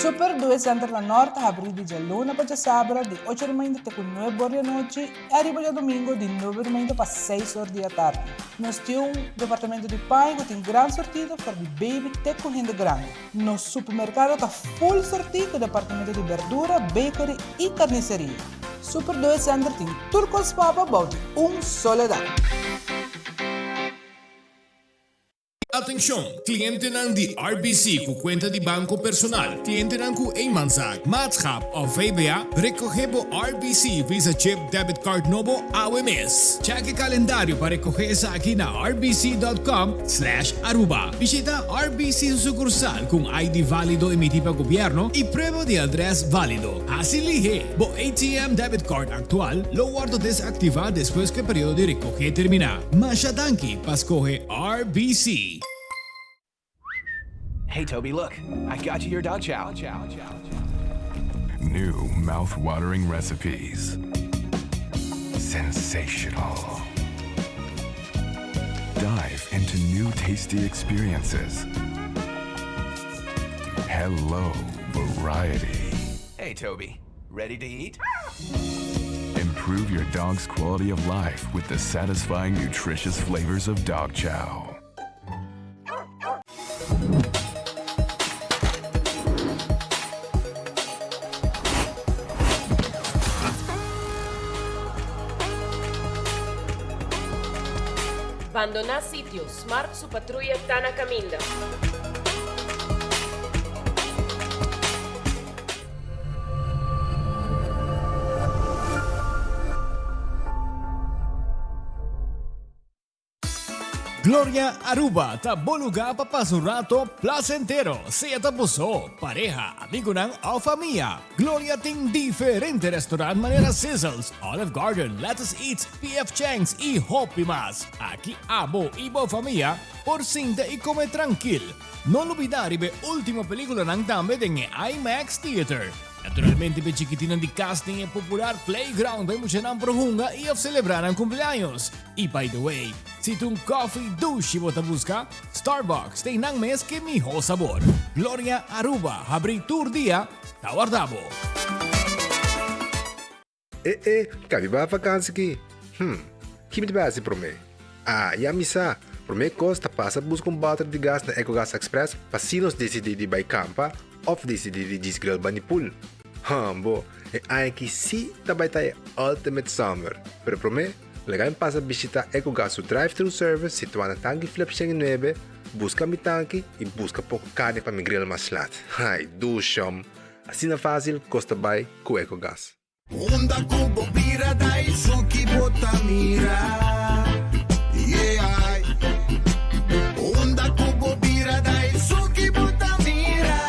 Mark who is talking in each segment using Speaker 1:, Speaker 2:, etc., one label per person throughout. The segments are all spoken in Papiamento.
Speaker 1: Super Due Center na Nort ta habrí di djaluna pa djasabra di ocho di mainta te ku nuebe or di anochi i ariba djadumingu di nuebe di mainta pa seis or di atardi. Nos tin un departamento di paña ku tin gran sortido for di baby te ku hende grandi. Nos supermerkado ta full sortí ku departamento di berdura, bakery i karniseria. Super Due Center tin tur kos pa bo bou di un solo dak.
Speaker 2: Atencion! Clientenan di RBC cu cuenta di banco personal, clientenan cu eenmanszaak, maatschap of VBA, recoge bo RBC Visa Chip Debit Card nobo awe mes. Check e calendario pa recoge esaki na rbc.com slash aruba. Bishita RBC su sucursal cu un ID valido emiti pa gobierno y prueba di adres valido. Haci lihe! Bo ATM debit card actual lo wordo desactiva despues cu e periodo di recoge termina. Masha danki pa scoge RBC.
Speaker 3: Hey Toby, look, I got you your dog chow.
Speaker 4: New mouth-watering recipes. Sensational. Dive into new tasty experiences. Hello, variety.
Speaker 3: Hey Toby, ready to eat?
Speaker 4: Improve your dog's quality of life with the satisfying, nutritious flavors of dog chow.
Speaker 5: Bandoná sitio, Smart su patruya ta na kaminda.
Speaker 2: Gloria Aruba ta bo lugar pa pasa un rato placentero, sea ta bo so, pareha, amigonan of famia. Gloria tin diferente restaurant manera Sizzles, Olive Garden, Lettuce Eats, PF Chang's y hopi mas. Aki abo y bo famia por sinta y come trankil. No lubida riba e ultimo peliculanan tambe den e IMAX Theater. Naturalmente p'e chikitinnan di cas den e popular playground pa e muchanan por hunga y of celebra nan cumpleaños. Y by the way, si ta un coffee dushi bo ta busca, Starbucks ta einan mes ke miho sabor. Gloria Aruba habri tur dia ta warda bo.
Speaker 6: E e, ka mi bai vakansi ki? Hm, ki mi ta bai hasi promé? Ah, ya mi sa! Promé kos ta pasa buska un bòter di gas na Ecogas Express pa si nos disidí di bai kampa òf disidí di djis grill bani pool. Hambo, e aña aki sí ta bai ta e ultimate summer! Pero promé, laga mi pasa bishitá Ecogas su drive-thru service situá na Tanki Flip 109, buska mi tanki i buska poko karni pa mi grill mas lat. Ai, dushom! Asina fásil kos ta bai ku Ecogas.
Speaker 7: Unda ku bo bira Daisuki bo ta mira Yeah Unda ku bo bira Daisuki bo ta mira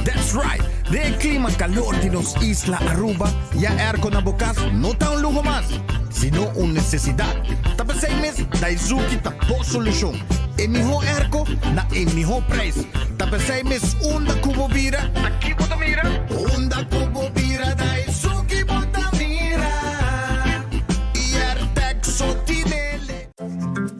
Speaker 8: That's right! Den e klima kalor di nos isla Aruba, ya airco na bo kas no ta un luho mas, sino un nesesidat. Ta p'esei mes Daisuki ta bo solushon. E mihó airco na e mihó prijs. Ta p'esei mes unda ku bo bira,
Speaker 7: Ta ki bo ta mira? Unda ku bo bira ta esun ki bo ta mira. I so tinele.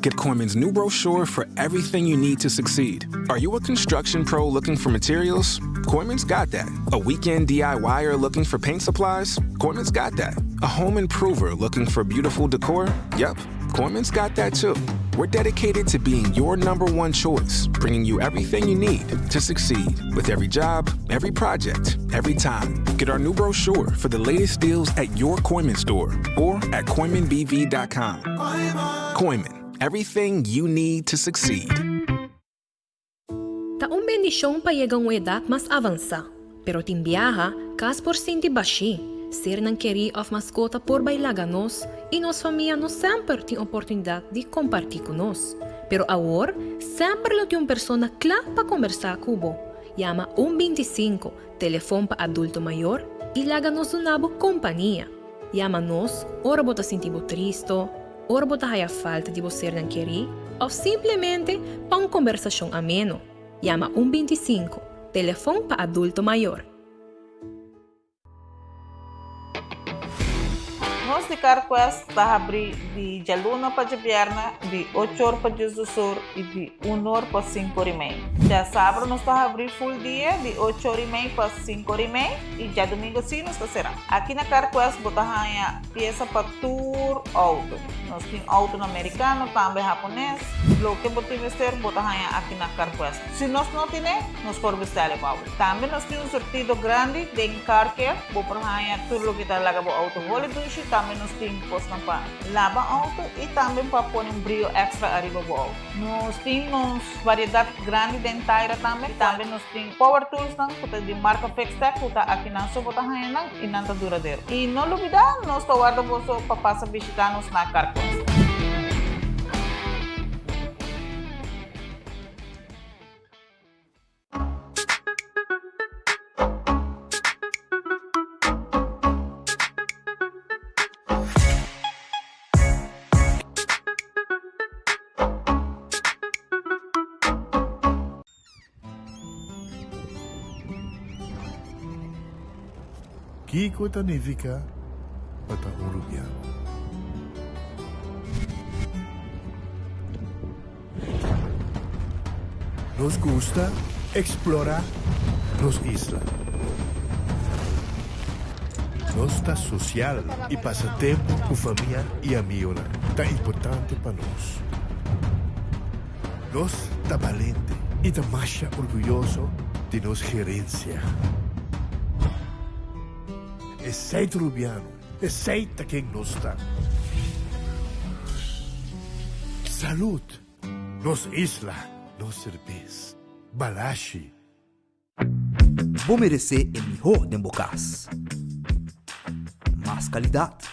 Speaker 9: Get Kooyman's new brochure for everything you need to succeed. Are you a construction pro looking for materials? Kooyman's got that. A weekend DIYer looking for paint supplies? Kooyman's got that. A home improver looking for beautiful decor? Yep, Kooyman's got that too. We're dedicated to being your number one choice, bringing you everything you need to succeed with every job, every project, every time. Get our new brochure for the latest deals at your Kooyman store or at KooymanBV.com. Kooyman, everything you need to succeed.
Speaker 10: Ta un bendishon pa yega un edat mas avansá, pero tin biaha kas por sinti bashí, sernan kerí òf maskota por bai laga nos i nos famia no semper tin oportunidat di kompartí ku nos. Pero awor semper lo tin un persona kla pa kombersá ku bo. Yama un 25, telefon pa adulto mayor, i laga nos duna bo kompania. Yama nos ora bo ta sinti bo tristo, ora bo ta haya falta di bo sernan kerí òf simplemente pa un kombersashon ameno. Yama un 25, telefon pa adulto mayor.
Speaker 11: Nos di CarQuest ta habri di djaluna pa djabièrnè di ocho or pa diesdos or i di un or pa sinku or i mei. Djasabra nos ta habri full dia di ocho or i mei pa sinku or i mei i djadumingu si nos ta será. Aki na CarQuest bo ta haña piesa pa tur outo. Nos tin outonan merikano, tambe hapones. Loke bo tin mester bo ta haña aki na CarQuest. Si nos no tine, nos por bestèl e pa bo. Tambe nos tin un surtido grandi den car care. Bo por haña tur loke ta laga bo outo holi dushi. Tambe nos tin kosnan pa laba outo i tambe pa pone un brio èkstra ariba bo outo. Nos tin nos variedat grandi den taira tambe. Tambe nos tin power toolsnan ku ta di marka Fixtech ku ta akinan so bo ta haña nan i nan ta duradero. I no lubidá, nos ta warda boso pa pasa bishitá nos na Carquest.
Speaker 12: Kiko ta nifiká pa ta un rubiano? Nos gusta explora nos isla. Nos ta social y pasa tempo cu famia y amigonan ta importante pa nos. Nos ta balente y ta masha orguyoso di nos gerencia. Esey ta Rubiano, esey ta ken nos ta. Salud! Nos isla, nos serbes. Balashi.
Speaker 13: Bo meresé e mihó den bo kas. Mas kalidat,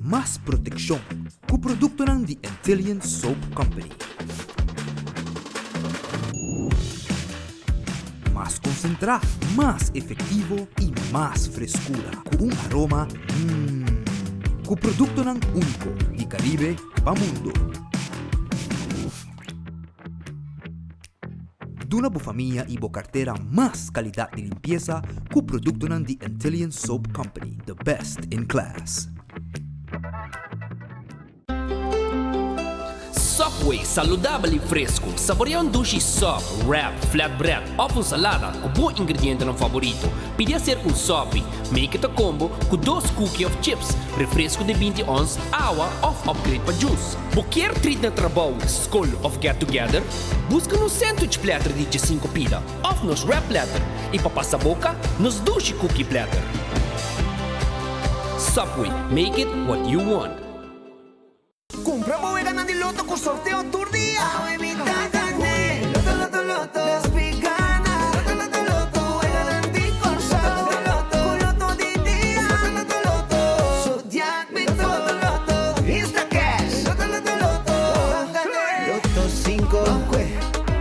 Speaker 13: mas protekshon ku produktonan di Antillian Soap Company. Mas konsentrá, mas efektivo i mas freskura ku un aroma mmm. Ku produktonan úniko di Karibe pa mundo. Duna bo famia i bo kartera mas kalidat di limpiesa ku produktonan di Antillian Soap Company, the best in class.
Speaker 14: Subway, saludabel i fresku. Saborea un dushi sub, wrap, flatbread òf un salada ku bo ingredientenan faborito. Pidi aser un sopi, make it a combo, ku dos cookie òf chips, refresku di 20 ons, awa òf upgrade pa juice. Bo kier treat na trabou, skol òf get together? Buska nos sandwich platter di djesinku pida òf nos wrap platter i pa pasa boka, nos dushi cookie platter. Subway, make it what you want.
Speaker 7: Cumpra bo weganan di loto cu sorteo tur dia. Awe mi ta gane. Loto, loto, loto. Despi gana. Loto, loto, loto. Weganan di Corsou. Loto, loto, loto. Cu loto di dia. Loto, loto, loto. Zodiac Loto, loto, loto. Instacash. Loto, loto, loto. Ban gane. Loto cinco.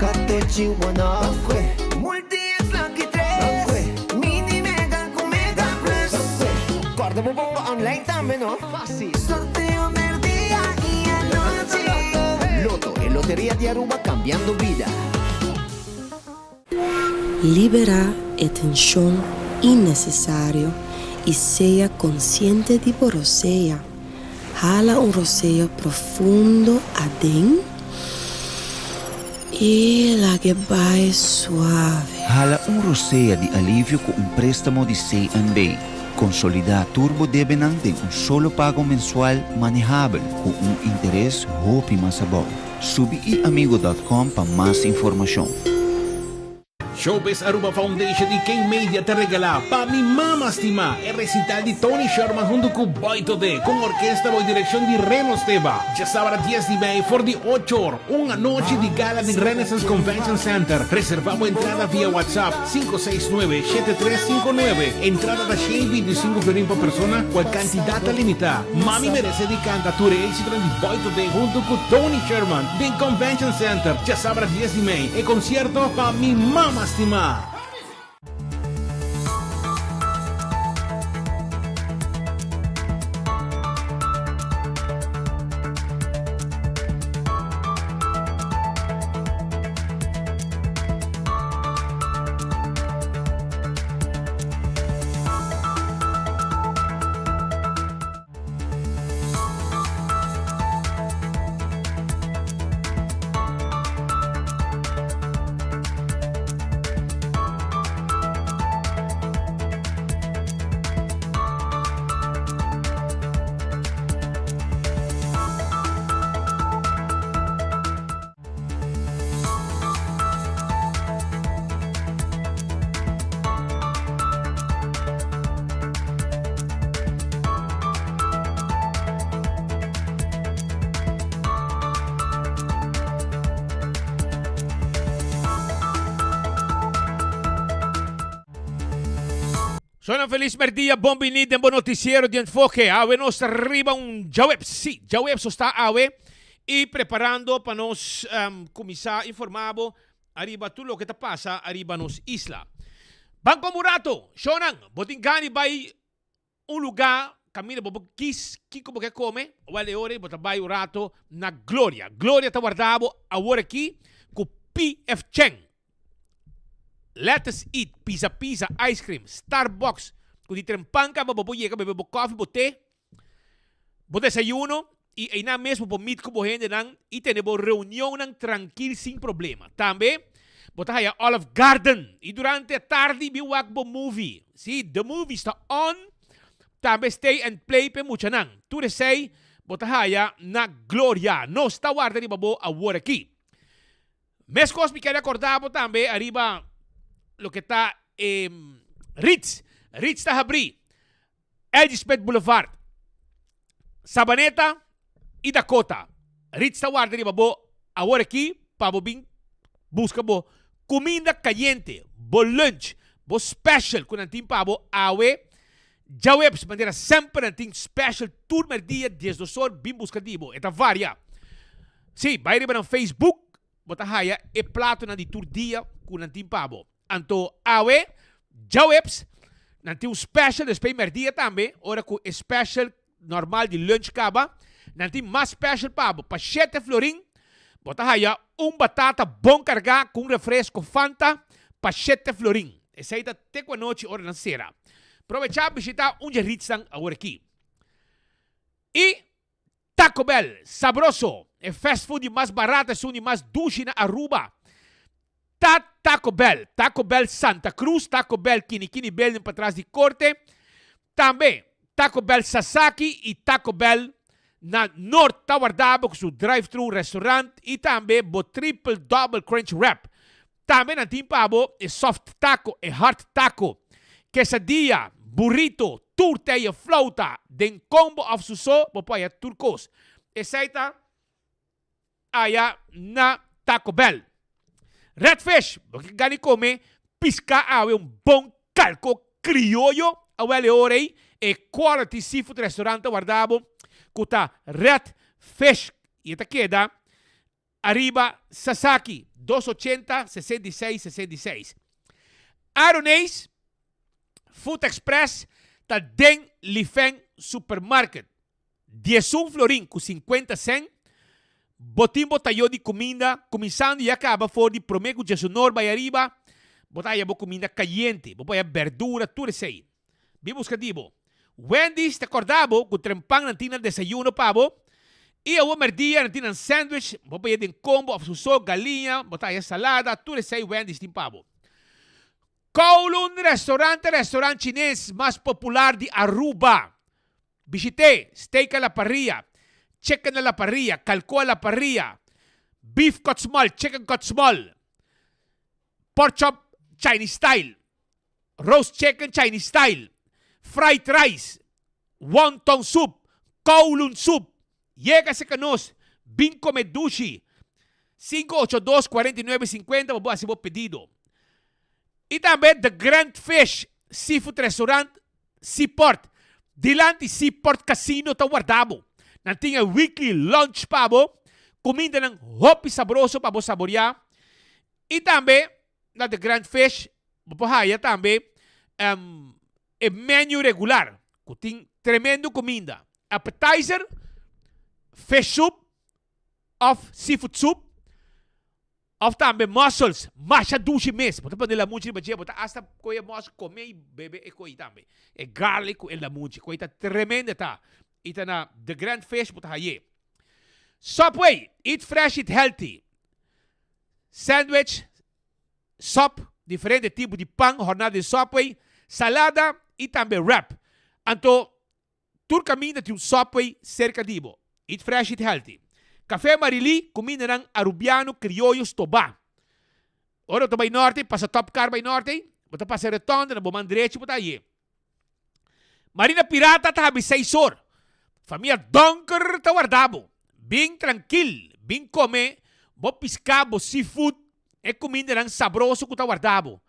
Speaker 7: Catochi one off. Multi X Lucky tres. Mini Mega cu Mega Plus. Corda bo pongo online tambe no. Fácil. Sorteo merdia y anochi. Lotto, e loteria di Aruba cambiando bida.
Speaker 15: Liberá e tenshon innesesario i sea konsiente di bo rosea. Hala un rosea profundo aden i lag'e bai suave.
Speaker 16: Hala un rosea di alivio ku un préstamo di CNB. Konsolidá tur bo debenan den un solo pago mensual manehabel ku un interes hopi mas abou. Subi iamigo dòt kòm pa mas informashon.
Speaker 17: Showbiz Aruba Foundation y King Media ta regala Pa Mi Mama Stima e recital di Tony Sherman hunto cu Boy Todé cu un orkesta bou direccion di Reno Steba. Djasabra dies di mei for di ocho or, un anochi di gala den Renaissance Convention Center. Reserva bo entrada via WhatsApp 569 7359. Entrada ta 125 florin pa persona, cual cantidad ta limita. Mami merece di canta tur e exitonan di Boy Todé hunto cu Tony Sherman den Convention Center djasabra dies di mei. E concierto Pa Mi Mama Stima. Shona felis merdia, bon bini den bo noticiero di Enfoke. Awe nos ta riba un djaweps, si, djaweps nos ta awe y preparando pa nos cuminsa informa bo ariba tur loke ta pasa ariba nos isla. Ban como un rato, shownan, bo tin gana di bay un luga caminda bo por kies kico bo ke come, wel e ora bo ta bay un rato na Gloria. Gloria ta warda bo awor aki cu PF Chang. Let us eat, pizza pizza, ice cream, Starbucks, cu di tren pan caba bo por yega bebe bo coffee, bo te, bo desayuno y eynan mes bo por meet cu bo hendenan y tene bo reunionnan trankil sin problema. Tambe bo ta haya Olive Garden y durante e tardi bin wak bo movie. Si, the movies ta on, tambe stay and play p'e muchanan. Tur esey bo ta haya na Gloria. Nos ta warda riba bo awor aki. Meskos mi kere akorda bo tambe ariba loke ta e Ritz. Ritz ta habrí Edgesmith Boulevard, Sabaneta i Dakota. Ritz ta warda riba bo awor aki pa bo bin buska bo kuminda kayente, bo lunch, bo special ku nan tin pa bo awe djaweps. Manera semper nan tin special tur merdia diesdos or bin buska di bo. E ta varia. Sí, bai riba nan Facebook, bo ta haya e platonan di tur dia ku nan tin pa bo. Anto awe, djaweps, nan tin un special despues merdia tambe, ora ku e special normal di lunch kaba, nan tin mas special pa bo. Pa shete florin, bo ta haya un batata bon kargá ku un refresko Fanta pa shete florin. Esei ta te ku anochi ora nan sera. Probechá bishitá un dje ritsnan awor aki. I Taco Bell, sabroso! E fast food di mas barata esun di mas dushi na Aruba. Ta Taco Bell, Taco Bell Santa Cruz, Taco Bell Kini Kini Building patras di Corte, tambe Taco Bell Sasaki y Taco Bell na Noord ta warda bo cu su drive-thru restaurant y tambe bo triple double crunch wrap. Tambe nan tin pa bo e soft taco, e hard taco, quesadilla, burrito, tur te e flauta den combo of su so bo por haya tur cos. Esey ta aya na Taco Bell. Red Fish, bo ke gana di come pisca awe un bon calco crioyo awel e ora ey e quality seafood restaurant ta warda bo cu ta Red Fish y e ta keda Ariba Sasaki, dos ochenta, 66, 66. Aroneis Food Express ta den Lifeng Supermarket. Diesun florin ku sinkuenta sèn, bo tin bo tayo di kuminda kuminsando ya kaba for di promé ku djesunor bai ariba, bo ta haya bo kuminda kayente, bo por haya berdura, tur esei. Bin buska di bo. Wendy's ta korda bo ku trempan nan tin nan desayuno pa bo i awor merdia nan tin nan sandwich, bo por yega den kombo of suso, galiña, bo ta haya salada, tur esei Wendy's tin pa bo. Kowloon Restaurant ta restaurant chines mas popular di Aruba. Bishit'é, steak a la parrilla, chicken a la parrilla, kalko a la parrilla, beef cut small, chicken cut small, pork chop Chinese style. Roast chicken Chinese style, fried rice, wonton soup, kowloon soup. Yega serka nos, bin come dushi. 582 49 50 pa bo hasi bo pedido. Y tambe The Grand Fish Seafood Restaurant, Seaport. Dilanti Seaport Casino ta warda bo. Nan tin e weekly lunch pa bo, cumindanan hopi sabroso pa bo saborea. Y tambe na The Grand Fish bo por haya tambe e menu regular cu tin tremendo cuminda, appetizer, fish soup of seafood soup of tambe mussels, masha dushi mes, bo ta pone lamunchi riba dje, bo ta hasta coge e mussel come y bebe e coyi tambe, e garlic cu e lamunchi, coyi ta tremendo ta y ta na The Grand Fish bo ta haye. Subway, eat fresh eat healthy. Sandwich, sop, diferente tipo di pan horná den Subway, salada i tambe wrap. Anto, tur kaminda tin un Subway serka di bo. Eat fresh, eat healthy. Café Marilí, kumindanan arubiano krioyo stobá. Ora bo ta bai norte, pasa Top Car bai norte, bo ta pasa e rotonde na bo man drechi bo ta haye. Marina Pirata ta habri seis or. Famia Donker ta warda bo. Bin trankil, bin kome bo piská, bo seafood, e kumindanan sabroso ku ta warda bo.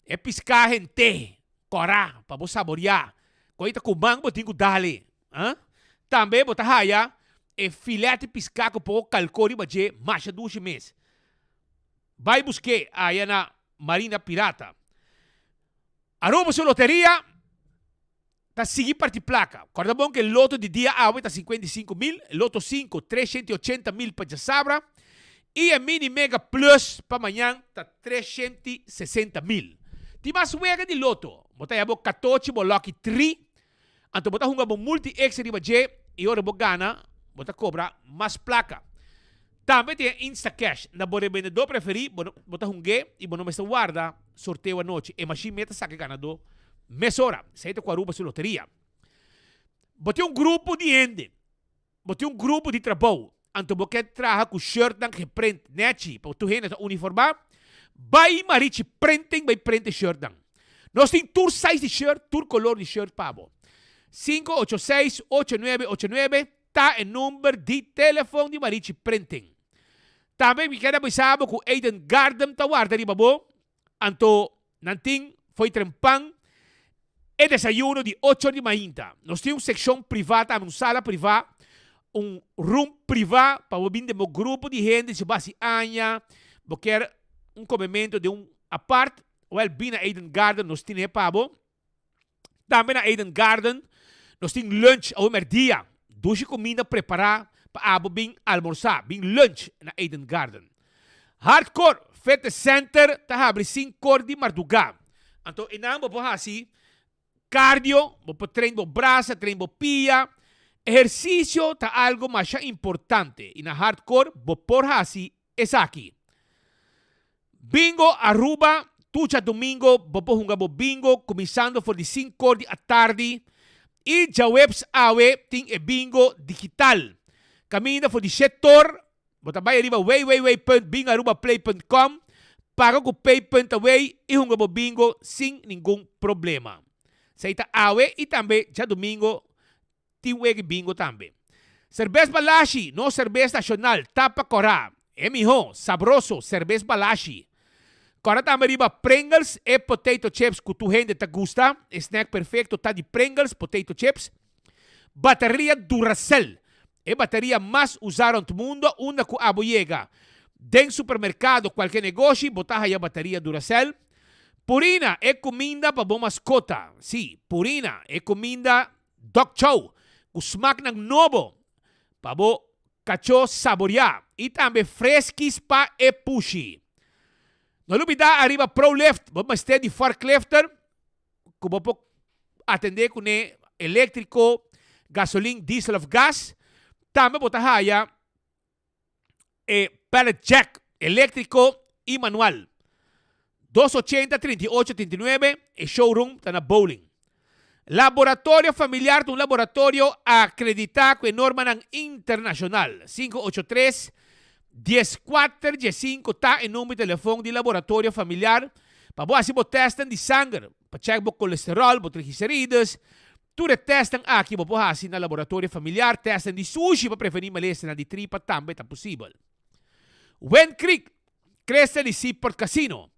Speaker 17: E piská hent'é. Kòrá pa bo saboriá. Koi ta ku man bo tin ku dale. Ah? Tambe bo ta haya e filet di piská ku poko kalkó riba dje masha dushi mes. Bai busk'é aya na Marina Pirata. Aruba su loteria ta sigui parti plaka. Kòrda bon ku e loto di dia awe ta 55 mil, loto 5 380 mil pa djasabra i e mini mega plus pa mañan ta 360 mil. Tin mas wega di loto. Bo ta haya bo 14 bo lucky 3, anto bo ta hunga bo multi X riba dje i ora bo gana, bo ta kobra mas plaka. Tambe tin e Instacash. Na bo rebendedó preferí, bo bo ta hung'é i bo no mester warda sorteo anochi. E mashin mes ta saka e ganadó mesora. Esei ta ku Aruba su loteria. Bo tin un grupo di hende, bo tin un grupo di trabou, anto bo ke traha ku shirtnan geprint nechi pa tur hende ta uniformá, bai Marichi Printing bai print e shirtnan. Nos tin tur size di shirt, tur kolor di shirt pa bo. 586 8989 ta e number di telefon di Marichi Printing. Tambe mi kier a bisa bo ku Eden Garden ta warda riba bo, anto nan tin fo'i trempan e desayuno di 8 or di mainta. Nos tin un sekshon privá tambe, un sala privá, un room privá pa bo bin den bo grupo di hende si bo hasi aña, bo kier un komementu den un apart, wèl bin na Eden Garden nos tin e pa bo. Tambe na Eden Garden nos tin lunch awe merdia. Dushi kuminda prepará pa abo bin almorsá, bin lunch na Eden Garden. Hardcore Fitness Center ta habri 5 or di mardugá. Anto einan bo por hasi cardio, bo por train bo brasa, train bo pia. Ehersisio ta algo masha importante i na Hardcore bo por hasi esaki. Bingo Aruba, tur djadumingo bo por hunga bo bingo kuminsando for di 5 or di atardi i djaweps awe tin e bingo digital. Kaminda for di 7 or, bo ta bai ariba www.bingoarubaplay.com, paga ku pay.away i hunga bo bingo sin ningun problema. Esei ta awe i tambe djadumingo tin wega bingo tambe. Serbes Balashi, nos serbes nashonal, tapa kòrá. E mihó, sabroso, serbes Balashi. Kòrda tambe riba Pringles e potato chips ku tur hende ta gusta. E snack perfekto ta di Pringles potato chips. Bateria Duracell, e bateria mas usá rònt mundu unda ku abo yega. Den supermerkado, kualke negoshi, bo ta haya bateria Duracell. Purina, e kuminda pa bo maskota. Sí, Purina, e kuminda Dog Chow, ku smaknan nobo pa bo kachó saboriá i tambe freskis pa e pushi. No lubidá ariba ProLift, bo mester di forklifter ku bo por atendé kuné eléktriko, gasolin, diesel òf gas. Tambe bo ta haya e pallet jack eléktriko i manual. 280 38 39, e showroom ta na Bowling. Laboratorio Familiar ta un laboratorio akreditá ku e normanan internashonal. 583 14 15 ta e number di telefon di Laboratorio Familiar pa bo hasi bo tèstnan di sanger, pa chèk bo kolesteròl, bo triglicerides. Tur e tèstnan aki bo por hasi na Laboratorio Familiar. Tèstnan di sushi pa prevení malesanan di tripa tambe ta posibel. Wind Creek, Crystal di Seaport Casino.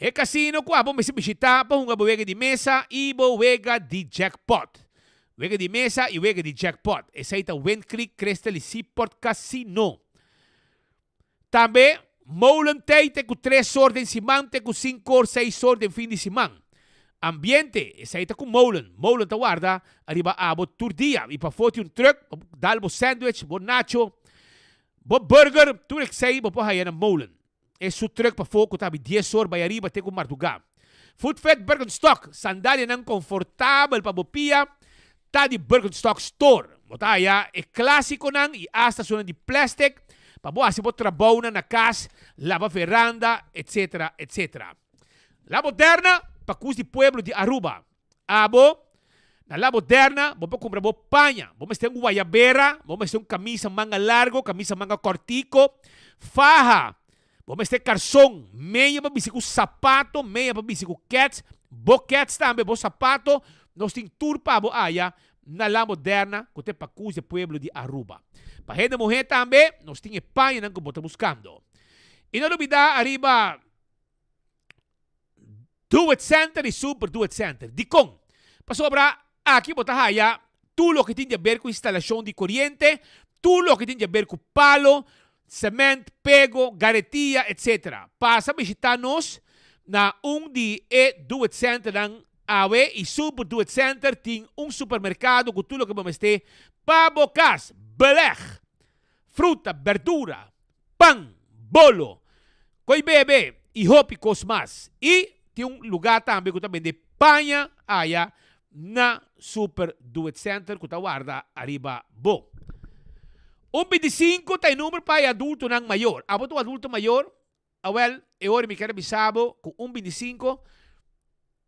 Speaker 17: E casino ku abo mester bishitá pa hunga bo wega di mesa i bo wega di jackpot. Wega di mesa i wega di jackpot. Esei ta Wind Creek, Crystal di Seaport Casino. Tambe Molen tei te ku 3 or den siman te ku 5 or, 6 or den fin di siman. Ambiente, esei ta ku Molen. Molen ta warda ariba abo tur dia. I pafó tin un truck, dal bo sandwich, bo nacho, bo burger, tur esei bo por haya na Molen. E su truck pafó ku ta habri 10 or bai ariba te ku mardugá. Footfit Birkenstock, sandalianan konfortabel pa bo pia, ta di Birkenstock Store. Bo ta haya e klásikonan i asta esunnan di plastic pa bo hasi bo trabounan na kas, laba veranda, etc. Etc. La Moderna, pa kus di pueblo di Aruba. Abo, na La Moderna, bo por kumpra bo paña. Bo mester un guayabera, bo mester un kamisa manga largo, kamisa manga kòrtiko, faha, bo mester karson, meya pa bisti ku sapato, meya pa bisti ku kèts, bo kèts tambe, bo sapato, nos tin tur pa bo aya na La Moderna ku ta e pakus di pueblo di Aruba. Pa hende muhé tambe, nos tin e pañanan ku bo ta buskando. I no lubidá ariba. Do It Center y Super Do It Center. Dikon? Pasobra aki bo ta haya tur loke tin di haber ku instalashon di koriente, tur loke tin di haber ku palo, cement, pego, garetia, etc. Pasa bishita nos na un di e Do It Centernan awe y Super Do It Center tin un supermerkado ku tur loke bo mester pa bo kas, beleg, fruta, berdura, pan, bolo, ko'i bebe y hopi kos mas. Y tin un lugar tambe ku ta bende paña aya na Super Do It Center ku ta warda ariba bo. Un bintisinko ta e number pa e adultonan mayor. Abo ta un adulto mayor? Awel, e ora mi kier a bisa bo ku un bintisinko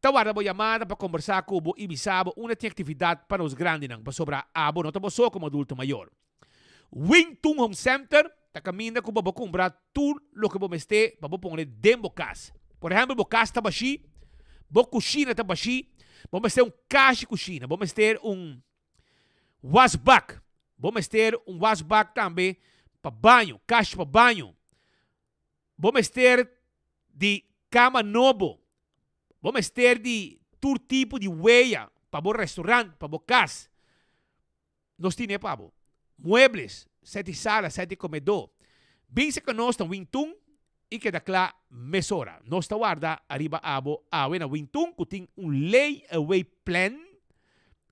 Speaker 17: ta warda bo yamada pa kombersá ku bo i bisa bo unda tin aktividat pa nos grandinan, pasobra abo no ta bo so komo adulto mayor. Wing Tun Home Center ta kaminda ku bo por kumpra tur loke bo mester pa bo pone den bo kas. Por ehèmpel, bo kas ta bashí, bo kushina ta bashí, bo mester un kashi kushina, bo mester un wasbak, bo mester un wasbak tambe pa baño, kashi pa baño, bo mester di kama nobo, bo mester di tur tipo di weya pa bo restaurant, pa bo kas. Nos tine pa bo. Muebles, seti sala, seti komedó. Bin serka nos na Wintun i keda kla mesora. Nos ta warda ariba abo awe na Wintun ku tin un lay away plan.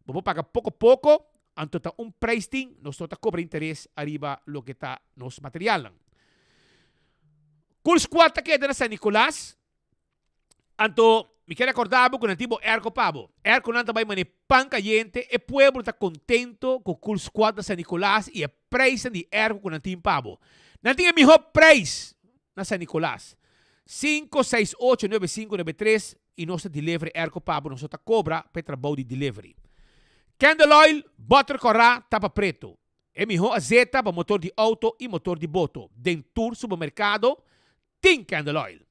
Speaker 17: Bo por paga poko poko, anto ta un prijs tin, nos no ta kobra interes ariba loke ta nos materialnan. Cool Squad ta keda na San Nicolas. Anto, mi kier recorda bo cu nan tin bo airco pa bo. Airconan ta bay mane pan cayente, e pueblo ta contento cu Cool Squad na San Nicolas y e prijsnan di airco cu nan tin pa bo. Nan tin e miho prijs na San Nicolas. Cinco, seis, ocho, nuebe, cinco, nuebe, tres y nos ta delivery airco pa bo, nos no ta cobra pa e trabou di delivery. Candle oil, boter cora, tapa preto. E miho azeta pa motor di auto y motor di boto den tur supermercado tin Candle Oil.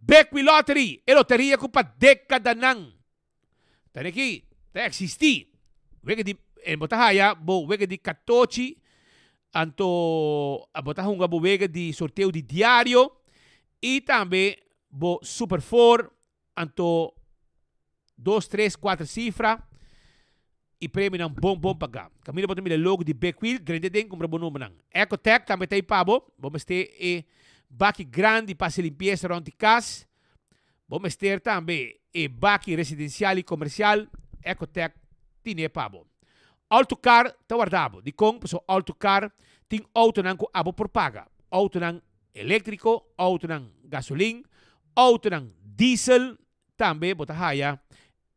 Speaker 17: Bequi Lottery, e loteria cu pa decadanan ta aki, ta existi. Wega di, en bo ta haya bo wega di catochi, anto bo ta hunga bo wega di sorteo di diario y tambe bo Super Four, Anto dos, tres, kuater sifra i premionan bon bon pagá. Kaminda bo ta mira e logo di Big Wheel, drenta den kumpra bo numbernan. Ecotec tambe ta ei pa bo. Bo mester e baki grandi pa hasi limpiesa rònt di kas. Bo mester tambe e baki residensial i komersial. Ecotec tine pa bo. Autocar ta warda bo. Dikon? Pasobra Autocar tin outonan ku abo por paga. Outonan eléktriko, outonan gasolin, outonan diesel, tambe bo ta haya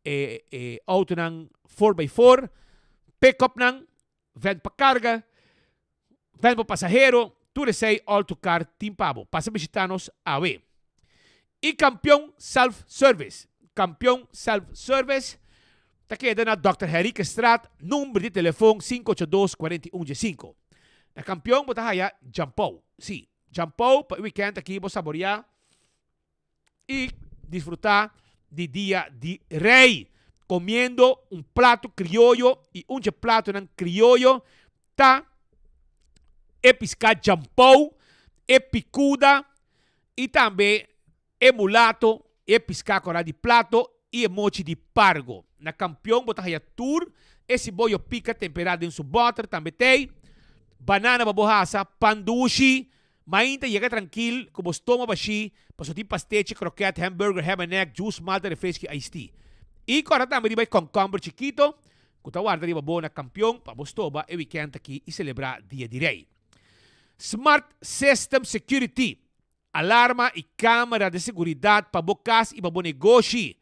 Speaker 17: e e outonan four by four, pick-upnan, vèn pa karga, vèn pa pasahero, tur esei Autocar tin pa bo. Pasa bishita nos awe. I Kampion Self Service. Kampion Self Service ta keda na Dòkter Henriquezstraat, number di telefon sinku ocho dos kuarenta i un diesinko. Na Kampion bo ta haya Jampou. Sí, Jampou pa e wikènt aki bo saboreá i disfrutá di Dia di Rei, komiendo un plato krioyo i un dje platonan krioyo ta e piská Jampou, e pikuda i tambe E mulato, e piská kòrá di plato i e mochi di pargo. Na Kampion bo ta haya tur e siboyo pika temperá den su bòter, tambe tei, banana pa bo hasa, pan dushi. Mainta yega trankil ku bo stoma bashí pasobra tin pastechi, krokèt, hamburger, ham and egg, juice, malta, refreski, iced tea. I kòrda tambe riba e kònkòmber chikito ku ta warda riba bo na Kampion pa bo stoba e wikènt aki i selebrá Dia di Rei. Smart System Security. Alarma i kamera di seguridat pa bo kas i pa bo negoshi.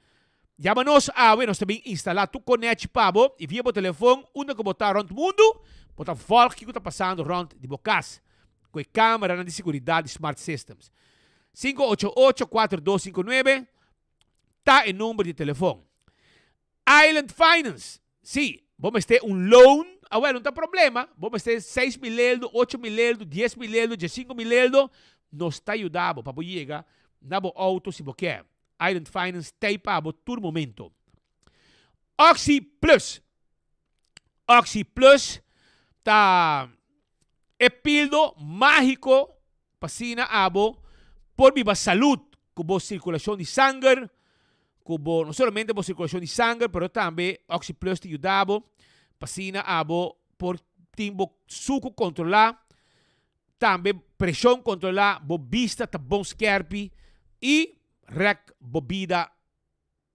Speaker 17: Yama nos awe, nos ta bin instalá tur konechi pa bo i via bo telefon unda ku bo ta rònt mundu, bo ta vòlg kiko ta pasando rònt di bo kas ku e kameranan di seguridat di Smart Systems. 588 4259 ta e number di telefon. Island Finance, Sí, bo mester un loan, awel no ta problema, bo mester 6000 eldo, 8000 eldo, 10,000 eldo, 15,000 eldo, nos ta yuda bo pa bo yega na bo auto si bo kier. Island Finance t'ei pa bo tur momento. Oxi Plus, Oxi Plus ta e pildo magico pa asina abo por biba salud cu bo circulacion di sanger. ku bo no solamente bo sirkulashon di sanger pero tambe Oxi Plus ta yuda bo pa asina abo por tin bo suku kontrolá, tambe preshon kontrolá, bo bista ta bon skèrpi i rèk bo bida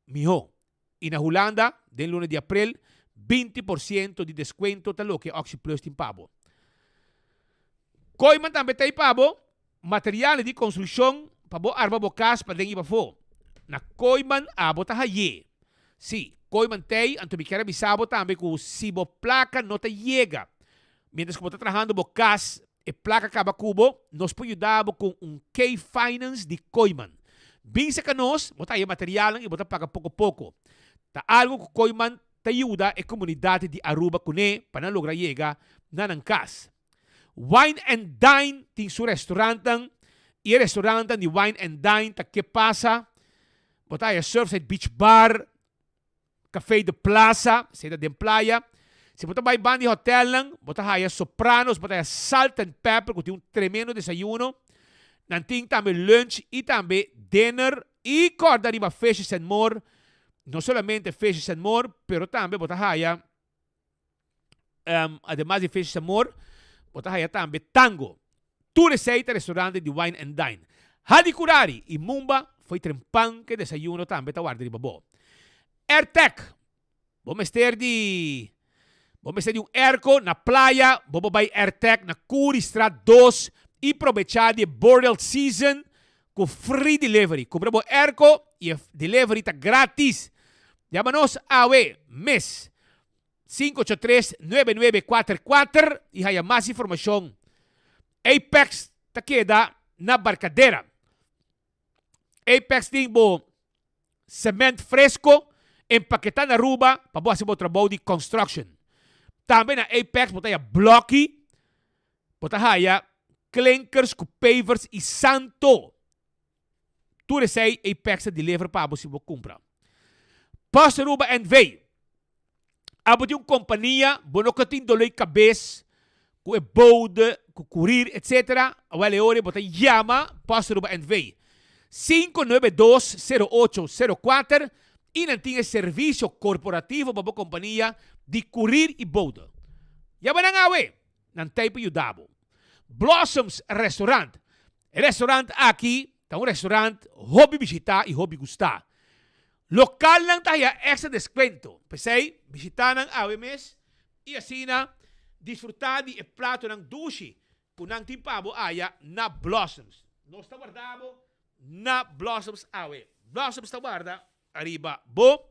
Speaker 17: mihó. I na Hulanda den luna di aprel 20% di deskuento ta loke Oxi Plus tin pa bo. Kooiman tambe ta ei pa bo materialnan di konstrukshon pa bo arma bo kas paden i pafó. Na Kooiman abo ta hay'é. Sí, Kooiman t'ei, anto mi kier a bisa bo tambe ku si bo plaka no ta yega miéntras ku bo ta trahando bo kas, e plaka kaba ku bo, nos por yuda bo ku un K-Finance di Kooiman. Bin serka nos, bo ta haya materialnan i bo ta paga poko poko. Ta algu ku Kooiman ta yuda e komunidat di Aruba kuné pa nan logra yega na nan kas. Wine and Dine tin su restaurantnan y e restaurantnan di Wine and Dine ta Ke Pasa, bo ta haya Surfside Beach Bar, Café de Plaza, esei ta den playa. Si bo ta bai banda di hotelnan, bo ta haya Sopranos, bo ta haya Salt and Pepper cu tin un tremendo desayuno. Nan tin tambe lunch y tambe dinner y corda riba Fishes and More, no solamente Fishes and More, pero tambe bo ta haya Ademas di Fishes and More, bo ta haya tambe Tango. Tur esei ta restaurante di Wine and Dine. Hadi Curari y Mumba fo'i trempan ke desayuno tambe ta warda riba bo. Airtec, Bo mester di bo mester di un airco na playa, bo por bai Airtec na Curiestraat 2 y probecha di e Boreal Season cu free delivery. Cumpra bo airco y e delivery ta gratis. Yama nos awe mes 583-9944 y haya mas informacion. Apex ta keda na Barcadera. Apex tin bo cement fresco empaketa na Aruba pa bo haci bo trabou di construction. Tambe na Apex bo ta haya bloki, bo ta haya klinkers cu pavers y santo. Tur esei Apex ta deliver pa bo si bo cumpra. Post Aruba NV. Abo tin un compania, bo no ka tin doloi cabes cu e bode, cu curir, etc. Awel e ora bo ta yama Post Aruba NV. 592-0804 y nan tin e servicio corporativo pa bo compania di curir y bode. Yama nan awe, nan ta ei pa yuda bo. Blossoms Restaurant. E restaurant aki ta un restaurant hopi bishita y hopi gusta. Localnan ta haya extra descuento. P'esey, bishita nan awe mes y asina disfruta di e platonan dushi cu nan tin pa bo aya na Blossoms. Nos ta warda bo na Blossoms awe. Blossoms ta warda ariba bo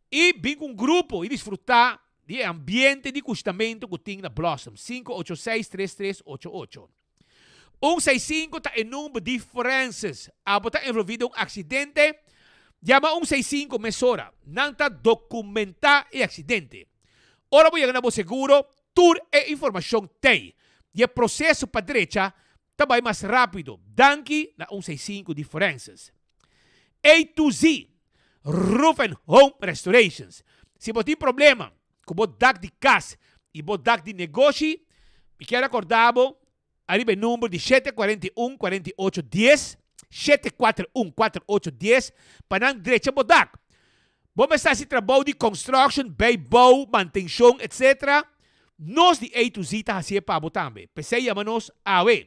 Speaker 17: y bin cu un grupo y disfruta di e ambiente di custamento cu tin na Blossoms. 586 3388. 165 ta e number di forenses. Abo ta envolvi den un accidente? Yama 165 mesora. Nan ta documenta e accidente. Ora bo yega na bo seguro, tur e informacion t'ey. Y e proceso pa drecha ta bay mas rapido. Danki na 165 di forenses. A to Z, Roof and Home Restorations. Si bo tin problema ku bo dak di kas i bo dak di negoshi, mi kier akorda bo ariba e number di 741 48 10, 741 48 10, pa nan drecha bo dak. Bo mester hasi trabou di construction, bijbouw, mantenshon, etc. Nos di A to Z ta hasié pa bo tambe. P'esei yama nos awe.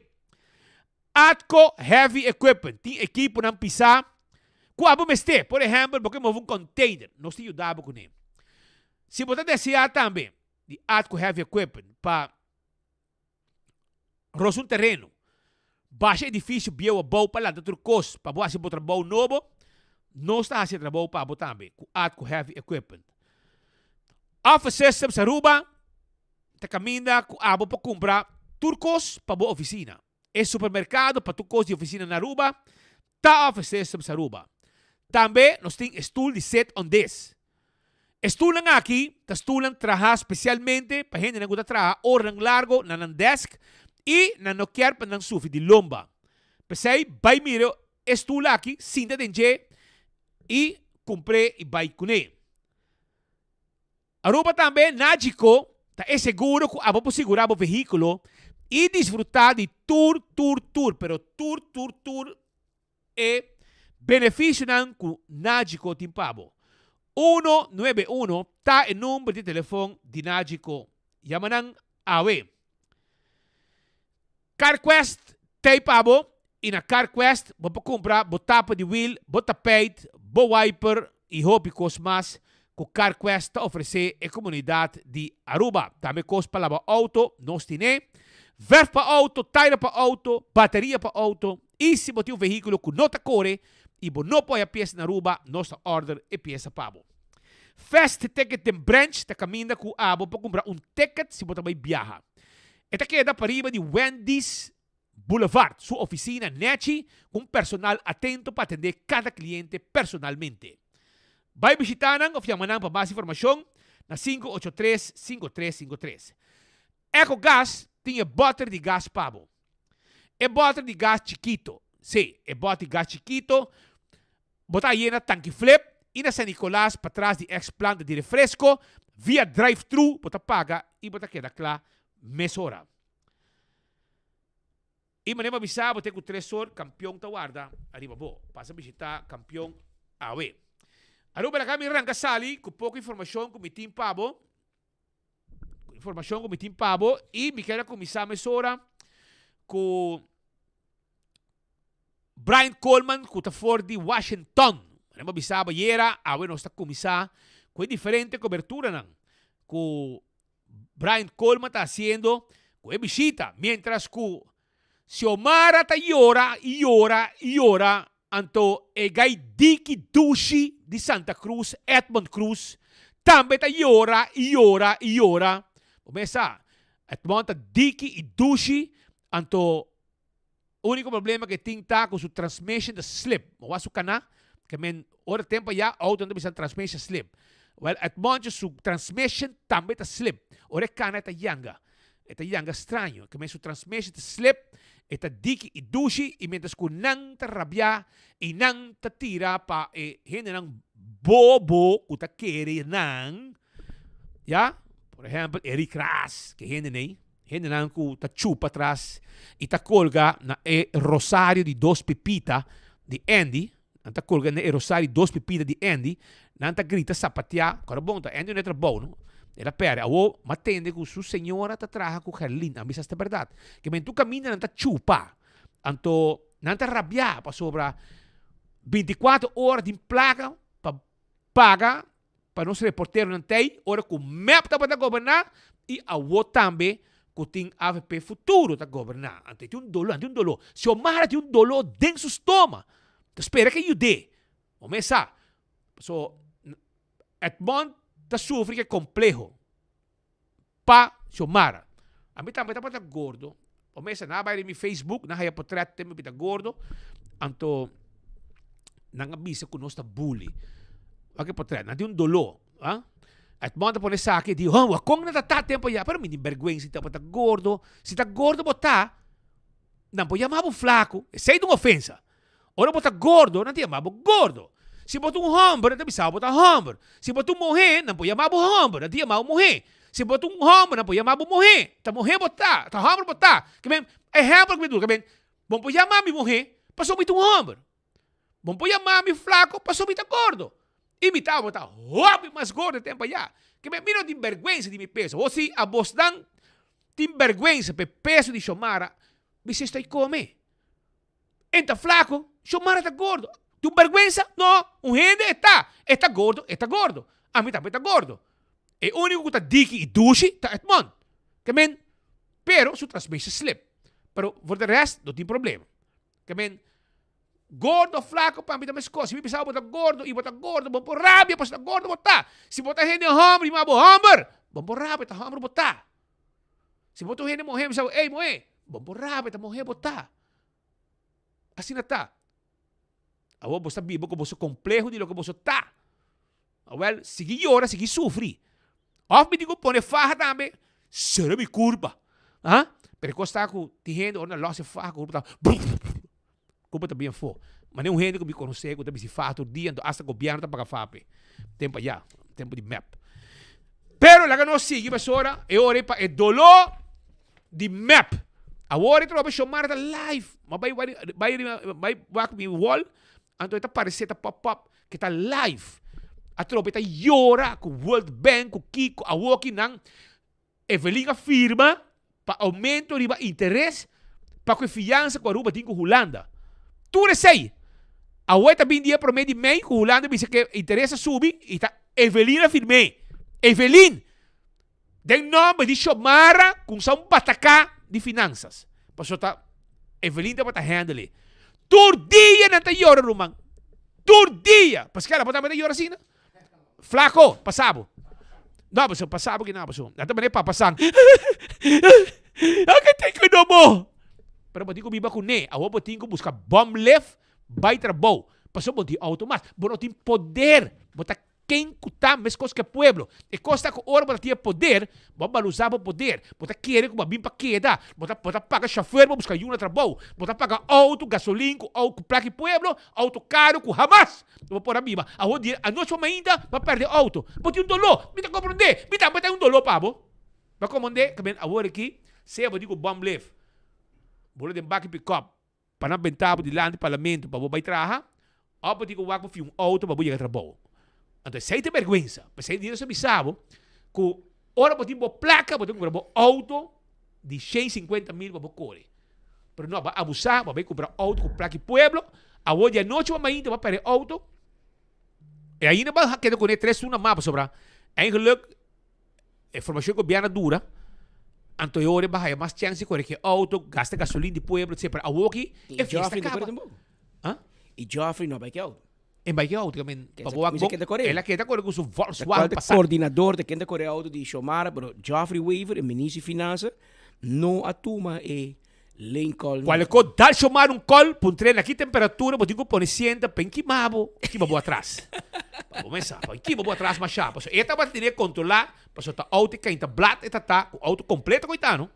Speaker 17: Atco Heavy Equipment tin ekiponan pisá ku abo mester. Por ehèmpel, bo ke move un container, nos ta yuda bo kuné. Si bo ta deseá tambe di Atco Heavy Equipment pa rosa un tereno, basha edifisio bieu abou pa lanta tur kos pa bo hasi bo trabou nobo, nos ta hasi e trabou pa bo tambe ku Atco Heavy Equipment. Office Systems Aruba ta kaminda ku abo por kumpra tur kos pa bo ofisina. E supermerkado pa tur kos di ofisina na Aruba ta Office Systems Aruba. Tambe nos tin e stul di sit on this. E stulnan aki ta stulnan traha spesialmente pa hendenan ku ta traha oranan largo na nan desk i nan no kier pa nan sufri di lomba. P'esei bai mira e stul aki, sinta den dje i kumpr'é i bai kuné. Aruba tambe Nagico ta e seguro cu abo por sigura bo vehiculo y disfruta di tur tur tur pero tur tur tur e
Speaker 18: Beneficionan cu Nagico tin pa bo. 191 ta e number di telefon di Nagico. Yama nan awe. CarQuest t'ey pa bo y na CarQuest bo por cumpra bo tapa di wiel, bo tapijt, bo wiper y hopi cos mas cu CarQuest ta ofrece e comunidad di Aruba. Tambe cos pa laba auto nos tine, verf pa auto, taira pa auto, bateria pa auto y si bo tin un vehiculo cu no ta core y bo no por haya pieza na Aruba nos ta order e pieza pa bo. Fast Ticket den Branch ta caminda cu abo pa cumpra un ticket si bo ta bay biaha. E ta keda pariba di Wendy's Boulevard, su oficina nechi cu un personal atento pa atende cada cliente personalmente. Bay bishita nan of yama nan pa mas informacion na 583 5353. Ecogas tin e boter di gas pa bo. E boter di gas chikito, si, e boter di gas chikito, Bo ta yena Tanki Flip y na San Nicolas patras di ex planta di refresco via drive thru bo ta paga y bo ta keda cla mesora. Y manera bo a bisa bo te cu tresor Campeon ta warda ariba bo. Pasa bishita Campeon awe. Aruba laga mi ranca sali cu poco informacion cu mi tin pa bo. Informacion cu mi tin pa bo y mi kier a cuminsa mesora cu Brian Coleman ku ta for di Washington. Manera bo bisa ayera, awe nos ta kuminsá ku e diferente koberturanan ku Brian Coleman ta hasiendo ku e bishita, miéntras ku Xiomara ta yora i yora i yora, anto e gai diki dushi di Santa Cruz, Edmond Cruz, tambe ta yora i yora i yora. Bo mesa, Edmond ta diki i dushi, anto Unico problema ke tin ta ku su transmission ta slip. Bo wak su kana, ke men ora tempo aya auto nan ta bisa transmission slip. Well Edmondje su transmission tambe ta slip. Ora e kana e ta yanga. E ta yanga straño. Ke men su transmission ta slip, e ta diki i dushi i mientras ku nan ta rabia i nan ta tira pa e hendenan bobo ku ta kere nan, ya, por ehempel Eric Ras, ke hende nei. Hendenan ku ta chupa tras i ta kolga na e rosario di dos pipita di Andy, nan ta kolga na e rosario di dos pipita di Andy, nan ta grita sapateá, kòrda bon ta Andy no e trabou no, el a pèrdè, awor m'a tende ku su señora ta traha ku Gerlin, a bisa esta bèrdat, ke men tur kaminda nan ta chupa, anto nan ta rabiá pasobra bintikuater ora tin plaka pa paga pa nos reporteronan tei ora ku mep tabata goberná i awo tambe ku tin avp Futuro ta goberná. Anto e tin un doló, tin un doló. Xiomara tin un doló den su stoma. Ta spera ke yud'é. Bo mes sa. Paso Edmond ta sufri ke kompleho. Pa Xiomara. Ami tambe tabata gordo. Bo mes sa, nan a bai riba mi Facebook, nan haya potret te mi bita gordo. Anto nan a bisa ku nos ta bully. Wak e potret, nan tin un doló. Ah? Edmond ta pone esaki, di, oh, wakon nan ta ta tempo ya? Pero mi tin bergwensa si tabata gordo. Si ta gordo bo ta, nan por yama bo flaku. Esei ta un ofensa. Ora bo ta gordo, nan ta yama bo gordo. Si bo ta un hòmber, nan ta bisa bo ta hòmber. Si bo ta un muhé, nan por yama bo hòmber, nan ta yama bo muhé. Si bo ta un hòmber, nan por yama bo muhé. Ta muhé bo ta, ta hòmber bo ta. Ke men, ehèmpel ku mi duna, ke men, bo por yama mi muhé pasobra mi ta un hòmber. Bo por yama mi flako pasobra mi ta gordo. I mi tabata hopi mas gordo e tempu ayá. Ke men, mi no tin bèrgwensa di mi peso. Ho si abosnan tin bèrgwensa pa e peso di Xiomara, mi si estoy kome. E ta flaco, Xiomara ta gordo. Tin un bergüenza? No, un hende e ta. E ta gordo, e ta gordo. Ami tambe ta gordo. E unico cu ta diki y dushi ta Edmond. Ke men, pero su transmission slip. Pero voor de rest no tin problema. Ke men, gordo, flaco pa mi ta mescos. Si mi bisa bo ta gordo y bo ta gordo, bo por rabia pasobra ta gordo bo ta. Si bo ta hende homber y mi abo homber, bo por rabia ta homber bo ta. Si bo ta un hende muhé, mi sa bo, ey muhé, bo por rabia, ta muhé bo ta. Asina ta. Awor bo sta biba ku boso kompleho di loke boso ta. Awel, sigui yora, sigui sufri. Òf mi tin ku pone faha tambe, sera mi kurpa. Ha? Pero e kos ta ku tin hende ora nan lòs e faha, kurpa ta kurpa ta bien afó. Manera un hende ku mi konosé ku ta bisti faha tur dia, anto asta gobièrnu ta paga faha p'e. Tempu ayá, tempu di mep. Pero laga nos sigui pasobra e ora ei pa e doló di mep. Awor e trobe Xiomara ta live. Ma bai bai bai bai wak mi wall. Anto e ta parece ta pop pop ke ta live. Atrobe ta yora ku World Bank ku kiko awoki nan Evelyn a firma pa aumento riba interes pa ku e fiansa ku Aruba tin ku Hulanda. Tur esei. Awe ta bin dia prome di mei ku Hulanda bisa ke interes a subi i ta Evelyn a firm'é. Evelyn! Den nomber di Xiomara kumsa un bataka di finansas. Pasobra ta Evelyn tabata handle e. Tur dia nan ta yora ruman. Tur dia! Paskela bo tambe ta yora asina? Flaco, pasa bo. No, paso, pasa bo kina, paso. Nan ta mane papa san. Ake tin ku no bo. Pero bo tin ku biba kuné. Awor bo tin ku buska bom lef, bai trabou. Paso bo tin auto mas. Bo no tin poder. Bo ta ken ku ta meskos ku e pueblo. E kos ta ku ora bo ta tin e poder, bo a balusa bo poder. Bo ta kere ku bo a bin pa keda. Bo ta bo ta paga shofer pa buska yu na trabou. Bo ta paga auto, gasolin ku au ku plaka di pueblo, auto karo ku hamas bo por a biba. Awor di anochi pa mainta bo a perde auto. Bo tin un doló. Mi ta komprondé. Mi tambe ta un doló pa bo. Bo a komprondé? Ke men awor aki sea bo tin ku bòm lef. Bo lo den baki pikòp pa nan benta bo dilanti parlamento pa bo bai traha òf bo tin ku wak bo fia un auto pa bo yega trabou. Anto esei ta bèrgwensa. P'esei Dios a bisa bo ku ora bo tin bo plaka bo tin kumpra bo auto di 150 mil pa bo kore. Pero no, bo a abusá, bo a bai kumpra auto ku plaka di pueblo, awor di anochi pa mainta bo a pèrdè auto, i ainda bo a keda kuné tres luna mas pasobra eigenlijk e formashon di gobièrnu a dura, anto e ora bo a haya mas chèns di kore ku e auto, gasta gasolin di pueblo, etcetera. Awor ki e fiesta kaba.
Speaker 19: I Geoffrey no a bai ku e auto.
Speaker 18: E bai ke auto ke men pa bo wak bo el a keda kore ku su Volkswagen
Speaker 19: Passat. Coordinador ta kende kore auto di Xiomara pero Geoffrey Wever e minister di finansa no a tuma e Lincoln.
Speaker 18: Cual ko dal Xiomara un call puntr'e na ki temperatura bo tin ku pone sienta pa kima bo kima bo atras pa bo mesa pa kima bo atras masha pasobra e tabata tene controla pasobra ta auto e kainta blat e ta ta ku auto completo koitano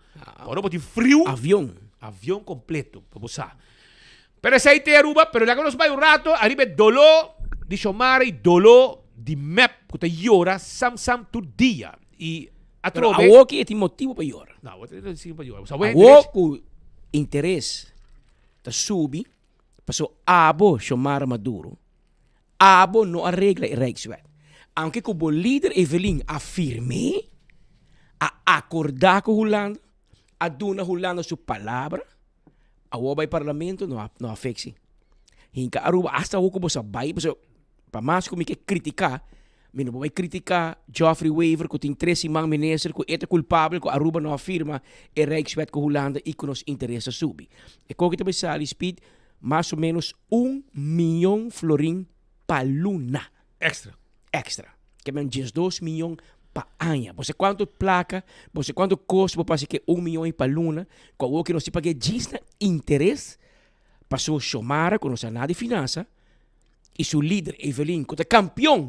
Speaker 18: ora bo tin friu
Speaker 19: avion
Speaker 18: avion completo pa bo sa. Pero esei te Aruba, pero laga nos bai un rato ariba e doló di Xiomara y doló di mep cu ta yora sam sam tur dia y
Speaker 19: Pero
Speaker 18: atrobe.
Speaker 19: awo ki e tin motibo pa yora.
Speaker 18: No, awo tin motibo pa yora. Pasobra
Speaker 19: Awo cu interes ta subi, pasobra abo Xiomara Maduro, abo no a regla e Rijkswet. Aunke cu bo lider Evelyn a firm'é, a acorda cu Hulanda, a duna Hulanda su palabra, Awor bai parlamento no a no a fiksi. Hinka Aruba hasta awor ku bo sa bai pasobra pa mas ku mi ke kritiká mi no por bai kritiká Geoffrey Wever ku tin tres siman minister ku e ta kulpabel ku Aruba no a firma e Rijkswet ku Hulanda i ku nos interes a subi. E koki ta bai sali Speed mas o menos un miyon florin pa luna.
Speaker 18: Extra.
Speaker 19: Extra. Ke men 12 miyon pa aña. Bo sa kuantu plaka, bo sa kuantu kos bo pasa ke un miyon i pa luna, ku awor ke nos tin pag'é djis na interes, paso Xiomara ku no sa nada di finansa i su lider Evelyn ku ta kampion,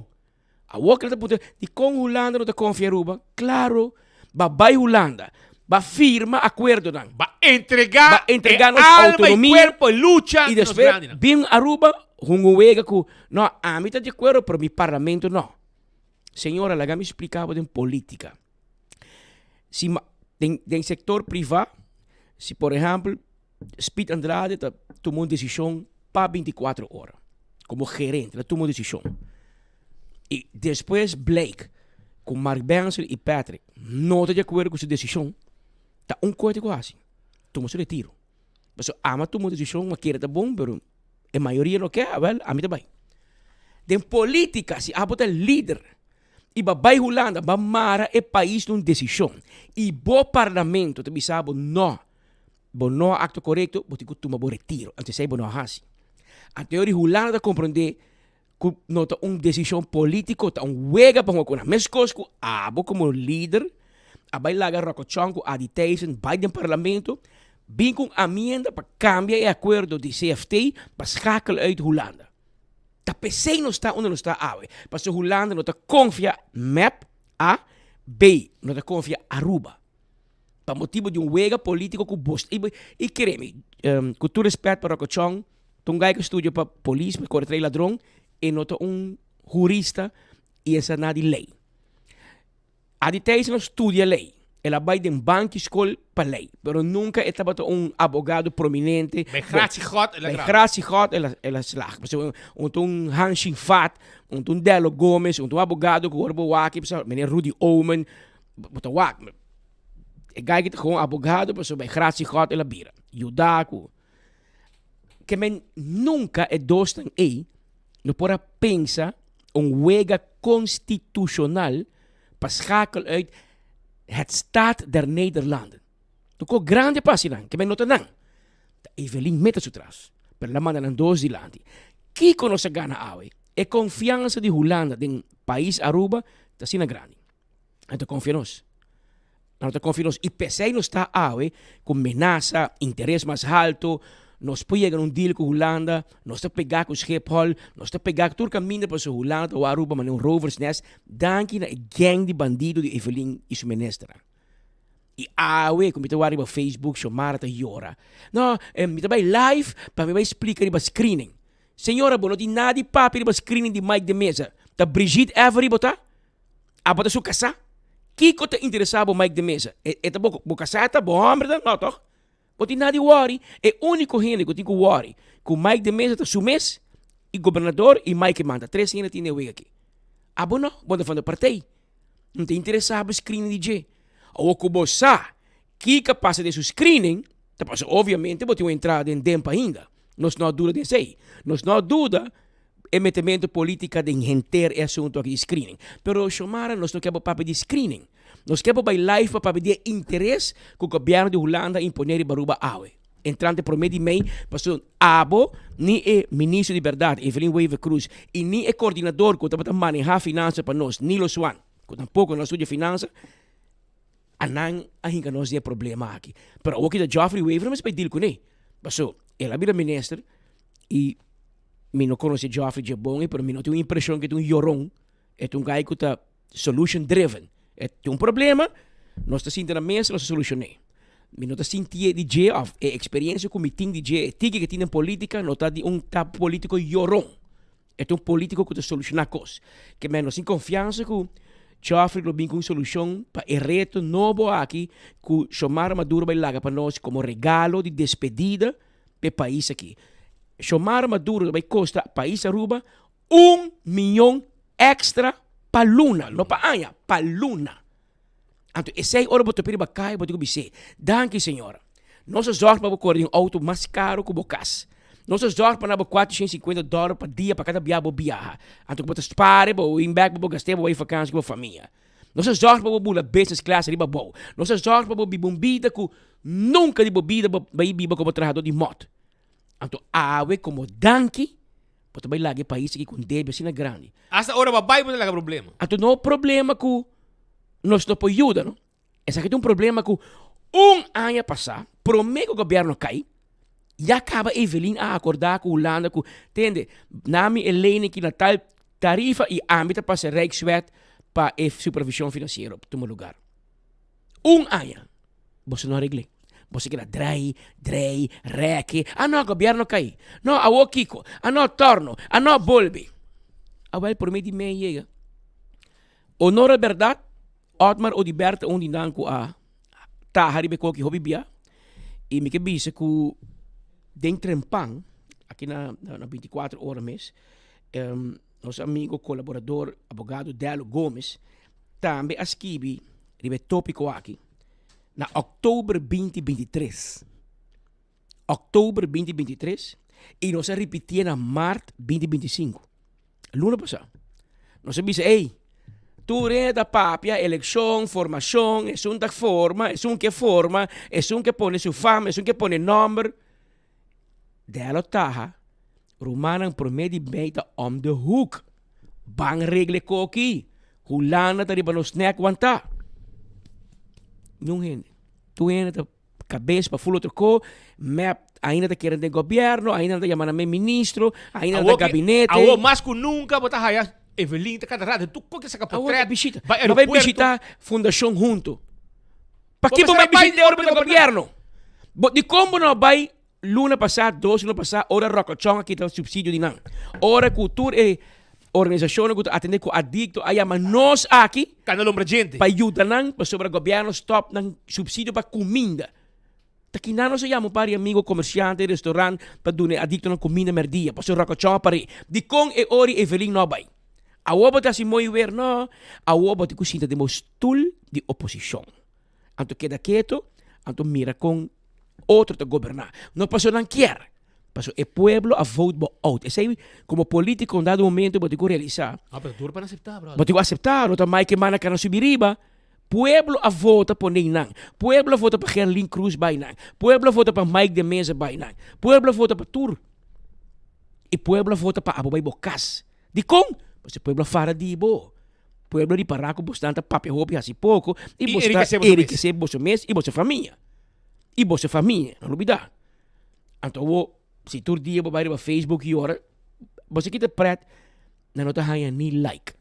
Speaker 19: awor ke nan ta puntra dikon Hulanda no ta konfia Aruba? Klaro, ba bai Hulanda, ba firma akuerdonan,
Speaker 18: Ba entregá
Speaker 19: ba entregá
Speaker 18: e
Speaker 19: nos
Speaker 18: alma i
Speaker 19: outonomia
Speaker 18: kuerpo e lucha
Speaker 19: i
Speaker 18: di nos
Speaker 19: despues
Speaker 18: grandinan.
Speaker 19: bin Aruba hunga un wega ku no, ami ta di akuerdo pero mi parlamento no. Señora, laga mi splica bo den politica. Si ma, den, den sector priva, si por ehempel, Speed Andrade ta tuma un decision pa 24 ora, como gerente, ta tuma un decision. Y despues Blake, cu Mark Benson y Patrick no ta di acuerdo cu su decision, ta un coete cu haci, tuma su retiro. Pasobra ami a tuma un decision, mi a kere ta bon, pero e mayoria no ke, awel, ami ta bai. Den politica, si abo ta lider y bo a bai Hulanda, bo a mara e pais na un decision y bo parlamento ta bisa bo no, bo no a actua corecto, bo tin cu tuma bo retiro. Anto esey bo no a haci. Anto e ora Hulanda ta comprende cu no ta un decision politico, ta un wega pa hunga cu nan. Mescos cu abo como lider a bai laga Rocco Chong cu Adi Thijssen bai den parlamento bin cu un amienda pa cambia e acuerdo di CFT pa schakel uit Hulanda. Ta pesey nos ta unda nos ta awe, pasobra Hulanda no ta confia mep, A, B, no ta confia Aruba. Pa motibo di un wega politico cu bos, y, y kere mi, cu tur respet pa Rocco Chong, ta un guy cu studia pa polis, pa core trae ladron, e no ta un hurista y e sa na di ley. Adi Thijssen a studia ley. El a bai den banki skol pa lei, pero nunka e tabata un abogado prominente.
Speaker 18: Bij gratie God el a
Speaker 19: Bij
Speaker 18: graba.
Speaker 19: gratie God el a, el a slaag. Pasobra un ta un Hanshin Vat, un ta un Dello Gomez, un ta un abogado ku ora bo wak e bisa, meneer Rudy Oomen, bo ta wak. E guy ki ta gewoon abogado, pasobra bij gratie God el a bira. Yuda ku. Ke men nunka e dosnan ei no por a pensa un wega konstitushonal pa schakel uit het Staat der Nederlanden. Tur kos grandi a pasa einan, ke men no ta nan. Ta Evelyn meta su tras, pero el a manda nan dos dilanti. Kiko nos a gana awe? E konfiansa di Hulanda den pais Aruba ta asina grandi. Nan ta konfia nos. Nan ta konfia nos. I p'esei nos ta awe ku menasa, interes mas haltu, nos por yega na un deal ku Hulanda, nos ta pegá ku Schiphol, nos ta pegá ku tur kaminda pasobra Hulanda ta wak Aruba manera un roversnest, danki na e gang di bandido di Evelyn i su ministernan. I awe ku mi ta wak riba Facebook, Xiomara ta yora. No, mi ta bai live pa mi bai splika riba screening. Señora, bo no tin nada di papia riba screening di Mike de Meza. Ta Brigitte Avery bo ta? Abo ta su kasá? Kiko ta interesá bo Mike de Meza? E, e ta bo, bo kasá ta? Bo hòmber ta? No tòg? Bo tin nada di wòri. E úniko hende ku tin ku wòri ku Mike de Meza ta su mes i gobernador i Mike Manda. Tres hende tin den wega aki. Abo no, bo ta van de partij. No ta interesá bo screening di dje. Awor ku bo sa kiko a pasa den su screening, ta pasobra obviamente bo tin un entrada den demp ainda. Nos no a duda den esei. Nos no a duda e metemento politica den henter e asunto aki di screening. Pero Xiomara nos no ke bo papia di screening. Nos ke bo bai live pa papia di e interes cu gobierno di Hulanda a impone riba Aruba awe. Entrante prome di mei pasobra abo ni e ministro di berdad Evelyn Wever Croes y ni e coordinador cu tabata maneha finansa pa nos Nilo Swan cu tampoco no a studia finansa a nan a hinca nos den e problema aki. Pero awo kita Geoffrey Wever mester bai deal cune. Pasobra el a bira minister y Mi no conoce Geoffrey dje bon ei, pero mi no tin un impresion cu e ta un yoron. E ta un guy cu ta solution driven. E tin un problema, nos ta sinta na mesa, nos ta solucion'é. Mi no ta sintié di dje of e experiencia cu mi tin di dje, e tiki cu e tin den politica, no ta di un ta politico yoron. E ta un politico cu ta soluciona cos. Ke men nos tin confiansa cu Geoffrey lo bin cu un solucion pa e reto nobo aki cu Xiomara Maduro bay laga pa nos como regalo di despedida p'e pais aki. Xiomara Maduro ta bai kosta pais Aruba un miyon extra pa luna, no pa aña, pa luna. Anto esei ora bo topa riba kaya bo tin ku bis'é, danki señora, nos a zòrg pa bo kore den outo mas karo ku bo kas. Nos a zòrg pa na bo 450 dòler pa dia pa kada bia bo biaha. Anto ku bo ta spare bo win bèk pa bo gast'é bo bai vakansi ku bo famia. Nos a zòrg pa bo bula business class riba bou. Nos a zòrg pa bo biba un bida ku nunka di bo bida bo bai biba komo trahadó di mòt. Anto awe komo danki bo ta bai laga e pais aki ku un debe asina grandi.
Speaker 18: Asta ora bo a bai bo ta laga problema.
Speaker 19: Anto no problema ku nos no por yuda no. Esaki ta un problema ku un aña pasá promé ku gobièrnu kai ya kaba Evelyn a akordá ku Hulanda ku tende nami e leynan aki na tal tarifa i ami ta pasa Rijkswet pa e supervision financiero tuma lugar. Un aña boso no a regl'é. Boso keda drei, drei, rèki. Ah no, gobierno kai. No, awor kiko? Ah no, torno. Ah no, bolbe. Awel promé di mei yega. Honor al bèrdat, Otmar Oduber ta un di nan ku a taha riba e koki hopi bia. I mi ke bisa ku den trempan, aki na na 24 ora mes, nos amigo kolaborador abogado Dello Gomez tambe a skibi riba e topiko aki na oktober 2023. Oktober 2023 i nos a ripitié na mart 2025. Luna pasá. Nos a bisa, ey, tur hende ta papia elekshon, formashon, esun ta forma, esun ke forma, esun ke pone su fama, esun ke pone nòmber. Dèlo taha, rumannan promé di mei ta om de hoek. Ban regla e koki. Hulanda ta riba nos nèk wantá. Niun hende. Tur hende ta kabes pa ful otro ko. Mep ainda ta kere den gobièrnu, ainda nan ta yama nan mes ministro, ainda nan ta gabinete.
Speaker 18: Awor mas ku nunka bo ta haya Evelyn ta kada rato tur koki ta saka potret, bai
Speaker 19: Bo bai
Speaker 18: aeropuerto.
Speaker 19: bishita Fundashon Hunto.
Speaker 18: Bo
Speaker 19: Pakiko bo
Speaker 18: mester
Speaker 19: bai
Speaker 18: a bai
Speaker 19: bishita
Speaker 18: ora bo ta
Speaker 19: gobièrnu? Bo dikon bo no bai luna pasá, dos luna pasá, ora Rocochon a kita subsidio di nan? Ora ku tur e. Organisashonnan ku ta atendé ku adikto a yama nos aki.
Speaker 18: Kanda lombra djente.
Speaker 19: Pa yuda nan pasobra gobièrnu stòp nan supsidio pa kuminda. Ta kinan nos a yama un par di amigo komersiante i restorant pa duna e adiktonan kuminda mèrdia pasobra ròkòchòn a par'é. Dikon e ora i Evelyn no a bai? Awor bo ta hasi mooi wer? No. Awor bo tin ku sinta den bo stul di oposishon. Anto keda keto, anto mira kon otro ta goberná. No pasobra nan kier. Paso e pueblo a vote bo out. Esei como politico un dado momento bo tin cu realisa.
Speaker 18: Ah, pero duro pa nan acepta, brother.
Speaker 19: Bo tin cu acepta, no ta Mike Eman a cana subi riba. Pueblo a vota pone nan. Pueblo a vota pa Gerlin Cruz bay nan. Pueblo a vota pa Mike de Meza bay nan. Pueblo a vota pa tur. Y pueblo a vota pa abo bay bo cas. Dicon? Pasobra pueblo a fara di bo. Pueblo a ripara cu bosnan ta papia hopi haci poco y
Speaker 18: Y
Speaker 19: bos ta
Speaker 18: enriquece boso mes.
Speaker 19: enriquece boso mes y boso famia. Y boso famia, no lubida. Anto awo, si tur dia bo bai riba Facebook yora, bo sa kita pret, nan no ta haña ni like.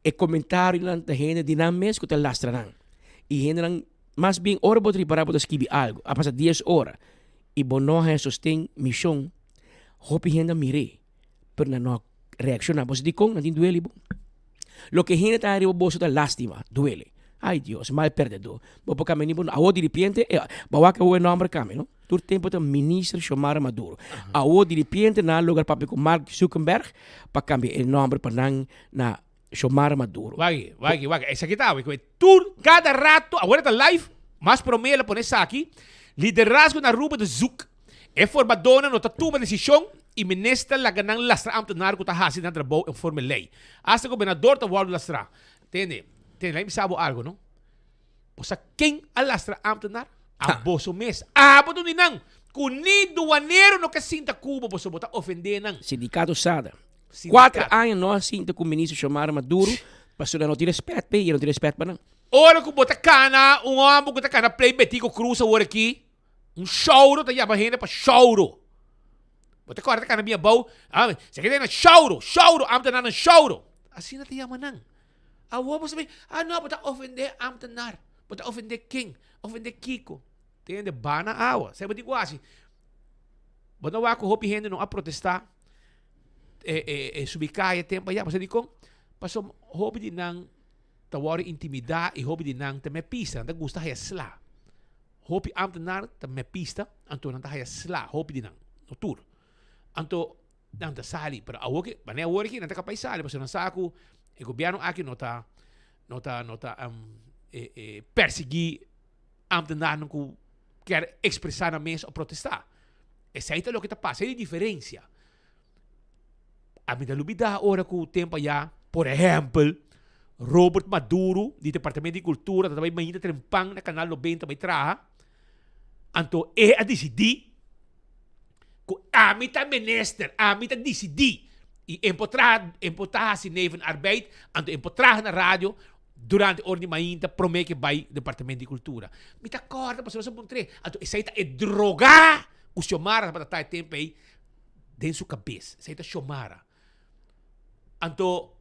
Speaker 19: E comentarionan ta hende di nan mes ku ta lastra nan. I hendenan, mas bien ora bo ta ripará bo ta skibi algu, a pasa dies ora, i bo no haña sosten, mishon, hopi hende a mir'é, pero nan no a reakshoná. Bo sa dikon? Nan tin duele bo. Loke hende ta haña riba boso ta lástima, duele. Ay Dios, mal perdedó. Bo por kambia ni bo Awor diripiente, e, bo wak awor e nòmber kambia, no? Tur tempu ta Minister Xiomara Maduro. Awor diripiente nan a logra papia ku Mark Zuckerberg pa kambia e nòmber pa nan na Xiomara Maduro.
Speaker 18: Wak, wak, wak. Esaki ta awe ku e tur kada rato, awor e ta live, mas promé el a pone esaki, Liderazgo na Aruba ta zoek. E formadónan no ta tuma desishon i minister laga nan lastra ámtenar ku ta hasi nan trabou enforme lei. Asta gobernador ta wòrdu lastrá. Tende, tende, laga mi bisa bo algu, no? Bo sa ken a lastra ámtenar? A boso mes. Abo ta un di nan ku ni duanero no ke sinta ku bo pasobra bo ta ofendé nan.
Speaker 19: Sindikato Sada. Kuater aña no a sinta ku minister Xiomara Maduro pasobra nan no tin rèspèt p'e i e no tin rèspèt pa nan.
Speaker 18: Ora ku bo ta kana un hòmber ku ta kana play Betico Cruz awor aki, Un shouro ta yama hende pa shouro. Bo ta kòrda ta kana bin abou, ah, se keda na shouro, shouro, ambtenaar nan shouro. Asina ta yama nan. Awor bo sabi, ah no, bo ta ofendé ambtenaar. Bo ta ofendé ken? Ofendé kiko? Tende, ba na awa. Sa bo tin ku hasi? Bo no wak ku hopi hende no a protestá e, e, e subi kaya tempu ayá. Pasobra dikon? Pasobra hopi di nan ta wòrdu intimidá i hopi di nan ta mepista, nan ta gusta haya sla. Hopi ambtenaar ta mepista, anto nan ta haya sla, hopi di nan, no tur. Anto nan ta sali, pero awor ki, wanneer awor aki nan ta kapaz sali, pasobra nan sa ku e gobierno aki no ta, no ta, no ta e, e persigui ambtenaarnan ku kier ekspresá nan mes o protestá. Esei ta loke ta pasa, esei ta e diferensia. Ami ta lubida ora ku tempo aya, por ehèmpel, Robert Maduro di Departamento di Kultura ta bai mainta trempan na Kanal Nobenta bai traha, anto e a disidí ku ami ta minister, ami ta disidí i e por traha, e por ta hasi nevenarbeid, anto e por traha na radio durante ora di mainta promé ke bai Departamento di Kultura. Mi ta kòrda pasobra nos a puntr'é, anto esei ta e drogá ku Xiomara tabata ta e tempu ei. den su kabes. Esei ta Xiomara. Anto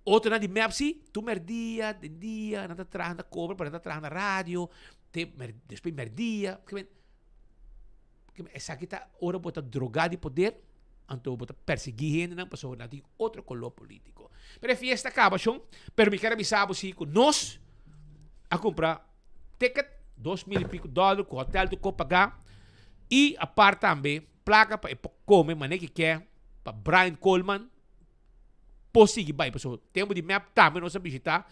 Speaker 18: otronan di mep si, tur merdia, den dia, nan ta traha, nan ta kobra, pero nan ta traha na radio, te mer, despues merdia. Ke men, ke men, esaki ta ora bo ta drogá di poder, anto bo ta persiguí hendenan pasobra nan tin otro koló polítiko. Pero e fiesta a kaba shon, pero mi kier a bisa bo si ku nos a kumpra ticket, 2000 y pico dollar ku hotel tur ko pagá y apart tambe placa pa e por come mane ki ke pa Brian Coleman por sigui bai pasobra tempo di mep tambe nos a bishita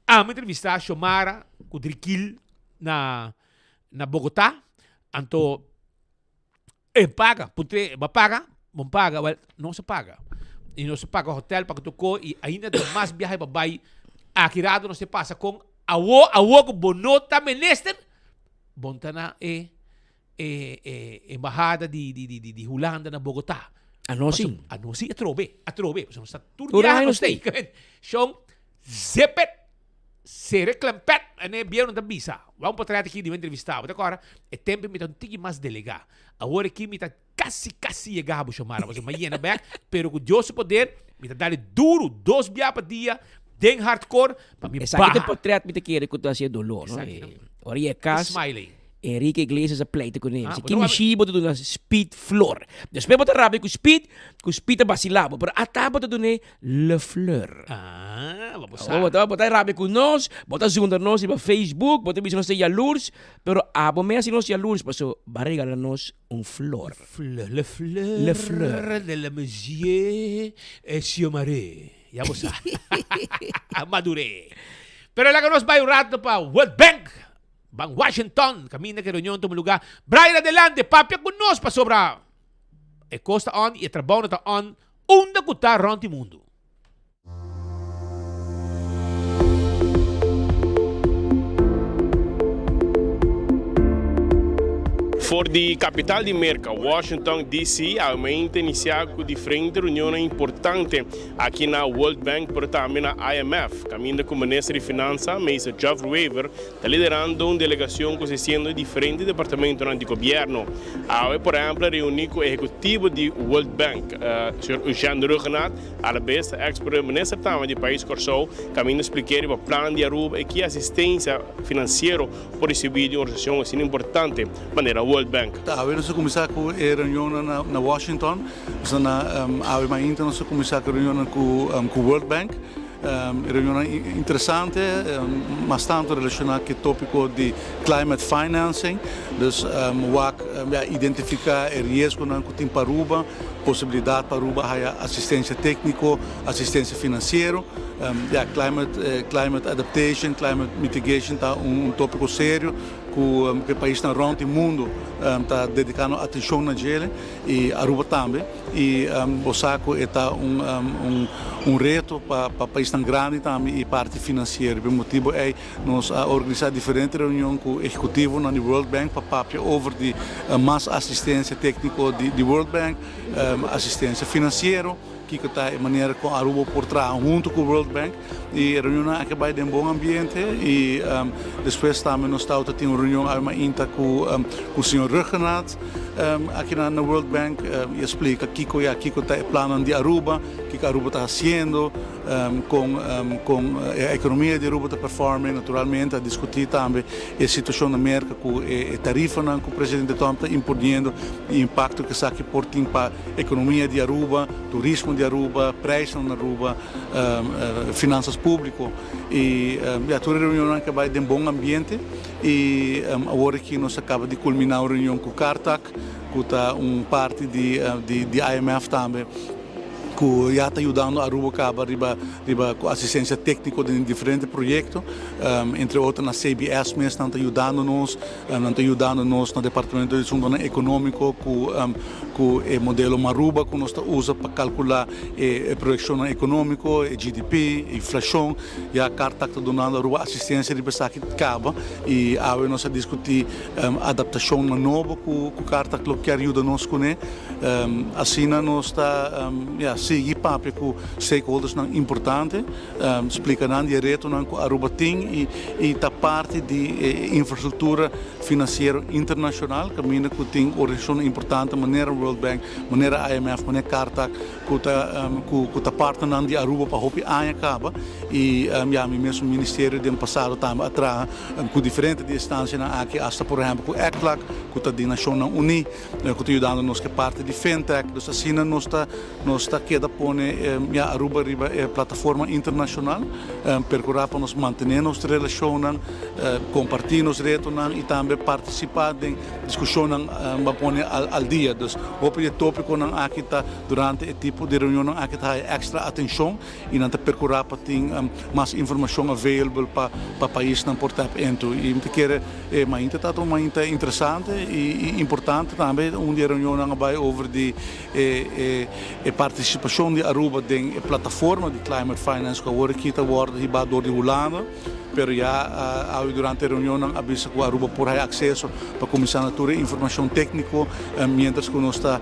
Speaker 18: ami entrevista Xiomara ku Drikil na na Bogota anto E paga, puntr'é, bo a paga? Bo paga, wel, nos a paga. I nos a paga hotel, paga tur ko i ainda ta mas biahe pa bai. Aki rato nos te pasa kon awo, awo ku bo no ta minister, bo no ta na e e e embahada di di di di Hulanda na Bogotá.
Speaker 19: Anos si.
Speaker 18: Anos si, atrobe, atrobe. Pasobra nos ta tur biahe nos ta ei. Shon, zip it! Sere klempet en e bieu no ta bisa. Wou un potret aki di mi entrevista bo. Ta kora e tempo mi ta un tiki mas delega. Awor aki mi ta kasi kasi yega bo Xiomara pasobra mi a yena bek pero ku Dios su poder mi ta dale duru dos bia pa dia den hardcore pa mi
Speaker 19: Esaki ta
Speaker 18: baha.
Speaker 19: potret mi ta kere ku ta hasi e dolor no.
Speaker 18: Esaki no.
Speaker 19: Ora yega kas
Speaker 18: Smiley.
Speaker 19: Enrique Iglesias a pleita kuné.
Speaker 18: Ah,
Speaker 19: Si
Speaker 18: bo
Speaker 19: ki
Speaker 18: no
Speaker 19: mishi bo ta duna Speed flor. Despues bo ta rabia ku Speed, ku Speed ta basila bo. Pero ata bo ta dun'é le fleur.
Speaker 18: Ah, bo sa.
Speaker 19: Bo ta bo ta rabia ku nos, bo ta zundra nos riba Facebook, bo ta bisa nos ta yalurs, pero abo mes hasi nos yalurs paso bo a regala nos un flor.
Speaker 18: Fleur, le fleur,
Speaker 19: Le fleur.
Speaker 18: de la monsieur Xiomare. Ya bo sa. Maduré. Pero laga nos bai un rato pa World Bank. Ban Washington, kaminda ku e reunion tuma lugá. Brian adelante, papia ku nos pasobra e kos ta on i e trabounan ta on unda ku ta rònt di mundu.
Speaker 20: For di kapital di Merka, Washington, DC, awe ta inisiá ku diferente reunionnan importante aki na World Bank pero tambe na IMF, kaminda ku Minister di Finansa, Meester Geoffrey Wever, Ta liderando un delegacion consistiendo di diferente departamentonan di gobierno. Awe por ehempel a reuni cu ehecutivo di World Bank, señor Eugène Rhuggenaath, alabes ta ex primer minister tambe di pais Corsou, caminda spliké riba plan di Aruba y ki asistencia financiero por ricibi di un organisacion asina importante manera World Bank.
Speaker 12: Awe nos a cuminsa cu e reunionnan na Washington. Nos na awe mainta nos a cuminsa cu e reunionnan cu World Bank. E reunionnan interesante, mas tanto relaciona cu e topico di climate financing. Dus wak ya identifica e riesgonan cu tin pa Aruba, posibilidad pa Aruba haya asistencia tecnico, asistencia financiero. Ya climate climate adaptation, climate mitigation ta un topico serio cu e paisnan rond di mundo ta dedicando atencion na djele y Aruba tambe. Y bo sa cu e ta un un reto pa pa paisnan grandi tambe y parti financiero. P'e motibo ey nos a organisa diferente reunion cu ehecutivonan di World Bank pa papia over di mas asistencia tecnico di di World Bank, asistencia financiero, kico ta e manera con Aruba por traha hunto cu World Bank. Y e reunionnan aki a bay den bon ambiente y despues tambe nos tawata tin un reunion awe mainta cu cu señor Rhuggenaath aki na na World Bank y a splica kico ya kico ta e plannan di Aruba, kico Aruba ta haciendo, con con e economia di Aruba ta performing. Naturalmente a discuti tambe e situacion na Merca cu e tarifanan cu presidente Trump ta imponiendo y impacto cu esaki por tin pa economia di Aruba, turismo di Aruba, prijsnan na Aruba. Finanzas Publico y ya tur e reunionnan ke bay den bon ambiente y awor aki nos a caba di culmina un reunion cu Cartac cu ta un parti di di IMF tambe cu ya ta yudando Aruba caba riba riba cu asistencia tecnico den diferente proyecto entre otro na CBS mes nan ta yudando nos nan ta yudando nos na Departamento di Asuntonan Economico cu cu e modelo Maruba cu nos ta usa pa calcula e proyeccionnan economico, e GDP, e inflacion, ya Cartac ta dunando Aruba asistencia riba esaki caba y awe nos a discuti adaptacionnan nobo cu Cartac lo kier yuda nos cune. Asina nos ta ya sigui papia cu stakeholdersnan importante, splica nan di e retonan cu Aruba tin y ta parti di e infrastructura financiero internacional caminda cu tin organisacionnan importante manera World Bank, manera IMF, manera Cartac cu ta cu ta partnernan di Aruba pa hopi aña caba y ya mi mesun ministerio den pasado tambe a traha cu diferente di estancianan aki hasta por ehempel cu ECLAC cu ta di Nacionnan Uni cu ta yudando nos cu e parti di fintech dus asina nos ta nos ta keda pone ya Aruba riba e plataforma internacional percura pa nos mantene nos relacionnan comparti nos retonan y tambe participa den Diskushonnan ba pone al dia. Dus hopi di e topikonan aki ta durante e tipo di reunionnan aki ta haya extra atenshon i nan ta perkurá pa tin mas informashon available pa pa paisnan por tap into. I mi ta kere e mainta ta un mainta interesante i importante tambe. Un di e reunionnan a bai over di e e partisipashon di Aruba den e plataforma di climate finance ku awor aki ta wòrdu hibá dor di Hulanda. Pero ya awe durante e reunionnan a bisa cu Aruba por haya acceso pa cuminsa na tur e informacion tecnico, mientras cu nos ta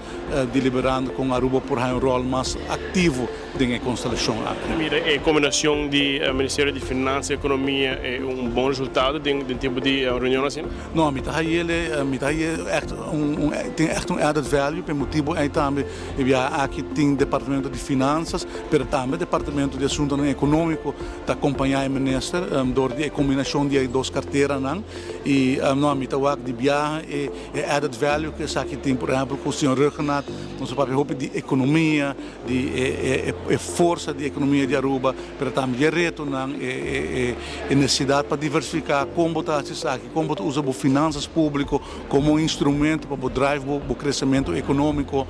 Speaker 12: deliberando con Aruba por haya un rol mas activo den e constelacion aki.
Speaker 20: Mira e combinacion di Ministerio di Finansa y Economia e un bon resultado den tipo di reunion asina?
Speaker 12: No, mi ta hayele, mi ta haye echt un, tin echt un added value, p'e motibo ey tambe e biaha aki tin Departamento di Finanzas, pero tambe Departamento di Asuntonan Economico ta acompaña e minister. dor di e kombinashon di e dos karteranan i no mi ta wak di biaha e e added value ku esaki tin. Por ehèmpel ku señor Rhuggenaath nos a papia hopi di ekonomia, di e e forsa di ekonomia di Aruba, pero tambe di e retonan, e e e nesesidat pa diversifiká, kon bo ta hasi esaki, kon bo ta usa bo finansas públiko komo un instrumento pa bo drive bo bo kresementu ekonómiko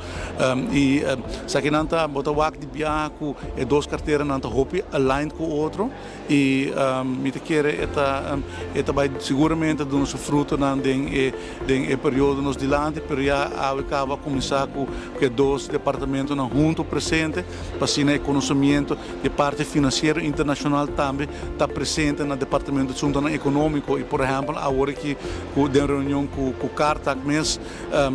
Speaker 12: i esakinan ta bo ta wak di biaha ku e dos karteranan ta hopi aligned ku otro i mi ta kere e ta e ta bai siguramente duna su frutonan den e den e periodo nos dilanti pero ya awe kaba a kuminsá ku e dos departamentonan hunto presente pa asina e konosemiento di parti finansiero internashonal tambe ta presente na departamento di asuntonan ekonómiko i por ehèmpel awor aki ku den reunion ku ku Cartac mes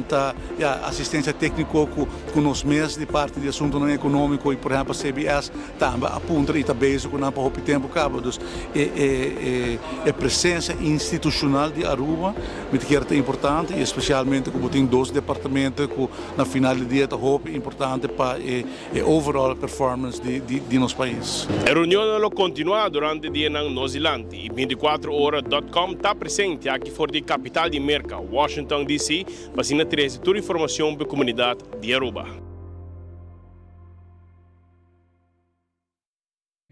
Speaker 12: ta ya asistensia tékniko ku ku nos mes di parti di asuntonan ekonómiko i por ehèmpel CBS tambe a puntra i ta bezig ku nan pa hopi tempu kaba. Dus e e e e presensia institushonal di Aruba mi ta kere ta importante i espesialmente ku bo tin dos departamento ku na final di dia ta hopi importante pa e e overall performance di di di nos pais.
Speaker 20: E reunionnan lo kontinuá durante dianan nos dilanti i 24 ora dot com ta presente aki for di kapital di Merka, Washington DC, pa asina trese tur informashon pa e komunidat di Aruba.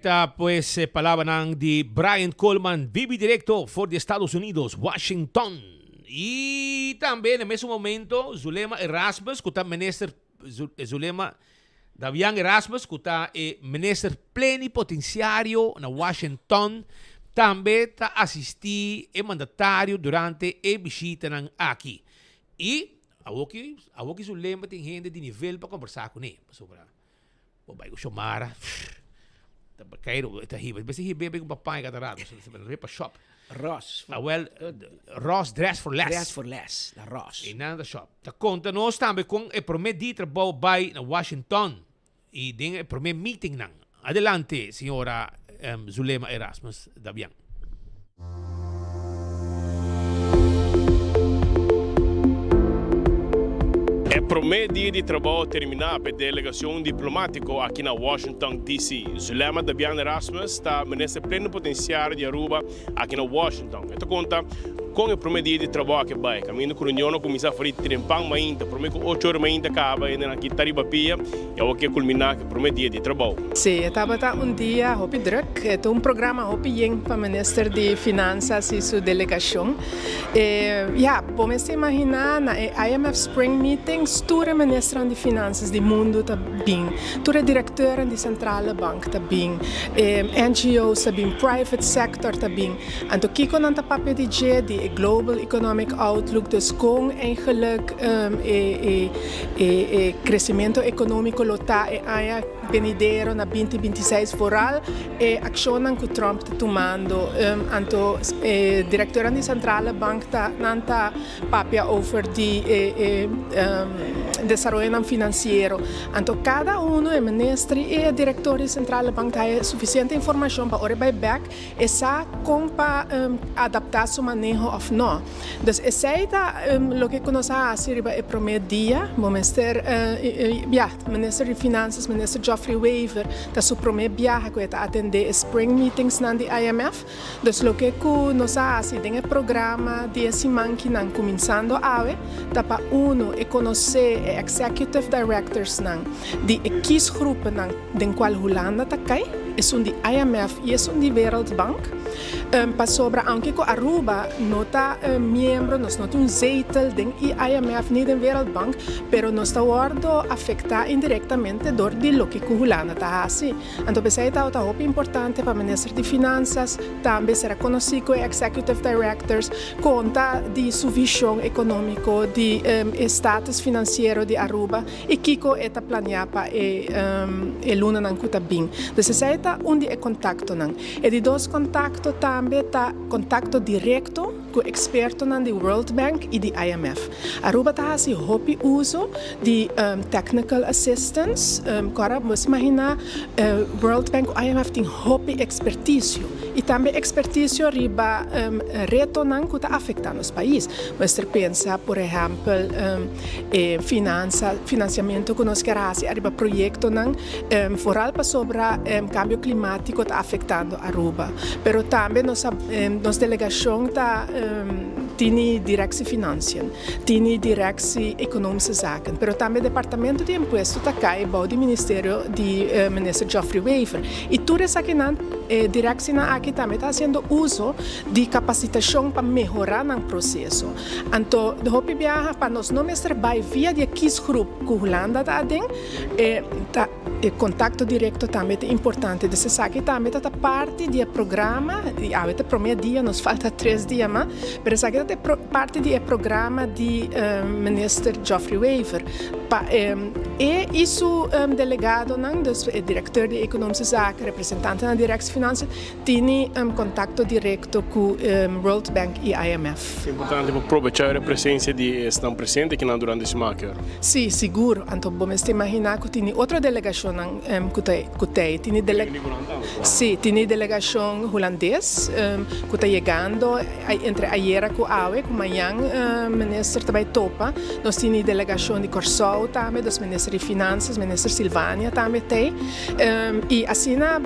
Speaker 18: Ta pues e palabranan di Brian Coleman bibi directo for di Estados Unidos, Washington. Y tambe na mesun momento Zulema Erasmus cu ta minister Zulema Davian Erasmus cu ta e minister plenipotenciario na Washington tambe ta asisti e mandatario durante e bishitanan aki. Y awoki awoki Zulema tin hende di nivel pa combersa cune pasobra Bo bai ku Xiomara, ta keiru, ta hiba, mester hib'é bai ku papaña kada rato, se pa shop.
Speaker 19: Ross.
Speaker 18: Awel, Ross Dress for Less.
Speaker 19: Dress for Less, na Ross.
Speaker 18: I nan ta shop. Ta konta nos tambe kon e promé di trabou bai na Washington i den e promé meetingnan. Adelante, señora Zulema Erasmus Dabian.
Speaker 20: E promé dia di trabou a terminá pa e delegacion diplomatico aki na Washington, DC. Zulema Dabian Erasmus ta minister plenipotenciario di Aruba aki na Washington. E ta conta con e promé dia di trabou aki a bai. Caminda cu reunion a cuminsa for di trempan mainta, promé cu ocho ora mainta caba hendenan aki ta riba pia y awor ke culminá cu e promé dia di trabou.
Speaker 21: Sí, e tabata un dia hopi druk. E ta un programa hopi yen pa Minister di Finansas y su delegacion. E, ya, bo mester imagina na e IMF Spring Meetings tur e ministernan di Finansas di mundu ta bin, tur e directeurnan di Centrale Bank ta bin, e NGO's ta bin, private sector ta bin. Anto kiko nan ta papia di dje? Di e Global Economic Outlook, dus kon eigenlijk e, e, e, e crecimento economico lo ta e aña benidero na binti binti seis vooral e accionnan cu Trump ta tumando. Anto e directornan di Centrale Bank ta nan ta papia over di e e desaroyonan financiero. Anto cada uno e minister y e director di Centrale Bank ta haya suficiente informacion pa ora e bay bek e sa con pa adapta su maneho of no. Dus esey ta loke cu nos a haci riba e prome dia. Bo mester, ya, Minister di Finanzas, Minister Geoffrey Wever, ta su prome biaha cu e ta atende e spring meetingsnan di IMF. Dus loke cu nos a haci den e programa di e siman kinan cuminsando awe ta pa uno e conoce e executive directorsnan di e kiesgroepennan den cual Hulanda ta cay, esun di IMF y esun di Wereldbank. Pasobra aunke cu Aruba no ta miembro, nos no tin un zetel den IMF ni den Wereldbank, pero nos ta wordo afecta indirectamente door di loke cu Hulanda ta haci. Anto p'esey tabata hopi importante pa Minister di Finanzas tambe sera conoci cu e Executive Directors, conta di su vision economico, di e status financiero di Aruba y kico e ta planea pa e e lunanan cu ta bin. Dus esey ta un di e contactonan. E di dos contacto tambe ta contacto directo. ku ekspertonan di World Bank i di IMF. Aruba ta hasi hopi uso di technical assistance. Ku ora bo imaginá World Bank ku IMF tin hopi ekspertisio i tambe ekspertisio riba retonan ku ta afektá nos pais. Mester pensa por ehèmpel e finansa, finansiamentu ku nos kier hasi ariba proyektonan foral pasobra kambio klimátiko ta afektando Aruba. Pero tambe nos a nos delegashon ta tini Directie Financiën, tini Directie Economische Zaken, pero tambe Departamento di Impuesto ta kai bou di Ministerio di Minister Geoffrey Wever. I tur esakinan e directienan aki tambe ta hasiendo uso di kapasitashon pa mehorá nan proseso. Anto hopi biaha pa nos no mester bai via di e kiesgroep ku Hulanda ta aden, e ta e kontakto direkto tambe ta importante. Dus esaki tambe ta ta parti di e programa, i awe ta promé dia, nos falta tres dia mas, pero esaki ta ta parti di e programa di Minister Geoffrey Wever pa e i su delegadonan, dus e direkteur di Ekonomische Zaken, representantenan di Rijksfinanciën, Tini contacto directo cu World Bank y IMF.
Speaker 20: Ta importante pa probecha e presencia di esnan presente akinan durante e siman aki ora.
Speaker 21: Si, sigur. Anto bo mester imagina cu tini otro delegacionnan cu ta cu t'ey. Tini dele Si, tini delegacion Hulandes cu ta yegando entre ayera cu awe, cu mañan minister ta bay topa. Nos tini delegacion di Corsou tambe, dos minister di Finanzas, minister Silvania tambe t'ey. Y asina.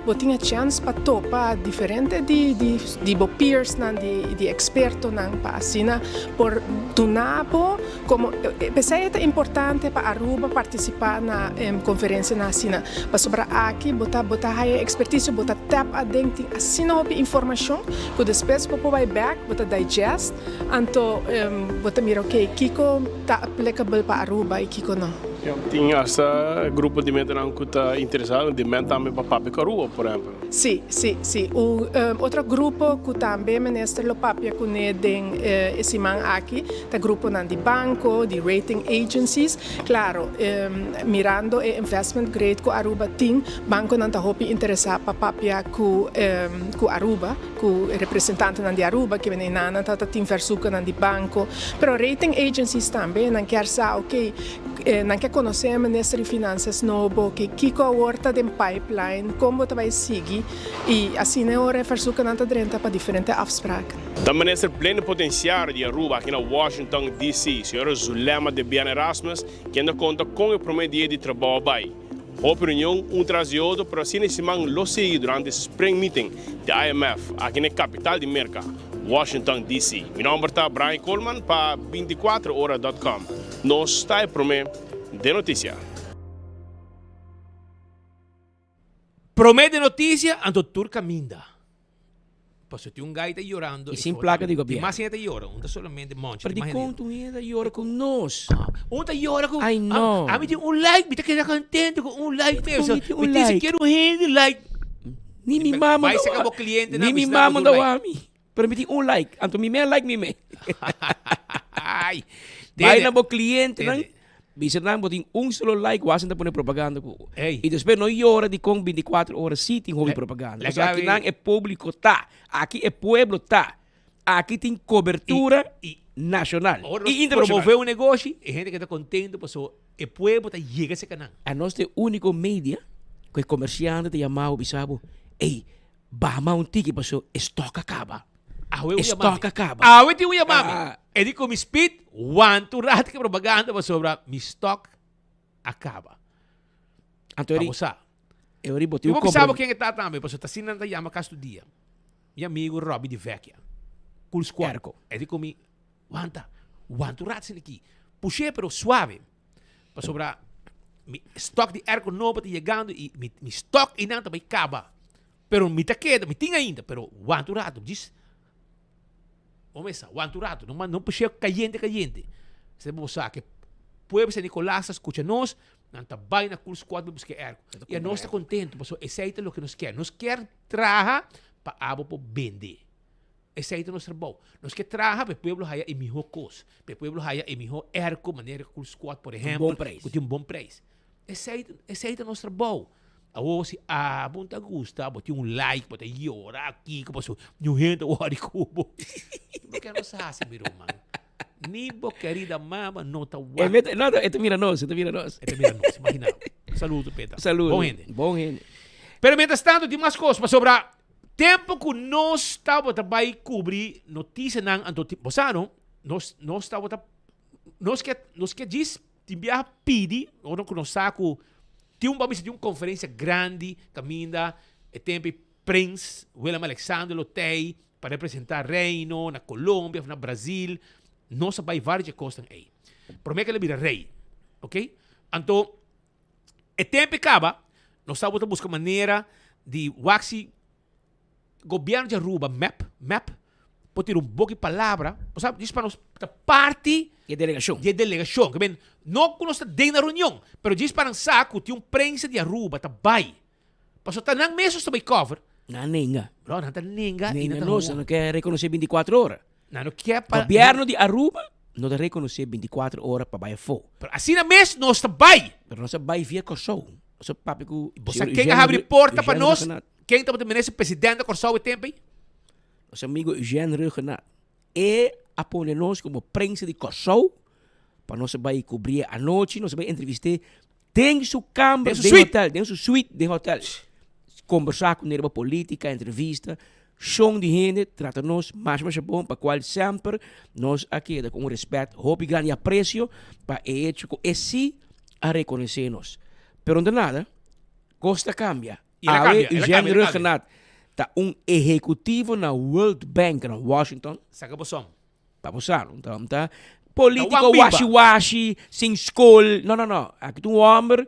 Speaker 21: Bo tin e chèns pa topa diferente di di bo peersnan, di di ekspertonan pa asina por duna bo komo p'esei e ta importante pa Aruba partisipá na konferensianan asina pasobra aki bo ta bo ta haya ekspertisio bo ta tèp aden tin asina hopi informashon ku despues bo por bai bèk bo ta digest anto bo ta mira oke kiko ta applicable pa Aruba i kiko no.
Speaker 20: Tin hasta grupo di mentenan ku ta interesá di men tambe pa papia ku Aruba, por ehempel.
Speaker 21: Sí, sí, sí. Un otro grupo ku tambe minister lo papia kuné den e siman aki ta gruponan di banko, di rating agencies. Klaro, mirando e investment grade ku Aruba tin, bankonan ta hopi interesá pa papia ku ku Aruba, ku representantenan di Aruba, ke nan ta tin versukonan di banko. Pero rating agencies tambe nan kier sa, oke, Nan ke konosé e minister di Finansias nobo, ke kiko awor ta den pipeline, kon bo ta bai sigui i asina e ora e verzoekennan ta drenta pa diferente afspraken.
Speaker 20: Ta minister plenipotenciario di Aruba aki na Washington DC, señora Zulema Debian Erasmus, ken ta konta kon e prome dia di trabou a bai. Hopi reunion un tras di otro, pero asina e siman lo sigui durante Spring Meeting di IMF aki na e kapital di Merka, Washington DC. Mi nomber ta Brian Koolman pa binticuatroora dot com. Nos ta e prome den noticia.
Speaker 18: Prome den noticia anto tur caminda. Paso tin un guy ta yorando.
Speaker 19: Y sin placa di gobierno.
Speaker 18: Tin mas hende ta yora. Un ta solamente Monchi.
Speaker 19: Pero dicon tur hende ta yora cu nos?
Speaker 18: Un ta yora cu.
Speaker 19: Ay no.
Speaker 18: Ami tin un like. Mi ta keda contento cu un like.
Speaker 19: Dicon mi tin un like?
Speaker 18: Mi tin sikiera un hende like.
Speaker 19: Ni mi mama.
Speaker 18: Bay saca bo cliente.
Speaker 19: Ni mi mama ta wak mi. Pero mi tin un like. Anto mi me like mi me.
Speaker 18: Ay.
Speaker 19: Bay na bo clientenan. Bisa nan bo tin un solo like wasin ta pone propaganda ku bo.
Speaker 18: Ey.
Speaker 19: I despues no yora dikon binticuatro ora si tin hopi propaganda. Pasobra aki nan e publico ta. Aki e pueblo ta. Aki tin cobertura nacional i internacional.
Speaker 18: Promove un negoshi e hende keda contento pasobra e pueblo ta yega cerca nan.
Speaker 19: Anos ta e unico media ku e comerciante ta yama bo bisa bo, ey, Bama un tiki paso e stock a caba.
Speaker 18: Awe
Speaker 19: E stock a caba.
Speaker 18: Awe tin un yamami. E di cu mi speed wanta un rato ki propaganda pasobra mi stock a caba.
Speaker 19: Anto
Speaker 18: Pa bo sa.
Speaker 19: E ori bo tin
Speaker 18: Mi
Speaker 19: un
Speaker 18: bo bisa bo
Speaker 19: compra.
Speaker 18: ken e ta tambe pasobra ta asina nan ta yama cas tur dia. Mi amigo Robby di Vecchia. Cool squad.
Speaker 19: Erco.
Speaker 18: E di cu mi wanta, wanta un rato asina aki. Pushe pero suave. Pasobra mi stock di airco nobo ta yegando y mi, mi stock einan ta bay caba. Pero mi ta keda, mi tin ainda, pero wanta un rato, djis. Bo mesa, wanta un rato, no, no push'é cayente cayente. Esei bo sa ke pueblo San Nicolas ta scucha nos, nan ta bay na Cool Squad pa busca airco. Y anos ta contento, pasobra esei ta loke nos kier. Nos kier traha pa abo por bende. Esei ta nos trabou. Nos ke traha pa e pueblo haya e mihó kos, pa e pueblo haya e mihó airco manera Cool Squad por ehèmpel, ku tin un bon preis. Esei, esei ta nos trabou. Awor si abo no ta gusta, bo tin un like, bo ta yora kiko pasobra niun hende ta wòri ku bo. Bo ke nos hasi mi ruman. Ni bo kerida mama no ta wak.
Speaker 19: E mete, no, e ta mira nos, e ta mira nos.
Speaker 18: E ta mira nos, imagina bo. Saludo Peta.
Speaker 19: Saludo.
Speaker 18: Bon hende.
Speaker 19: Bon hende.
Speaker 18: Pero mientras tanto tin mas kos pasobra tempo ku nos tabata bai kubri notisianan anto bo sa no, nos nos tabata nos ke nos ke djis Tin biaha pidi, ora ku nos sa ku tin un bamisa tin un konferensia grandi kaminda e tempu ei Prins Willem Alexander lo tei pa representá Reino na Colombia of na Brazil, nos a bai varios dje kosnan ei. Promé ku el a bira rei, ok. Anto e tempu ei kaba nos tabata buska manera di wak si Gobierno di Aruba, mep, mep, por tira un boki palabra, bo sa, djis pa nos ta parti
Speaker 19: Di e delegacion.
Speaker 18: di e delegacion. Ke men, no ku nos ta den na reunion, pero djis pa nan sa ku tin un prensa di Aruba ta bai. Pasobra ta nan mes nos ta bai cover.
Speaker 19: Nan nenga.
Speaker 18: Bro, nan ta nenga i
Speaker 19: Nenga
Speaker 18: nan ta
Speaker 19: nos, nan no ke reconoce binticuatro ora.
Speaker 18: Nan no ke pa.
Speaker 19: Gobierno di Aruba no ta reconoce binticuatro ora pa bai afo.
Speaker 18: Pero asina mes nos ta bai.
Speaker 19: Pero nos a bai via Kòrsou. Nos a papia ku
Speaker 18: Bo sa
Speaker 19: señor
Speaker 18: ken a
Speaker 19: Eugène
Speaker 18: habri
Speaker 19: Ru-
Speaker 18: porta pa
Speaker 19: Eugène
Speaker 18: nos?
Speaker 19: Rhuggenaath.
Speaker 18: Ken tabata minister presidente Kòrsou e tempu ei?
Speaker 19: Nos amigo Eugène Rhuggenaath. E a pone nos komo prensa di Kòrsou pa nos a bai kubrié anochi, nos a bai entrevist'é den su kamber
Speaker 18: Den su
Speaker 19: den
Speaker 18: suite.
Speaker 19: hotel, den su suite den hotel. Kombersá kuné riba polítika, entrevista, shon di hende trata nos masha masha bon pa kual semper nos a keda ku un rèspèt hopi grandi i apresio pa e hecho ku e sí a rekonosé nos. Pero no ta nada, kos ta kambia.
Speaker 18: I el a
Speaker 19: Awe
Speaker 18: kambia, el a
Speaker 19: Eugène
Speaker 18: kambia, el a kambia.
Speaker 19: Rhuggenaath ta un ehekutivo na World Bank na Washington.
Speaker 18: Saka bo som.
Speaker 19: Pa bo sa, no ta, no ta politico
Speaker 18: Ta wan biba.
Speaker 19: washi washi, sin skol. No, no, no. Aki ta un homber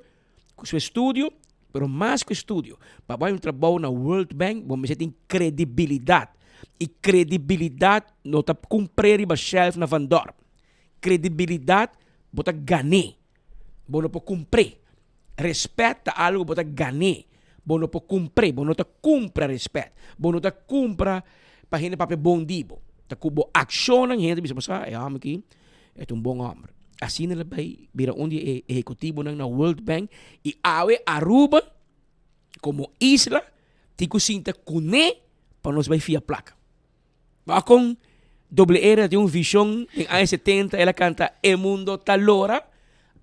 Speaker 19: ku su estudio, pero mas ku estudio. Pa bo hay un trabou na World Bank, bo mester tin credibilidad. I credibilidad no ta kumpr'é riba shelf na Van Dorp. Credibilidad bo ta gan'é. Bo no por kumpr'é. Respet ta algo bo ta gan'é. Bo no por kumpr'é. Bo no ta kumpra respet. Bo no ta kumpra pa hende papia bon di bo. Ta ku bo akshonnan hende ta bisa bo sa e hòmber aki e ta un bon hòmber. Asina el a bai bira un di e ehekutivonan na World Bank i awe Aruba komo isla tin ku sinta kuné pa nos bai fia plaka. Wak kon Doble R tin un vision den aña setenta el a canta E mundo ta lora,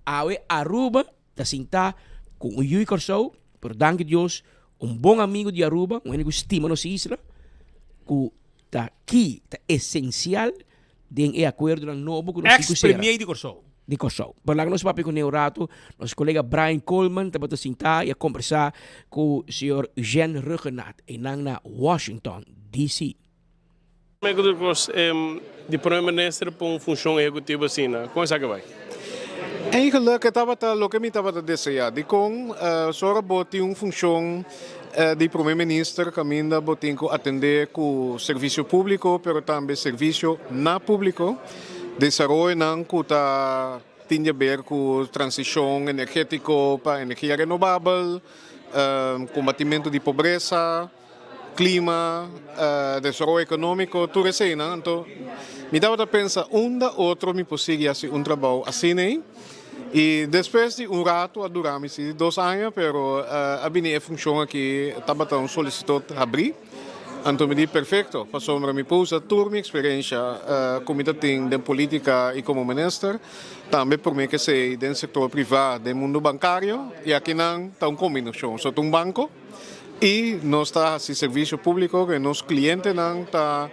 Speaker 19: awe Aruba ta sinta cu un yu di Corsou, pero danki Dios un bon amigo di Aruba, un hende cu stima nos isla, cu ta ki ta esencial den e acuerdonan nobo cu nos tin cu
Speaker 18: Ex
Speaker 19: cera.
Speaker 18: premier di Corsou.
Speaker 19: Di Corsou. Pero laga nos papia cu ne un rato, nos colega Brian Coleman tabata sinta y a conversa cu señor Eugène Rhuggenaath, eynan na Washington, DC.
Speaker 20: Prome ku tur kos, di prome minister pa un funshon ehekutivo asina, kon esaki bai?
Speaker 1: Eigenlijk e tabata loke mi tabata desea. Dikon? Sora bo tin un funshon di prome minister kaminda bo tin ku atende ku servisio públiko pero tambe servisio na públiko, desaroyonan ku ta tin di aber ku transishon energétiko pa energia renobabel, kombatimentu di pobresa. Klima, desaroyo ekonómiko, tur eseinan. Anto mi tabata pensa unda otro mi por sigui hasi un trabou asina ei. I despues di un ratu, a dura mi si dos aña, pero a bini e funshon aki tabata un solisitud habrí. Anto mi di perfekto, pasobra mi por usa tur mi eksperensha ku mi ta tin den polítika i komo minister, tambe promé ku esei den sektor privá, den mundu bankario, i akinan ta un kombinashon. So ta un banko. I nos ta hasi servisio públiko ku nos klientenan ta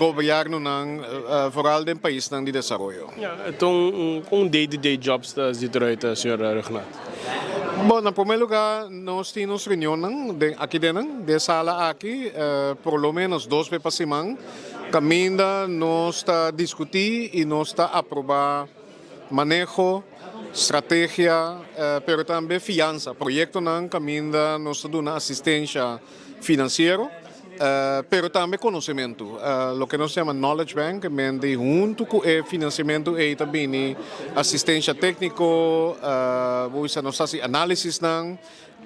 Speaker 1: gobièrnunan foral den paisnan di desaroyo.
Speaker 20: Ja, e ta un kon day to day jobs ta ziet eruit, señor Rhuggenaath?
Speaker 1: Bon, na promé lugá nos tin nos reunionnan den aki dennan, den e sala aki, por lo ménos dos bes pa siman, kaminda nos ta diskutí i nos ta aprobá Maneho, strategia, pero tambe fiansa, proyectonan caminda nos ta duna asistencia financiero, pero tambe conocemento, loke nos yama knowledge bank, mende hunto cu e financiamento ey ta bini asistencia tecnico, bo bisa nos ta haci analisisnan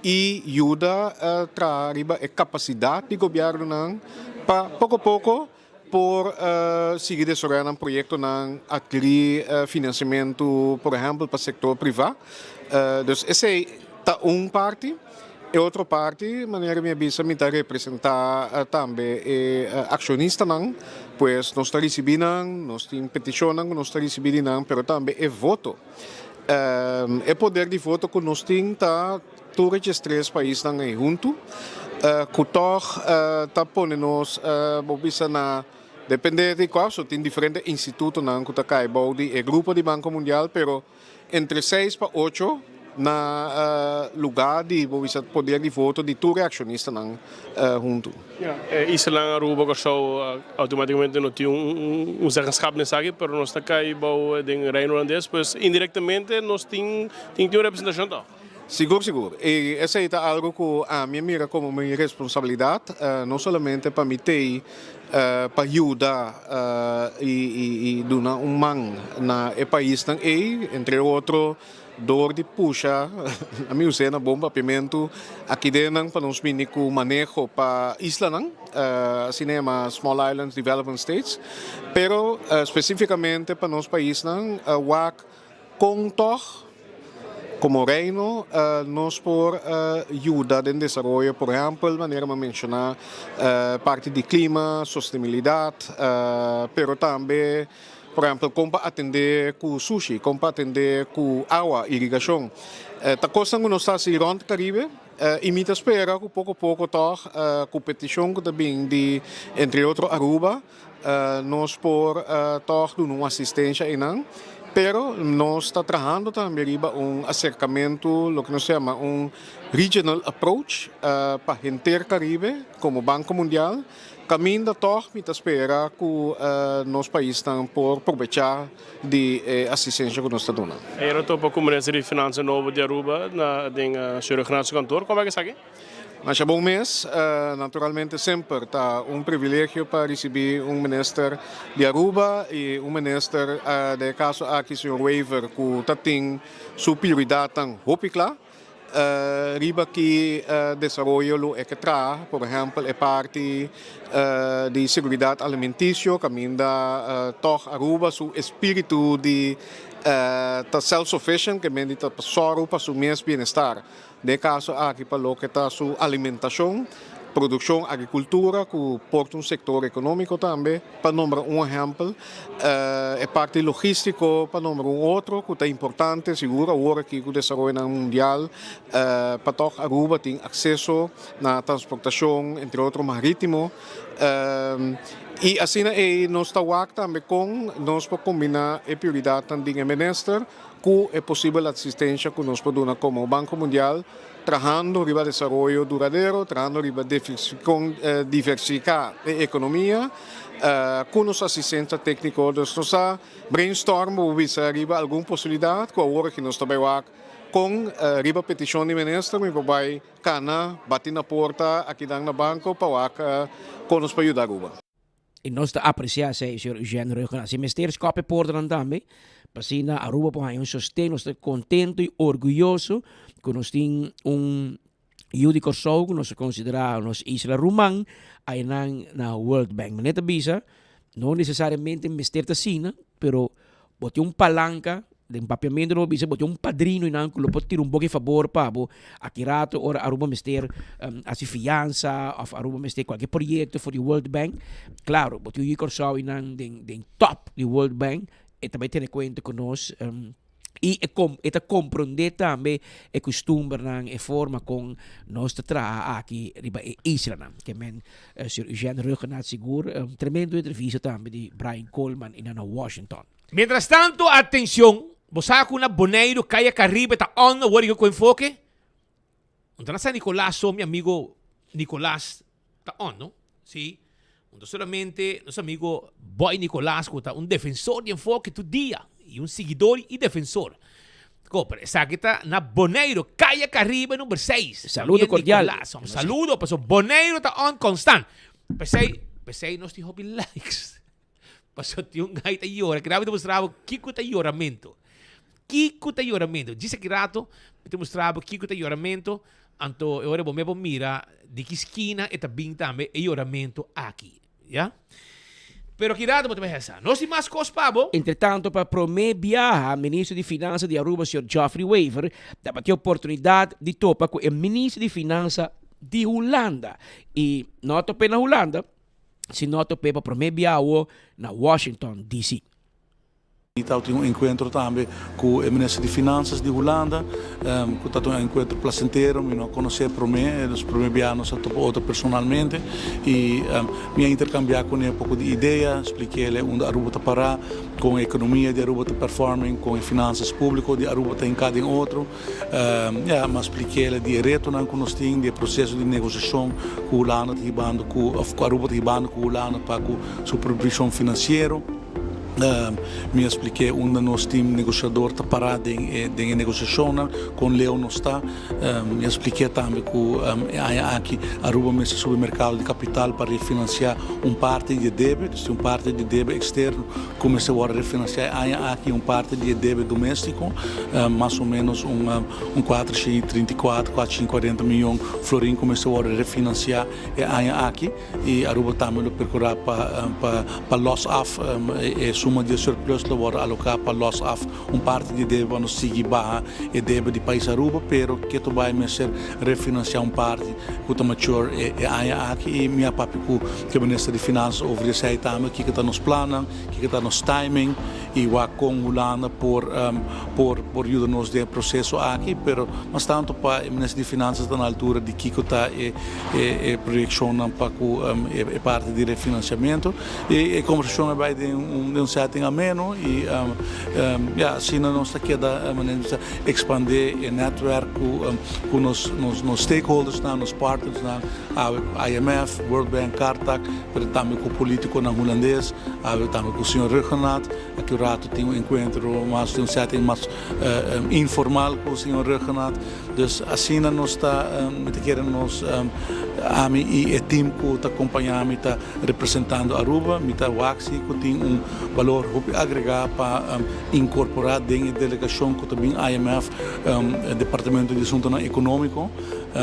Speaker 1: y yuda traha riba e capacidad di gobiernonan pa poco poco Por sigui desaroyá nan proyektonan, atkirí finansiamentu, por ehèmpel pa sektor privá. Dus esei ta un parti. E otro parti, manera mi a bisa, mi ta representá tambe e akshonistanan, pues nos ta risibí nan, nos tin petishonnan ku nos ta risibí di nan, pero tambe e voto. E poder di voto ku nos tin ta tur e diestres paisnan ei huntu, ku tòg ta pone nos, bo bisa na, depende di kua, so tin diferente institutonan ku ta kai bou di e grupo di Banko Mundial, pero Entre seis pa ocho na lugar di bo bisa poder di voto di tur e accionistanan huntu.
Speaker 20: E islanan Aruba, Kòrsou automaticamente no tin un zeggenschap den esaki, pero nos ta kai bou den Reino Holandes, pues indirectamente nos tin tin un representacion tòg.
Speaker 1: Sigur, sigur. I esei ta algu ku ami a mira komo mi responsabilidat, no solamente pa mi tei pa yuda i duna un man na e paisnan ei, entre otro dor di pusha, ami us'é na bon papiamentu, aki den nan pa nos bini ku maneho pa islanan, asina yama Small Islands Development States, pero spesífikamente pa nos paisnan wak Kon tòg, komo Reino, nos por yuda den desaroyo, por ehèmpel, manera mi a menshoná, parti di klima, sostenibilidat, pero tambe, por ehèmpel, kon pa atendé ku sushi, kon pa atendé ku awa, irigashon. Ta kosnan ku nos ta hasi rònt Karibe i mi ta spera ku poko poko tòg, ku petishon ku ta bin di, entre otro, Aruba, Nos por tòg duna un asistensha einan, pero nos ta trahando tambe riba un aserkamentu, loke nos yama un regional approach pa henter Karibe komo Banko Mundial, kaminda tòg mi ta spera ku nos paisnan por probechá di e asistensha ku nos ta duna.
Speaker 20: Ayer a topa ku Minister di Finansa nobo di Aruba na den Sr. Ignacio kantor. Kon bai ku esaki?
Speaker 1: Masha bon mes. Naturalmente semper ta un privilegio pa ricibi un minister di Aruba y un minister den e caso aki señor Wever cu ta tin su prioridadnan hopi cla riba ki desaroyo lo e ke traha. Por ehempel e parti di seguridad alimenticio caminda tog Aruba su espiritu di ta self sufficient ke men di ta sòru pa su mes bienestar. Den e kaso aki pa loke ta su alimentashon, produkshon, agrikultura ku por ta un sektor ekonómiko tambe, pa nombra un ehèmpel. E parti logístiko pa nombra un otro ku ta importante sigur awor aki ku desaroyonan mundial pa tòg Aruba tin akseso na transportashon entre otro marítimo. I asina ei nos ta wak tambe kon nos por kombiná e prioridatnan den e minister. Ku e posibel asistensha ku nos por duna komo Banko Mundial, trahando riba desaroyo duradero, trahando riba diversifiká e ekonomia, ku nos asistensha tékniko. Dus nos a brainstorm, bo por bisa, riba algun posibilidat ku awor aki nos ta bai wak kon riba petishon di minister mi por bai kana bati na porta akinan na banko pa wak kon nos por yuda Aruba.
Speaker 19: I nos ta apresiá esei, señor Eugène Ruggenaath. Si mester skòp e portanan tambe, pa asina Aruba por haña un sosten. Nos ta kontentu i orguyoso ku nos tin un yu di Kòrsou ku nos ta konsiderá nos isla ruman ainan na World Bank. Manera ta bisa, no nesesariamente mester ta asina, pero Bo tin un palanca, den papiamento lo bo bisa bo tin un padrino einan cu lo por tira un boki fabor pa bo aki rato ora Aruba mester haci fianza of Aruba mester cualkier proyecto for di World Bank. Claro, bo tin un Kòrsou einan den den top di World Bank, e ta bay tene cuenta cu nos y e e ta comprende tambe e custumbernan, e forma con nos ta traha aki riba e islanan. Ke men Sir Eugène Rhuggenaath sigur un tremendo entrevista tambe di Brian Coleman i na Washington.
Speaker 18: Mientras tanto, atencion, bo sa cu na Boneiru Caya Caribe ta on awor y cu enfoke? Un ta na San Nicolas so mi amigo Nicolas ta on, no? Si, un ta solamente nos amigo Boy Nicolas cu ta un defensor di enfoke tur dia y un siguidor y defensor. Ko, pero esaki ta na Boneiru, Kaya Caribe number 6.
Speaker 19: Saludo cordial.
Speaker 18: Nicolas, un saludo, paso Boneiru ta on constant. Pesey, pesey nos tin hopi likes. Paso tin un guy ta yora, kira mi ta mustra bo kiko ta yoramento. Kiko ta yoramento. Djis aki rato mi ta mustra bo kiko ta yoramento, anto e ora bo me por mira di ki skina e ta bin tambe e yoramento aki. Ya. Pero ki rato bo ta bay hesa? Nos tin mas cos pa bo.
Speaker 19: Entretanto pa prome biaha Minister di Finansa di Aruba señor Geoffrey Wever tabatin oportunidad di topa cu e Minister di Finansa di Hulanda y no a tope na Hulanda sino a tope pa prome biaha awo na Washington DC.
Speaker 12: Mi tabatin un enkuentro tambe ku e minister di Finansas di Hulanda, ku tabata un enkuentro plasentero. Mi no a konosé promé, nos promé biaha nos a topa otro personalmente i mi a interkambiá kuné un poko di idea, splik'é unda Aruba ta pará, kon e ekonomia di Aruba ta performing, kon e finansas públiko di Aruba ta hinká den otro. Ya, mi a splik'é di e retonan ku nos tin, di e proseso di negosiashon ku Hulanda ta hibando ku, òf ku Aruba ta hibando ku Hulanda pa ku su provishon finansiero. Mi a splik'é unda nos team negosiador ta pará den e den e negosiashonnan, kon leu nos ta. Mi a splik'é tambe ku e aña aki Aruba mester subi merkado di kapital pa refinansiá un parti di e debe. Dus tin un parti di debe eksterno ku mester wòrdu refinansiá e aña aki i un parti di e debe doméstiko, mas o ménos un un 434, 440 mion florin ku mester wòrdu refinansiá e aña aki. I Aruba tambe lo percura pa pa pa los af e suma di e surplus lo worde aloca pa los af un parti di e debe pa nos sigui baha e debe di pais Aruba pero keto bay mester refinancia un parti cu ta mature e e aña aki i mi a papia cu e minister di finanzas over di esey tambe kiko ta nos plannan kiko ta nos timing i wak con Hulanda por por por yuda nos den e proceso aki pero mas tanto pa e minister di finanzas ta na altura di kiko ta e e proyeccionnan pa cu e parti di refinanciamento y e conversacion a bay den un setting ameno y ya asina nos ta keda manera di bisa expande e netwerk cu nos nos stakeholdersnan nos partnersnan awe cu IMF, World Bank, Cartac pero tambe cu politiconan Hulandes awe tambe cu señor Rhuggenaath aki un rato tin un encuentro mas den un setting mas informal cu señor Rhuggenaath. Dus asina nos ta, mi ta kere nos, ami i e team ku ta kompañá mi ta representando Aruba. Mi ta wak si ku tin un balor hopi agregá pa inkorporá den e delegashon ku ta bin IMF, Departamento di Asuntonan Ekonómiko,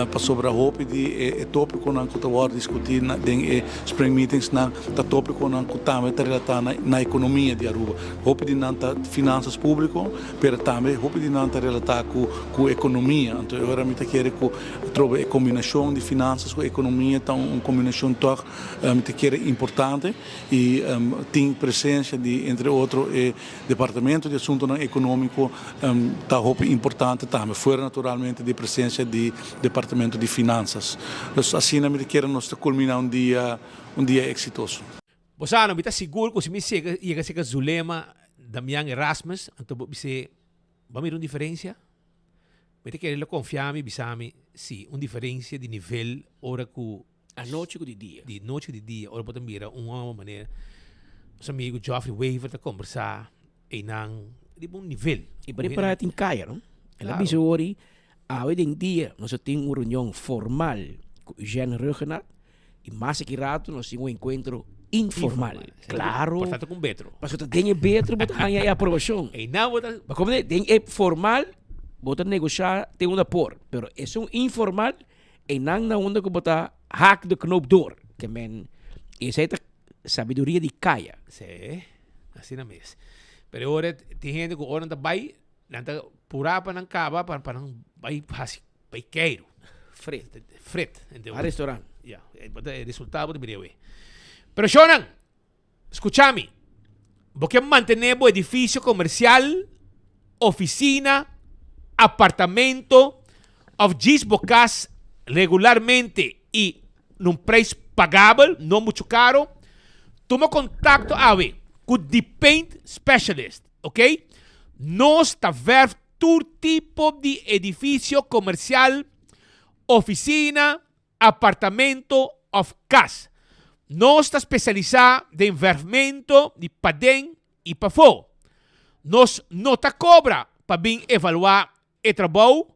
Speaker 12: pasobra hopi di e tópikonan ku ta wòrdu diskutí den e spring meetingsnan ta tópikonan ku tambe ta relatá na ekonomia di Aruba. Hopi di nan ta finansas públiko. Pero tambe hopi di nan ta relatá ku ku ekonomia. Anto e ora mi ta kere ku atrobe e kombinashon di finansas ku ekonomia ta un kombinashon tòg mi ta kere importante i tin presensia di entre otro e departamento di asuntonan ekonómiko ta hopi importante tambe fuera naturalmente di e presensia di departamento di finansas. Dus asina mi ta kere nos ta kulminá un dia un dia eksitoso.
Speaker 18: Bo sa no, mi ta sigur ku si mi sega yega sega Zulema, Damian Erasmus, anto bo bis'é, Bo a mira un diferensia? Mi ta kere lo konfia mi, bisa mi, si, un diferensia di nivel ora ku.
Speaker 19: Anochi ku di dia.
Speaker 18: Di nochi ku di dia, ora bo ta mira un hòmber manera nos amigu Geoffrey Wever ta kombersá einan riba un nivel.
Speaker 19: I por e parada tin kaya, no? El a bisa ori, awe den dia nos a tin un reunion formal ku Eugène Rhuggenaath, Y mas aki rato nos tin un encuentro informal. Claro.
Speaker 18: Por tanto con betro.
Speaker 19: Pasobra ta den e betro bo ta haña e aprobacion.
Speaker 18: Einan bo ta.
Speaker 19: Ma como den e formal bo ta negosha te unda por. Pero esun informal einan na unda cu bo ta haak de knoop door. Ke men esey ta sabiduria di caya.
Speaker 18: Sí, asina mes. Pero ora tin hende cu ora nan ta bay nan ta pura pa nan caba pa nan bay haci Bay keiru.
Speaker 19: Frit.
Speaker 18: Frit.
Speaker 19: A restaurant.
Speaker 18: Ya. E resultado bo ta mira awe. Pero shownan, skucha mi. Bo ke mantené bo edifisio komersial, ofisina, apartamento òf djis bo kas regularmente i na un preis pagabel, no muchu karo? Tuma kontakto awe ku The Paint Specialist, oke? Nos ta verf tur tipo di edifisio komersial, ofisina, apartamento òf kas. Nos ta spesialisá den vèrfmento di paden i pafó. Nos no ta kobra pa bin evaluá e trabou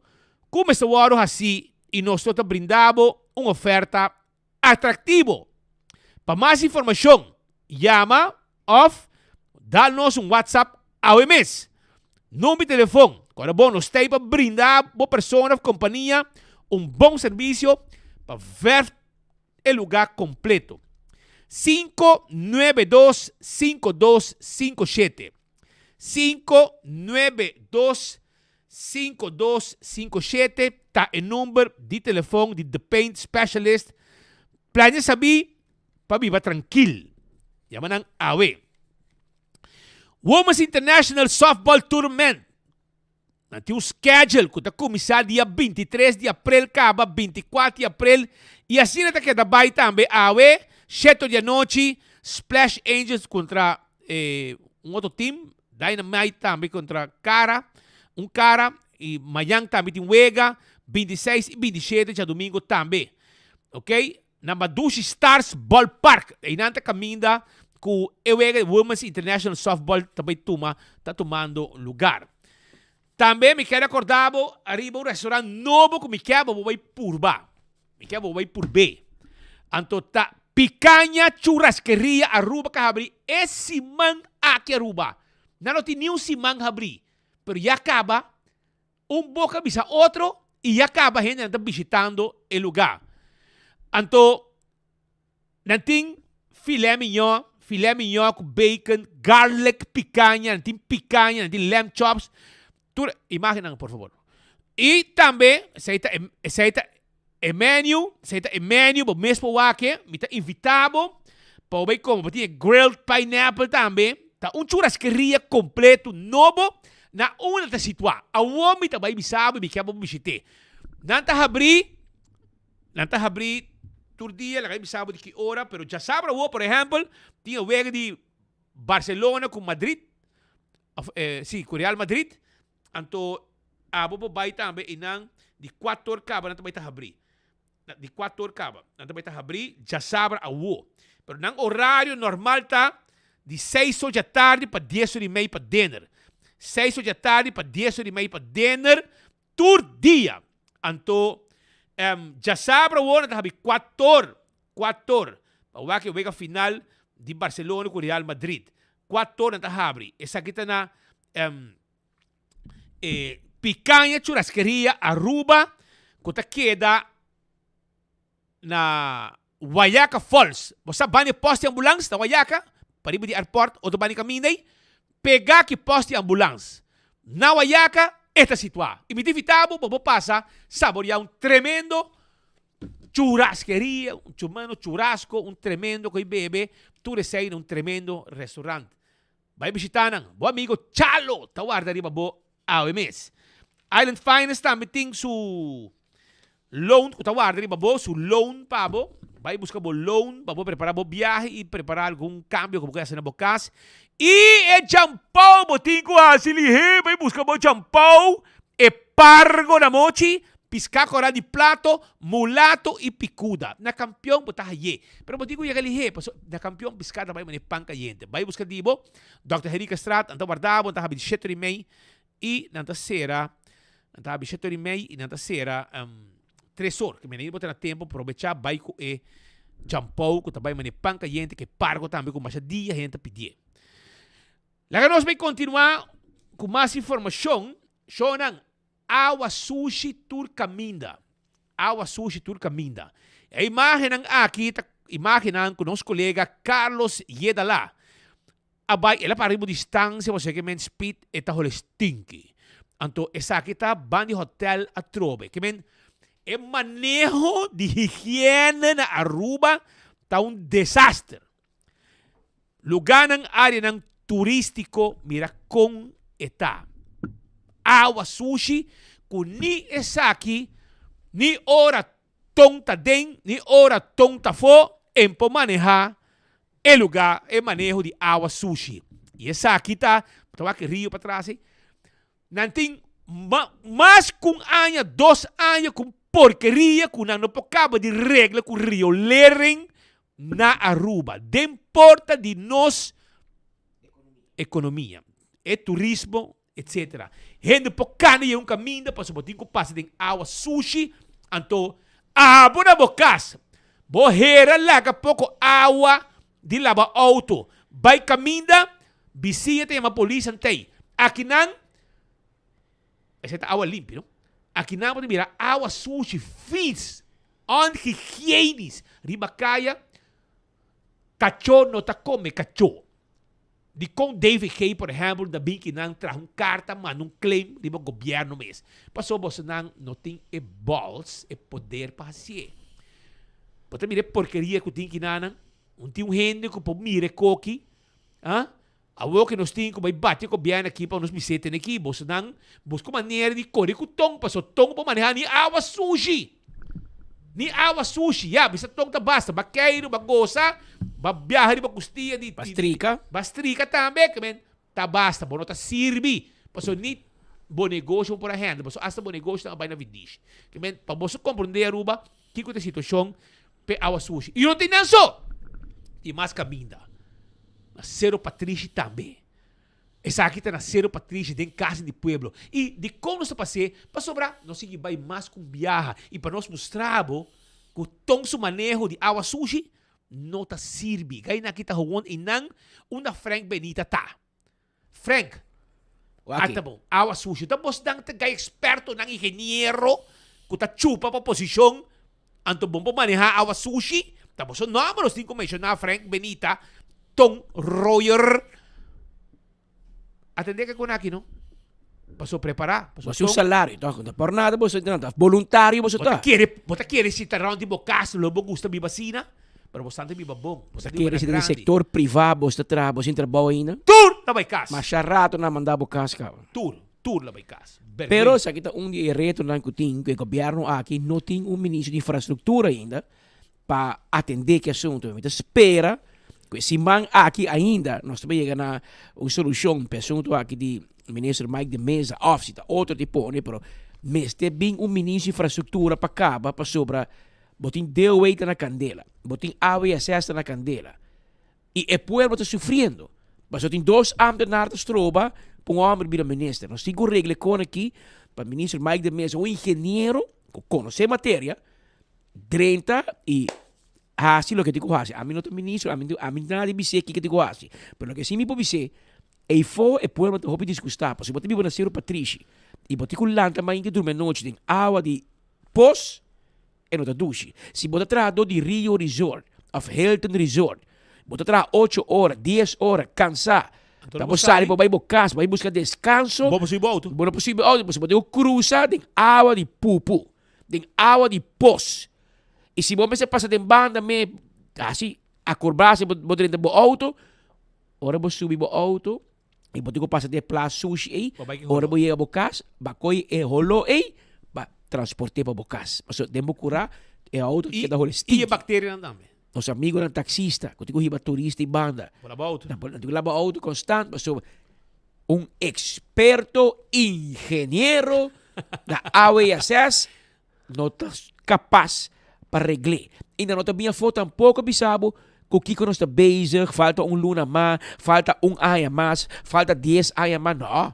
Speaker 18: ku mester wòrdu hasí i nos lo ta brinda bo un oferta Atractivo! Pa mas informacion yama of dal nos un WhatsApp awe mes. Number di telefon, Ora bo nos ta ei pa brinda bo persona of compania un bon servicio pa verf e lugar completo. 592 5257. 592 5257 ta e number di telefon di The Paint Specialist. Plania sabí pa biba trankil. Yama nan awe. Women's International Softball Tournament. Nan tin un schedule ku ta kuminsá dia 23 di aprel kaba 24 di aprel i asina ta keda bai tambe awe sheto di anochi Splash Angels kontra eh, un otro team, Dynamite tambe kontra Cara, un Cara i mañan tambe tin wega 26 i 27 djadumingo tambe. Ok, Na Madushi Stars Ballpark. Einan ta kaminda ku e wega di Women's International Softball ta bai tuma ta tumando lugar. Tambe mi kier akorda bo ariba un restaurant nobo ku mi kier bo bai purba. Mi kier bo bai purb'é. Anto ta Picaña Churrasqueria Aruba ka habri e siman aki Aruba. Nan no tin niun siman habri, pero ya kaba Un boka bisa otro i ya kaba hendenan ta bishitando e lugá. Anto nan tin filé mignon, filé mignon ku bacon, garlic, pikaña, nan tin pikaña, nan tin lamb chops, tur imágennan por fabor. I tambe esei ta esei ta e menu, esei ta e menu bo mes por wak e, mi ta invitá bo pa bo bai kome, bo tin e grilled pineapple tambe, ta un churrasqueria completo nobo na unda ta situá. Awor mi ta bai bisa bo i mi kier bo bishit'é. Nan ta habrí, nan ta habrí tur dia, laga mi bisa bo di ki ora, pero djasabra awor por ehèmpel tin e wega di Barcelona ku Madrid, òf si, ku Real Madrid, Anto abo por bai tambe einan di kuator kaba nan ta bai ta habrí. Di kuator kaba nan ta bai ta habrí djasabra awo. Pero nan orario normal ta di seis or djatardi pa dies or i mei pa dinner. Seis or djatardi pa dies or i mei pa dinner tur dia. Anto djasabra awo nan ta habrí kuator, kuator, pa wak e wega final di Barcelona ku Real Madrid. Kuator nan ta habri. Esaki ta na e Picaña Churrasqueria Aruba ku ta keda na Wayaca Falls. Bo sa banda e post di ambulans na Wayaca, pariba di airport, otro banda di kaminda ei, pega ki post di ambulans na Wayaca e ta situá. I mi ta invitá bo pa bo pasa saboreá un tremendo churrasqueria, un tremendo churrasco, un tremendo ku ei bebe, tur esei na un tremendo restaurant. Bai bishitá nan. Bo amigo Chalo ta warda riba bo awe mes. Island Finance tambe tin su loan ku ta warda riba bo, su loan pa bo. Bai buska bo loan pa bo prepará bo biahe i prepará algun kambio ku bo ke hasi na bo kas. I e champou bo tin ku hasi lihé, bai buska bo champou, e pargo na mochi, piská kòrá di plato, mulato i pikuda. Na kampion bo ta hayé. Pero bo tin ku yega lihé, paso na kampion piská ta bai manera pan kayente. Bai buska di bo, Dòkter Henriquestraat, nan ta warda bo, nan ta habi di shete ora i mei i nan ta sera, nan ta habi shete ora i mei i nan ta sera tres or. Ke manera bo ta na tempu probechá bai ku e champou ku ta bai manera pan kayente, ke pargo tambe ku masha dia hende ta pidié. Laga nos bai kontinuá ku mas informashon. Shownan, awa sushi tur kaminda. Awa sushi tur kaminda. E imágennan aki ta imágennan ku nos kolega Carlos Yedala a bai, el a para riba un distansia pasobra ke men spit e ta hole stinki. Anto esaki ta ban di hotel atrobe. Ke men e maneho di higiene na Aruba ta un desaster. Lugánan áreanan turístiko mira kon e ta. Awa sushi ku ni esaki ni ora ton ta den ni ora ton ta afó en por manehá e lugá e maneho di awa sushi. I esaki ta, bo ta wak e rio patras ei, Nan tin mas ku un aña, dos aña ku un porkeria ku nan no por kaba di regla ku riolering na Aruba. Den porta di nos ekonomia, e turismo, etcetera. Hende por kana yega un kaminda pasobra bo tin ku pasa den awa sushi, anto abo na bo kas, bo hera laga poko awa di laba outo bai kaminda, Bisiña ta yama polis antey. Akinan, esei ta awa limpi, no? Akinan bo ta mira awa sushi, vies, onhygienisch, riba kaya. Kachó no ta kome kachó. Dikon DVG por ehèmpel ta bin ki nan traha un karta manda un claim riba gobièrnu mes? Pasobra bosonan no tin e balls, e poder pa hasié. Bo ta mira e porkeria ku tin kinanan? Un tin un hende ku por mira e koki, ah? Awor ke nos tin ku bai bati e gobièrnu aki pa nos bis'é tene aki. Bosonan buska un manera di kore ku ton pasobra ton por manehá ni awa sushi. Ni awa sushi, ya, bisa ton ta basta. Ba keiru, ba gosa, ba biaha riba kustia di. Ba
Speaker 19: strika.
Speaker 18: Ba strika tambe, ke men ta basta. Bo no ta sirbi. Pasobra ni bo negoshi bo por a handle. Pasobra asta bo negoshi nan a bai na vindishi. Ke men, pa boso komprendé Aruba, kiko ta e situashon p'e awa sushi. I no tin nan so! Tin mas kaminda. Na Sero Patrishi tambe. Esaki ta na Sero Patrishi den Casa di Pueblo. I dikon nos ta pas'é? Pasobra nos sigui bai mas ku un biaha i pa nos mustra bo ku ton su maneho di awa sushi no ta sirbi. Gainan aki ta howon einan unda Frank Benita ta. Frank, ata bon, awa sushi. Ta bosnan ta gai ekspertonan, ingeniero ku ta chupa pa posishon Anto bon por maneha awa sushi? Ta boso nomber nos tin cu menciona Frank Benita, Ton Royer. Atende ke con aki no. Paso prepara. Paso
Speaker 19: Boso un salario toch? No por nada boso ta ta voluntario boso
Speaker 18: Bo ta
Speaker 19: ta.
Speaker 18: kere, bo ta kere si ta rond di bo cas lo bo gusta biba asina, pero bo stante biba bon. Bo
Speaker 19: Bo ta
Speaker 18: ta biba
Speaker 19: kere
Speaker 18: na
Speaker 19: si den
Speaker 18: grandi.
Speaker 19: sector priva boso ta traha bo sin trabou ainda?
Speaker 18: Tur ta bay cas.
Speaker 19: Masha rato nan manda bo cas caba.
Speaker 18: Tur. Tur la bay cas.
Speaker 19: Pero
Speaker 18: Bergüenza.
Speaker 19: esaki ta un di e retonan cu tin cu e gobierno aki no tin un ministro di infrastructura ainda pa atende ki asunto. Mi ta spera cu e siman aki ainda nos ta bay yega na un solucion pa e asunto aki di minister Mike de Meza of si ta otro ti pone pero mester bin un ministro di infrastructura pa caba pasobra bo tin DOW ta na candela, bo tin AWSS ta na candela. Y e pueblo ta sufriendo. Pasobra tin dos ambtenaar ta stroba pa un homber bira minister. Nos tin cu regla e con aki pa minister Mike de Meza, un ingeniero cu conoce materia, drenta y haci loke tin cu haci. Ami no ta minister, ami ami nada di bis'é kico tin cu haci. Pero loke si mi por bis'é, eyfo e pueblo ta hopi disgusta. Pasobra bo ta biba na Cerro Patrishi y bo tin cu lanta mainta y durmi anochi den awa di pos. E no ta dushi. Si bo ta traha dor di Rio Resort of Hilton Resort, bo ta traha ocho ora, dies ora, kansa. Ta bo sali pa bai bo kas, bai buska deskanso.
Speaker 18: Bo por subi bo outo.
Speaker 19: Bo no por subi bo outo, pasobra bo tin ku krusa den awa di pupu, den awa di pos. I si bo mester pasa den banda me hasi akorbrase bo drenta bo outo, ora bo subi bo outo i bo tin ku pasa den e plas sushi ei, ora bo yega bo kas, ba kohe e holó ei, ba transport'é pa bo kas. Pasobra den bo kurá e outo ta keda hole stinki.
Speaker 18: I e bakterianan tambe.
Speaker 19: Nos amigonan taksista ku tin ku hiba turista i banda.
Speaker 18: Bo laba outo.
Speaker 19: Nan tin ku laba outo konstant pasobra un eksperto ingeniero na AWSS no ta kapas pa regl'é. I nan no ta bin afó tampoko bisa bo ku kiko nos ta bezig, falta un luna mas, falta un aña mas, falta dies aña mas. No,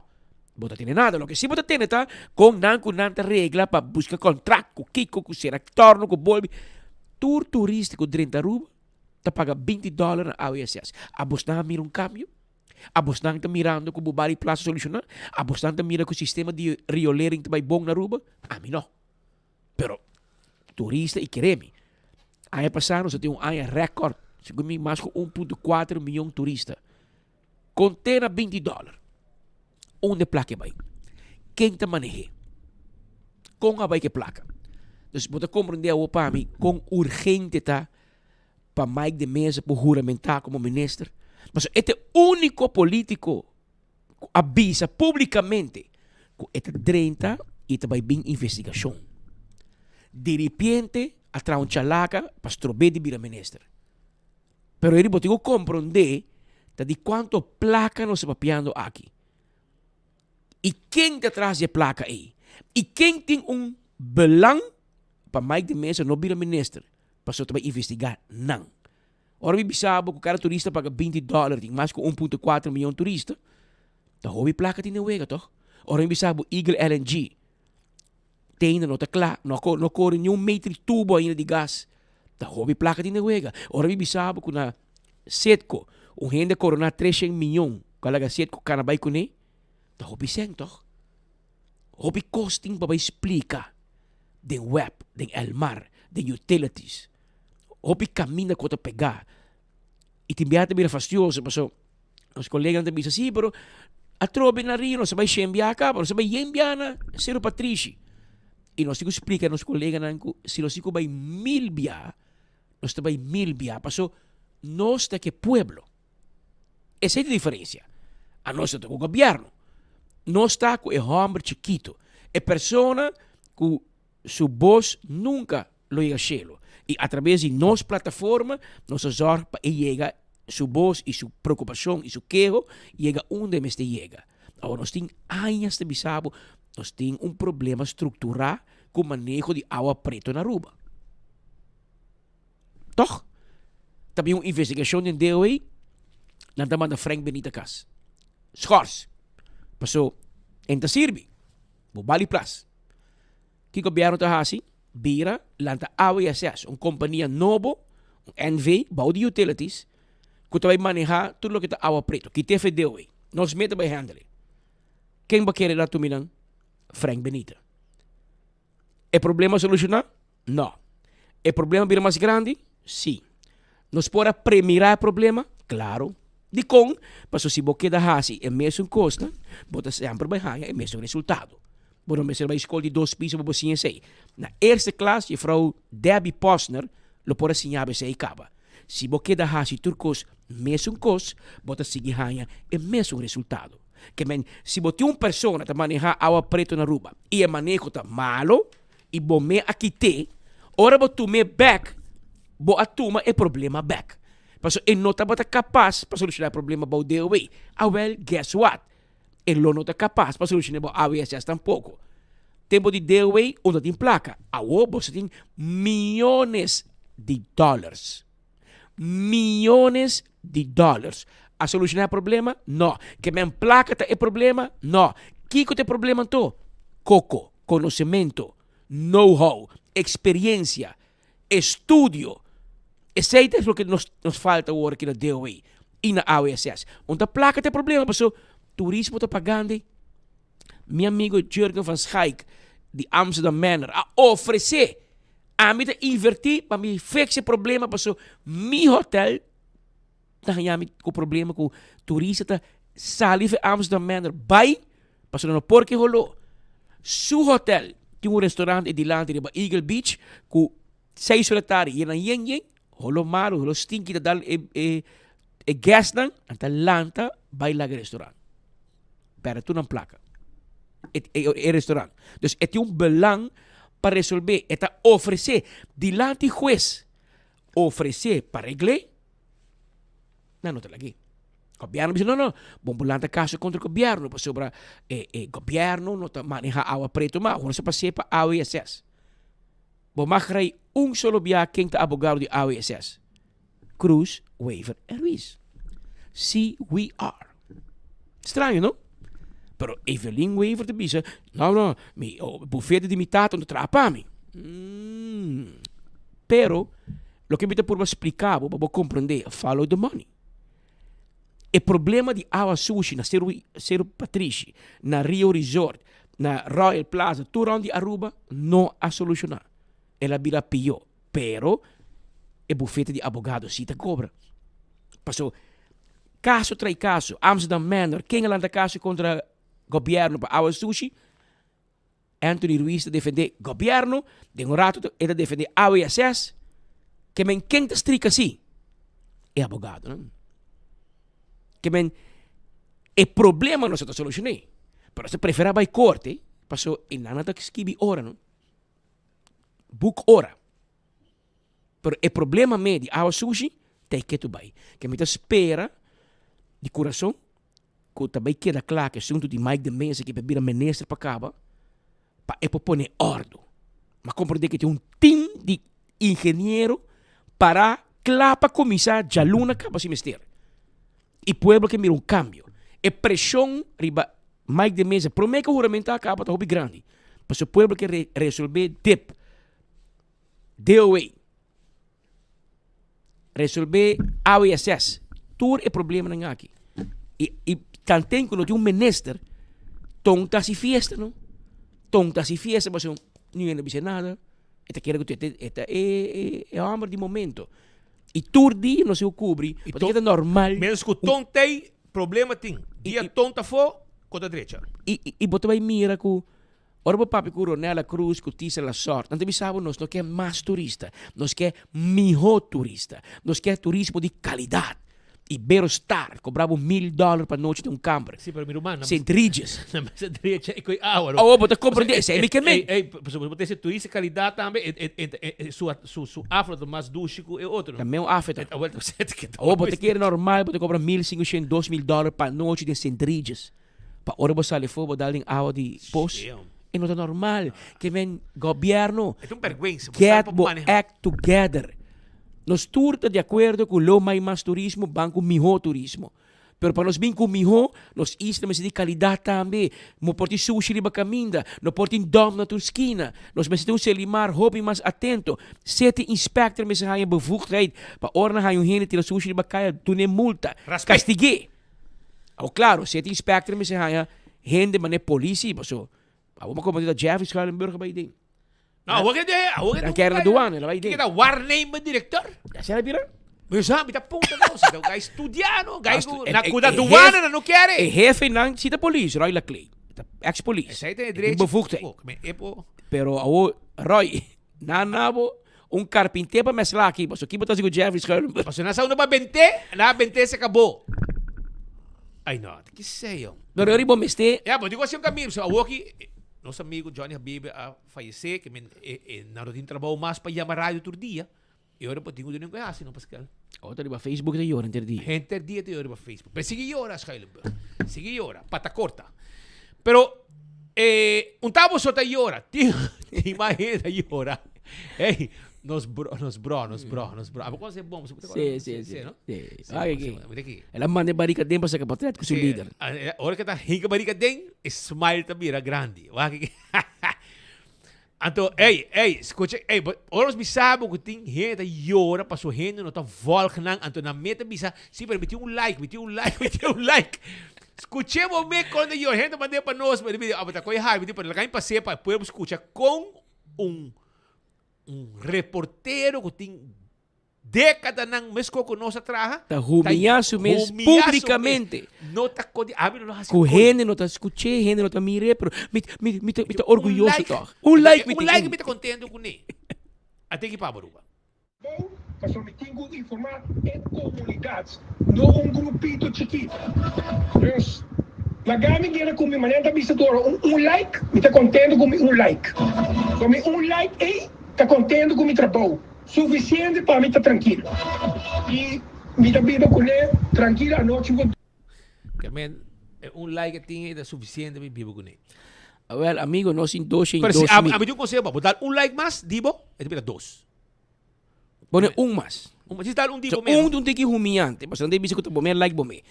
Speaker 19: bo ta tene nada. Loke si bo ta tene ta kon nan ku nan ta regla pa buska kontrakt ku kiko, ku sera tòrno, ku bolbe. Tur turista ku drenta Aruba ta paga binti dòler na AWSS. Abos nan a mira un kambio? Abosnan ta mirando ku bo bari plaza solushoná? Abosnan ta mira ku sistema di riolering ta bai bon na Aruba? Ami no. Pero turista i kere mi. Aña pasá nos a tin un aña rèkòrt, segun mi mas ku un punto kuater mion turista. Kont'é na binti dòler. Unda e plaka e bai? Ken ta maneh'é? Kon a bai ku e plaka? Dus bo ta komprendé awor pa mi kon urgente ta pa Mike de Meza por huramentá komo minister? Pasobra e ta e úniko polítiko ku a bisa públikamente ku e ta drenta i ta bai bin investigashon. Diripiente a traha un chalaka pa strob'é di bira minister. Pero eri bo tin ku komprondé ta di kuantu plaka nos ta papiando aki. I ken ta tras di e plaka ei? I ken tin un belang pa Mike de Meza no bira minister? Pasobra ta bai investigá nan. Ora mi bisa bo ku kada turista paga binti dòler, tin mas ku un punto kuater mion turista, ta hopi plaka tin den wega tòg? Ora mi bisa bo Eagle LNG te ainda no ta kla, no a no kore niun meter di tubo ainda di gas, ta hopi plaka tin den wega. Ora mi bisa bo ku na Citgo un hende a koroná treshen mion ku a laga Citgo kana bai kuné, ta hopi sèn tòg? Hopi kos tin pa bai splika den web, den Elmar, den utilities. Hopi kaminda ku ta pegá. I tin biaha ta bira fastioso paso nos koleganan ta bisa si pero atrobe na Rio nos a bai shen biaha kaba, nos a bai yen biaha na Seru Patrishi. I nos tin ku splika nos koleganan ku si nos tin ku bai mil biaha, nos ta bai mil biaha paso nos ta ke pueblo. Esei ta e diferensia. Anos no ta ku gobièrnu. Nos ta ku e hòmber chikito, e persona ku su bos nunka lo yega shelu. I atrabes di nos plataforma nos a zòrg pa e yega su bos i su preokupashon i su keho yega unda e mester yega. Awor nos tin añas ta bisa bo nos tin un problema strukturá ku maneho di awa pretu na Aruba. Tòg ta bin un investigashon den DOE, nan ta manda Frank Benita kas. Schors. Paso en ta sirbi. Bo bali plas. Ki gobièrnu ta hasi? Bira lanta AWSS, un kompania nobo, un NV, bou di utilities, ku ta bai manehá tur loke ta awa pretu. Kit'é fe DOE. Nos mes ta bai handle. Ken bo kere na tumi nan? Frank Benita. E problema a solushoná? No. E problema bira mas grandi? Sí. Nos por a premirá e problema? Klaro. Dikon? Pasobra si bo keda hasi e mesun kosnan, bo ta semper bai haña e mesun resultado. Bo no mester bai skol di dos piso pa bo siña esei. Na eerste klas, jefrou Debbie Posner lo por a siña bo esei kaba. Si bo keda hasi tur kos mesun kos, bo ta sigui haña e mesun resultado. Ke men, si bo tin un persona ta manehá awa pretu na Aruba i e maneho ta malo i bo me a kit'é, ora bo tum'é bèk, bo a tuma e problema bèk. Pasobra e no tabata kapas pa solushoná e problema bou DOW. Awèl, guess what? E lo no ta kapas pa solushoná bou AWSS tampoko. Tempu di DOW unda tin plaka. Awor boso tin miyones di dòlars. Miyones di dollars. A soluciona e problema? No. Ke men placa ta e problema? No. Kiko ta e problema anto? Koko, conocemento, know-how, experiencia, estudio. Esey ta loke nos nos falta awor aki na DOW y na AWSS. Un ta placa ta e problema paso turismo ta pagando. Mi amigo Jurgen van Schaik di Amsterdam Manor a ofrece ami ta inverti pa mi fix e problema paso mi hotel ta haña mi ku problema ku turista ta sali for Amsterdam Manor bai pasobra no por ke holo. Su hotel tin un restaurant e dilanti riba Eagle Beach ku seis ora tardi yena yen yen holo malo holo stinky ta dal e e e guestnan nan ta lanta bai laga e restaurant. Perde tur nan plaka. E, e, e restaurant. Dus e tin un belang pa resolve. E ta ofrece dilanti hues. Ofrece pa regle. Nan no ta lag'é. Gobierno bisa no, no, bon bo lanta caso contra gobierno pasobra e, e gobierno no ta maneha awa preto mas. Awor nos a pas'é pa AWSS. Bo mag rei un solo bia ken ta abogado di AWSS. Cruz, Wever en Ruiz. See we are. Straño, no? Pero Evelyn Wever ta bisa, no, no, mi oh, bufete di mi tata no traha pa mi. Mm. Pero, loke mi ta purba splica bo pa bo comprende, follow the money. E problema di awa sushi na Seru, Seru Patrishi, na Rio Resort, na Royal Plaza, tur rond di Aruba, no a soluciona. El a bira pio. Pero e bufete di abogado si ta cobra. Paso caso trai caso, Amsterdam Manor, ken a lanta caso contra gobierno pa awa sushi? Anthony Ruiz ta defende gobierno, den un rato e ta defende AWSS. Ke men ken ta strika si? E abogadonan. Ke men e problema no sa ta solucione, pero nos ta prefera bai corte paso e nan a ta skibi ora no. Boek ora. Pero e problema me di awa sushi ta e ketu bai. Ke mi ta spera di kurason ku ta bai keda kla ku asuntu di Mike de Meza ke por bira minister pa kaba pa e por pone ordu. Mi a komprende ke tin un team di ingeniero para kla pa kuminsá djaluna kaba si mester. I pueblo ke mira un kambio. E preshon riba Mike de Meza prome ku huramentá kaba ta hopi grandi. Pasobra pueblo ke re resolbe dip, DOW, resolbe AWSS, tur e problemanan aki. I i tanten ku no tin un minister, ton ta hasi fiesta no. Ton ta hasi fiesta pasobra niun hende a bisa nada. E ta kere ku e ta e e homber di momento. I tur dia nos tin ku kubri, pasobra ta normal.
Speaker 18: Menos ku ton tei, problema tin. Dia ton ta afó, ko ta drecha.
Speaker 19: I bo ta bai mira ku ora bo papia ku Ronella Cruz, ku Tisa Lasort, nan ta bisa bo nos no ke mas turista, nos ke mihó turista, nos ke turismo di kalidat. I Bero Star kobra bo mil dòler pa nochi den un kamber.
Speaker 18: Sí, pero mi ruman, nan
Speaker 19: Sint Regis.
Speaker 18: Nan mester drecha e koe awa, no.
Speaker 19: Awo bo ta komprendé, esei mi ke men.
Speaker 18: Ey, ey, pasobra bo ta hasi turista kalidat tambe, e, e, e, e, su, su, su afro ta mas dushi ku e otro.
Speaker 19: Ta meun afro ta.
Speaker 18: Awel ta sete ke ta.
Speaker 19: Awo bo ta kere normal bo ta kobra mil sinkushent, 2000 dòler pa nochi den Sint Regis. Pa ora bo sali afó bo dal den awa di pos. E no ta normal. Ke men gobièrnu
Speaker 18: E ta un bèrgwensa. Bo
Speaker 19: get
Speaker 18: sabi pa
Speaker 19: bo
Speaker 18: maneha.
Speaker 19: act together. Nos tur ta di akuerdo ku lo mai mas turismo ban ku mihó turismo. Pero pa nos bin ku mihó, nos isla mester di kalidat tambe. No por tin sushi riba kaminda, no por tin dòm na tur skina. Nos mester tin un Selimar hopi mas atento. Sete inspector mester haña bevoegdheid pa ora nan haña un hende tira sushi riba kaya dun'é multa, kastig'é. Awor klaro, sete inspector mester haña hende manera polisi paso abo bo komo ta Jeffrey Schuilenburg a bai den.
Speaker 18: No, awor ke de, awor ke
Speaker 19: Dan kere na douane, la bai den.
Speaker 18: Kiko ta waarnemer director?
Speaker 19: Ya sera bira?
Speaker 18: Mi sa, mi ta punta no, si ta gai studia no, gai ku na ku na
Speaker 19: E
Speaker 18: douane na no kere.
Speaker 19: E hefe nan si ta polis, Roy Laclay. Ta ex polis.
Speaker 18: Esei ta e
Speaker 19: E tin
Speaker 18: drechi.
Speaker 19: bevoegdheid.
Speaker 18: Oh, me epo.
Speaker 19: Pero awor Roy, na nabo un carpinter pa mesla aki, paso ki bo ta hasi ku Jeffrey Schuilenburg?
Speaker 18: Paso na sa uno pa bente, na bente se kabo. Ai no, ki sei jong.
Speaker 19: Pero ori bo mester.
Speaker 18: Ya, bo digo asi un camino, so awor ki nos amigo Johnny Habibe a fayece, ke men e e nan no tin trabou mas pa yama radio tur dia, e ora bo tin ku duna ku e hasi no Pascal.
Speaker 19: Awor ta riba Facebook ta yora henter dia.
Speaker 18: Henter dia ta yora riba Facebook. Pero sigui yora Schuilenburg. Sigui yora, pata corta. Pero eh un ta boso ta yora, tin tin mas hende ta yora. Hey, nos bro, nos bro, nos bro, nos bro. Abo conoce bon, bo
Speaker 19: Sí, sí, sí.
Speaker 18: no?
Speaker 19: Sí.
Speaker 18: Sí,
Speaker 19: Ay,
Speaker 18: sí,
Speaker 19: ki.
Speaker 18: mira aki.
Speaker 19: El a manda e barika den pa saca portret cu su
Speaker 18: Sí,
Speaker 19: lider.
Speaker 18: Ora que ta hinca barika den, e smile ta bira grandi. Wak aki. Anto, ey, ey, scucha, ey, but ora nos bisa bo cu tin hende ta yora paso hende no ta volg nan, anto nan me ta bisa, si, pero mi tin un like, mi tin un like, mi tin un like. Scuche bo me con ta yora, hende ta manda pa nos, pero mi di, ah, bo ta coge hari, mi di, pero laga mi pas'e pa e pueblo scucha con un, un reportero cu tin Décadanan meskos ku nos a traha.
Speaker 19: Ta humillá su mes públicamente.
Speaker 18: No ta kodi, ami no lo hasi
Speaker 19: Ku
Speaker 18: koi.
Speaker 19: hende no ta skuch'é, hende no ta mir'é, pero mi, mi, mi ta, mi ta orguyoso tòg. Un like mi
Speaker 18: Un
Speaker 19: tin.
Speaker 18: like mi ta kontento kuné. A tin ki pa Aruba.
Speaker 3: Pasobra mi tin ku informá e komunidat, no un grupito chikito. Dus, laga mi keda ku mi manera ta bisa tur ora, un un like, mi ta kontento ku mi un like. So mi un like ei ta kontento ku mi trabou. Suficiente pa mi ta trankil. I mi ta biba kuné trankil anochi ku.
Speaker 18: Ke men, e un like e tin ei ta suficiente pa mi biba kuné.
Speaker 19: Awel, amigo, nos tin dos shen
Speaker 18: Pero si
Speaker 19: dos
Speaker 18: a
Speaker 19: mil.
Speaker 18: mi tin un conseho pa bo, dal un like mas di bo, e ta bira dos.
Speaker 19: Pone un mas.
Speaker 18: Un mas, djis dal un di
Speaker 19: So,
Speaker 18: bo mes.
Speaker 19: un ta un tiki humillante, pasobra nan ta bisa ku ta bo mes like bo mes.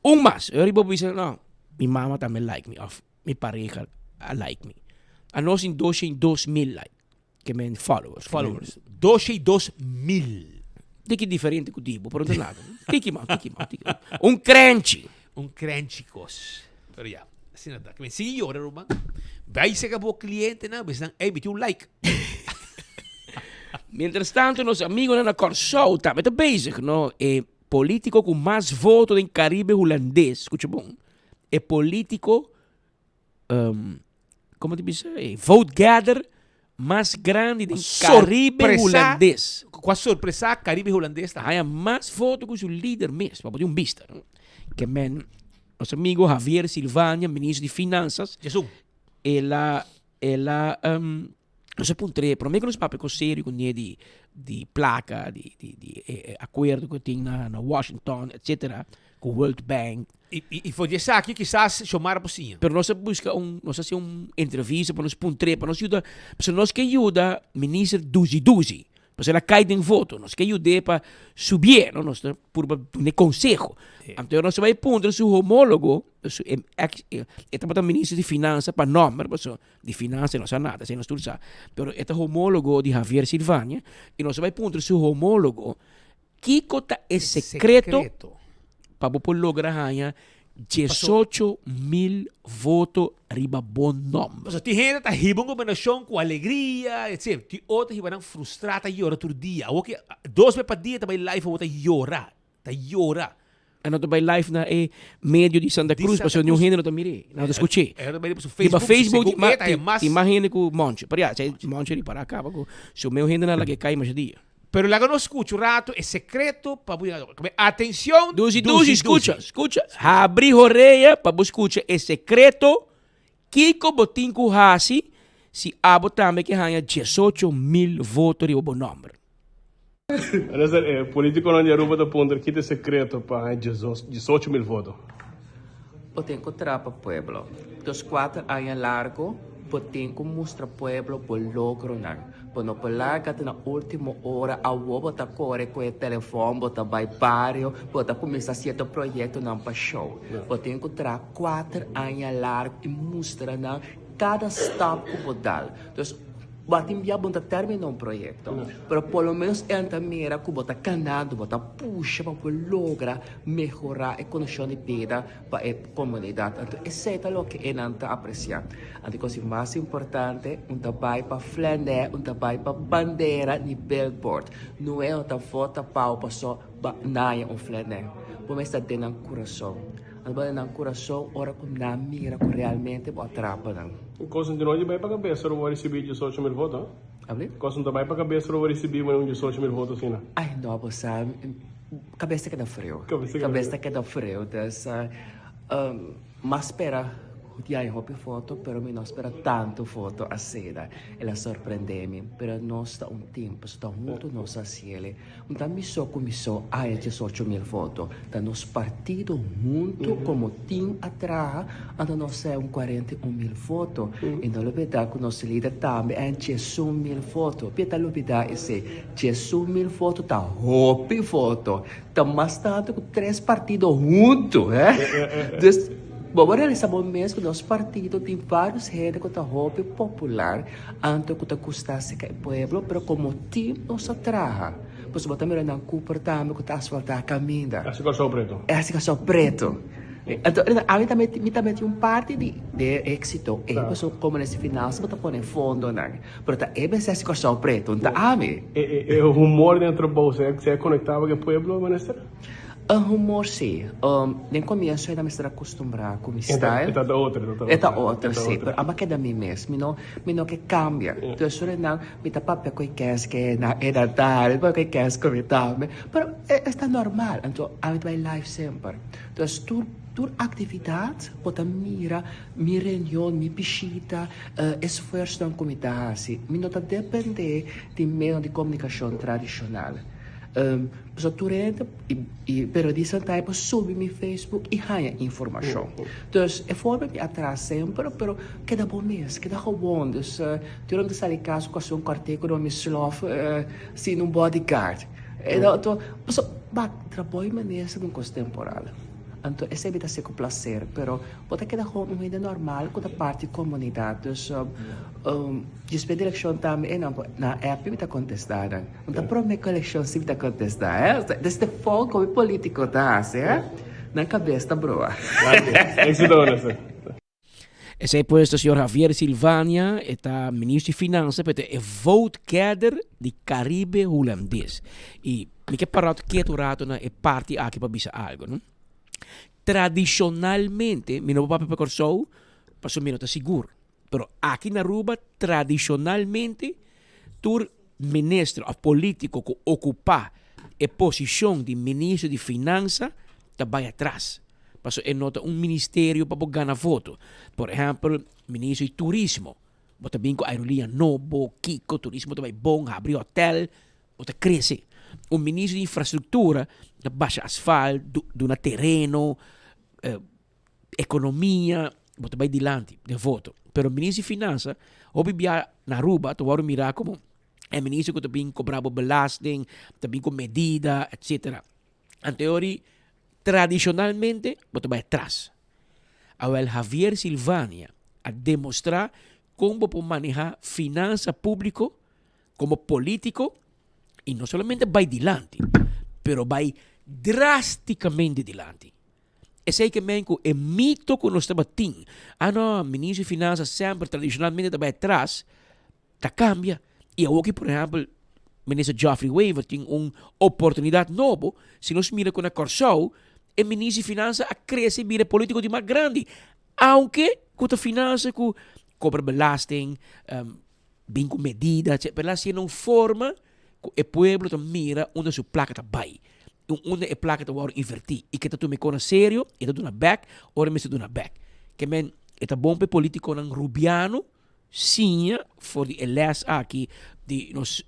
Speaker 19: Un mas, e ora bo bisa, no, mi mama tambe like mi, of mi pareha a like mi. Anos tin 202 mil like. Ke men followers.
Speaker 18: Followers. 202 mil.
Speaker 19: Tiki diferente ku dibo, pero no nada. Tiki man, tiki man, tiki. Un krenchi.
Speaker 18: Un krenchi kos. Pero ya, asina ta. Ke men sigui yora, ruman. Bai seka bo klientenan, bisa nan, ey, mi tin un like.
Speaker 19: Mientras tanto, nos amigonan na Kòrsou tambe ta bezig, no? E politiko ku mas voto den Karibe Hulandes, skucha bon, e politiko Como te bisa? E vote gather mas grandi den Caribe Hulandes.
Speaker 18: Kua sorpresa Caribe Hulandes
Speaker 19: ta haya mas voto ku su lider mes, pa bo tin un bista. Ke men, nos amigo Javier Silvania, ministro di Finanzas,
Speaker 18: Jesús.
Speaker 19: El a, el a, nos a puntr'é, promé ku nos papia kos serio kuné di, di plaka, di, di, di e akuerdo ku tin na, na Washington, etcetera, ku World Bank.
Speaker 18: I, i, i for di esaki kisas Xiomara por siña.
Speaker 19: Pero nos a buska un, nos a hasi un entrevista pa nos puntr'é, pa nos yuda, pasobra nos ke yuda minister Duzi Duzi, pasobra el a kai den voto, nos ke yud'é pa subié, no, nos ta purba dun'é konseho. Anto nos a bai puntra su homólogo, su ex, e tabata minister di finansa pa nòmber, pasobra di finansa no sa nada, esei nos tur sa, pero e ta homólogo di Javier Silvania, i nos a bai puntra su homólogo, Kiko ta e sekreto pa bo por logra haña 18 mil voto riba bo nomber.
Speaker 18: Pasobra tin hende ta hiba un gobernashon ku alegria, etc. Tin otro hiba nan frustrá ta yora tur dia. Awor ki dos bes pa dia ta bai live awor ta yora, ta yora.
Speaker 19: E no ta bai live na e medio di Santa Cruz pasobra niun hende no ta mir'é, no ta skuch'é.
Speaker 18: E no ta bai riba su
Speaker 19: Riba
Speaker 18: Facebook,
Speaker 19: Facebook
Speaker 18: segun e ta e mas.
Speaker 19: tin mas hende ku Moncho. Pero ya, esei Moncho ripará kaba ku su meu hendenan laga e kai masha dia.
Speaker 18: Pero laga nos skucha un rato e sekreto pa bo yega. Atenshon,
Speaker 19: Dushi, dushi, skucha, skucha. Habri horea pa bo skucha e sekreto kiko bo tin ku hasi si abo tambe ke haña 18 mil voto riba bo nòmber.
Speaker 20: Minister, e politiconan di Aruba ta puntra ki ta e secreto pa haña 18 mil voto.
Speaker 4: Bo tin ku traha pa pueblo. Dus 4 aña largo bo tin ku mustra pueblo bo logronan. Bo no por laga te na ultimo ora awo bo ta kore ku e telefòn, bo ta bai bario, bo ta kuminsá sierto proyektonan pa show. Bo tin ku traha 4 aña largo i mustra nan kada stap ku bo dal. Dus bo a tin bia bo no ta terminá un proyekto, pero por lo menos e ta mira ku bo ta kanando, bo ta pusha pa bo logra mehorá e kondishon di bida pa e komunidat. Anto esei ta loke e nan ta apresiá. Anto e kos di mas importante, un ta bai pa flèndè, un ta bai pa bandera ni billboard. No e no ta vota pao paso ba naña un flèndè. Bo mester ta den nan kurason. Anto bo den nan kurason ora ku nan mira ku realmente bo a trapa nan.
Speaker 20: Kos no di bai pa kabes ora bo a risibí 18 mil voto?
Speaker 4: Abli?
Speaker 20: Kos no ta bai pa kabes ora bo a risibí un 18 mil voto asina?
Speaker 4: Ai no, bo sa, kabes ta keda friu. Kabes ta keda friu. Dus, m'a spera di haña hopi foto, pero mi no a spera tantu foto asina. El a sorprendé mi. Pero nos ta un team, pasobra ta huntu nos a hasiel. No ta mi so ku mi so haña 18 mil foto. Ta nos partido huntu komo team a traha, anto nos haña un 41 mil foto. I no lubidá ku nos lider tambe a haña 11 mil foto. Pia ta lubidá esei. 11 mil foto ta hopi foto. Ta mas tantu ku tres partido huntu, hè. Dus bo por realisá bo mes ku nos partido tin vários hende ku ta hopi popular, anto ku ta gusta aserka e pueblo, pero komo team nos a traha. Pasobra bo ta mira nan Cooper tambe ku ta asfaltá kaminda.
Speaker 20: Hasi kòrsou pretu.
Speaker 4: E hasi kòrsou pretu. Anto ami tambe mi tambe tin un parti di e éksito ei pasobra komo na e finansa bo ta pone fondonan. Pero ta e mester hasi kòrsou pretu, no ta ami.
Speaker 20: E humor den e trabou, se a konektá ku e pueblo, minister?
Speaker 4: E humor si. Den komienso e mester a kustumbrá ku mi style.
Speaker 20: E ta otro.
Speaker 4: E ta otro, si. Pero amo a keda mi mes. Mi no mi no ke kambia. Dus ora nan mi ta papia ku e kens ke na e na tal, mi papia ku e kens ku mi tambe. Pero e ta normal. Anto ami ta bai live semper. Dus tur tur aktividat bo ta mira mi reunion, mi bishita, esfuersonan ku mi ta hasi. Mi no ta dependé di medio di komunikashon tradishonal. Pasobra tur hende i periodista ta por subi mi Facebook i haña informashon. Dus e forma mi a traha semper, pero keda bo mes, keda gewoon. Dus tur ora mi ta sali kas ku hasi un kòrtiko mi slòf sin un bodyguard. Pasobra bak trabou i manera ta un kos temporal. Anto esei mi ta hasi ku plaser, pero bo ta keda gewoon un hende normal ku ta parti komunidat. Dus despues di elekshon tambe e nan na app mi ta kontestá nan. No ta prome ku elekshon si mi ta kontestá, eh. Desde fout ku mi politiko ta hasi, eh. Nan kabes ta broa.
Speaker 20: Éxito, minister.
Speaker 19: Esei pues ta señor Javier Silvania, e ta ministro di Finansa, pero e vote getter di Caribe Hulandes. Y mi ke para ketu un rato na e parti aki pa bisa algo, no? Tradicionalmente, mi no por papia pa Kòrsou, pasobra mi no ta sigur, pero aki na Aruba tradicionalmente tur minister of politico cu ocupa e posicion di ministro di Finansa ta bay atras. Pasobra e no ta un ministerio pa bo gana voto. Por ehempel, ministro di Turismo, bo ta bin cu aerolinea nobo, kico, turismo ta bay bon, habri hotel, bo ta crece. Un ministro di Infrastructura ta basha asfalt, duna tereno, economia, bo ta bay dilanti den voto. Pero ministro di Finansa, hopi bia na Aruba ta worde mira como e ministro cu ta bin cobra bo belasting, ta bin cu medida, etcetera. Anteori, tradicionalmente bo ta bay atras. Awel Javier Silvania a demostra con bo por maneha finansa publico como politico y no solamente bay dilanti, pero bay drasticamente dilanti. Esei ke men ku e mito ku nos tabatin, ah no, ministro di finansa semper tradishonalmente ta bai atras, ta kambia. I awoki por ehèmpel minister Geoffrey Wever tin un oportunidat nobo, si nos mira ku na Kòrsou e minister di finansa a krese i bira e politiko di mas grandi, aunke ku ta finansa ku kobra belasting, bin ku medida, etcetera, pero el a hasié na un forma ku e pueblo ta mira unda su plaka ta bai, i unda e plaka ta wòrdu invertí, i ke ta tuma e kos na serio, e ta duna bèk ora e mester duna bèk. Ke men, e ta bon pa e politikonan rubiano siña for di e lès aki di nos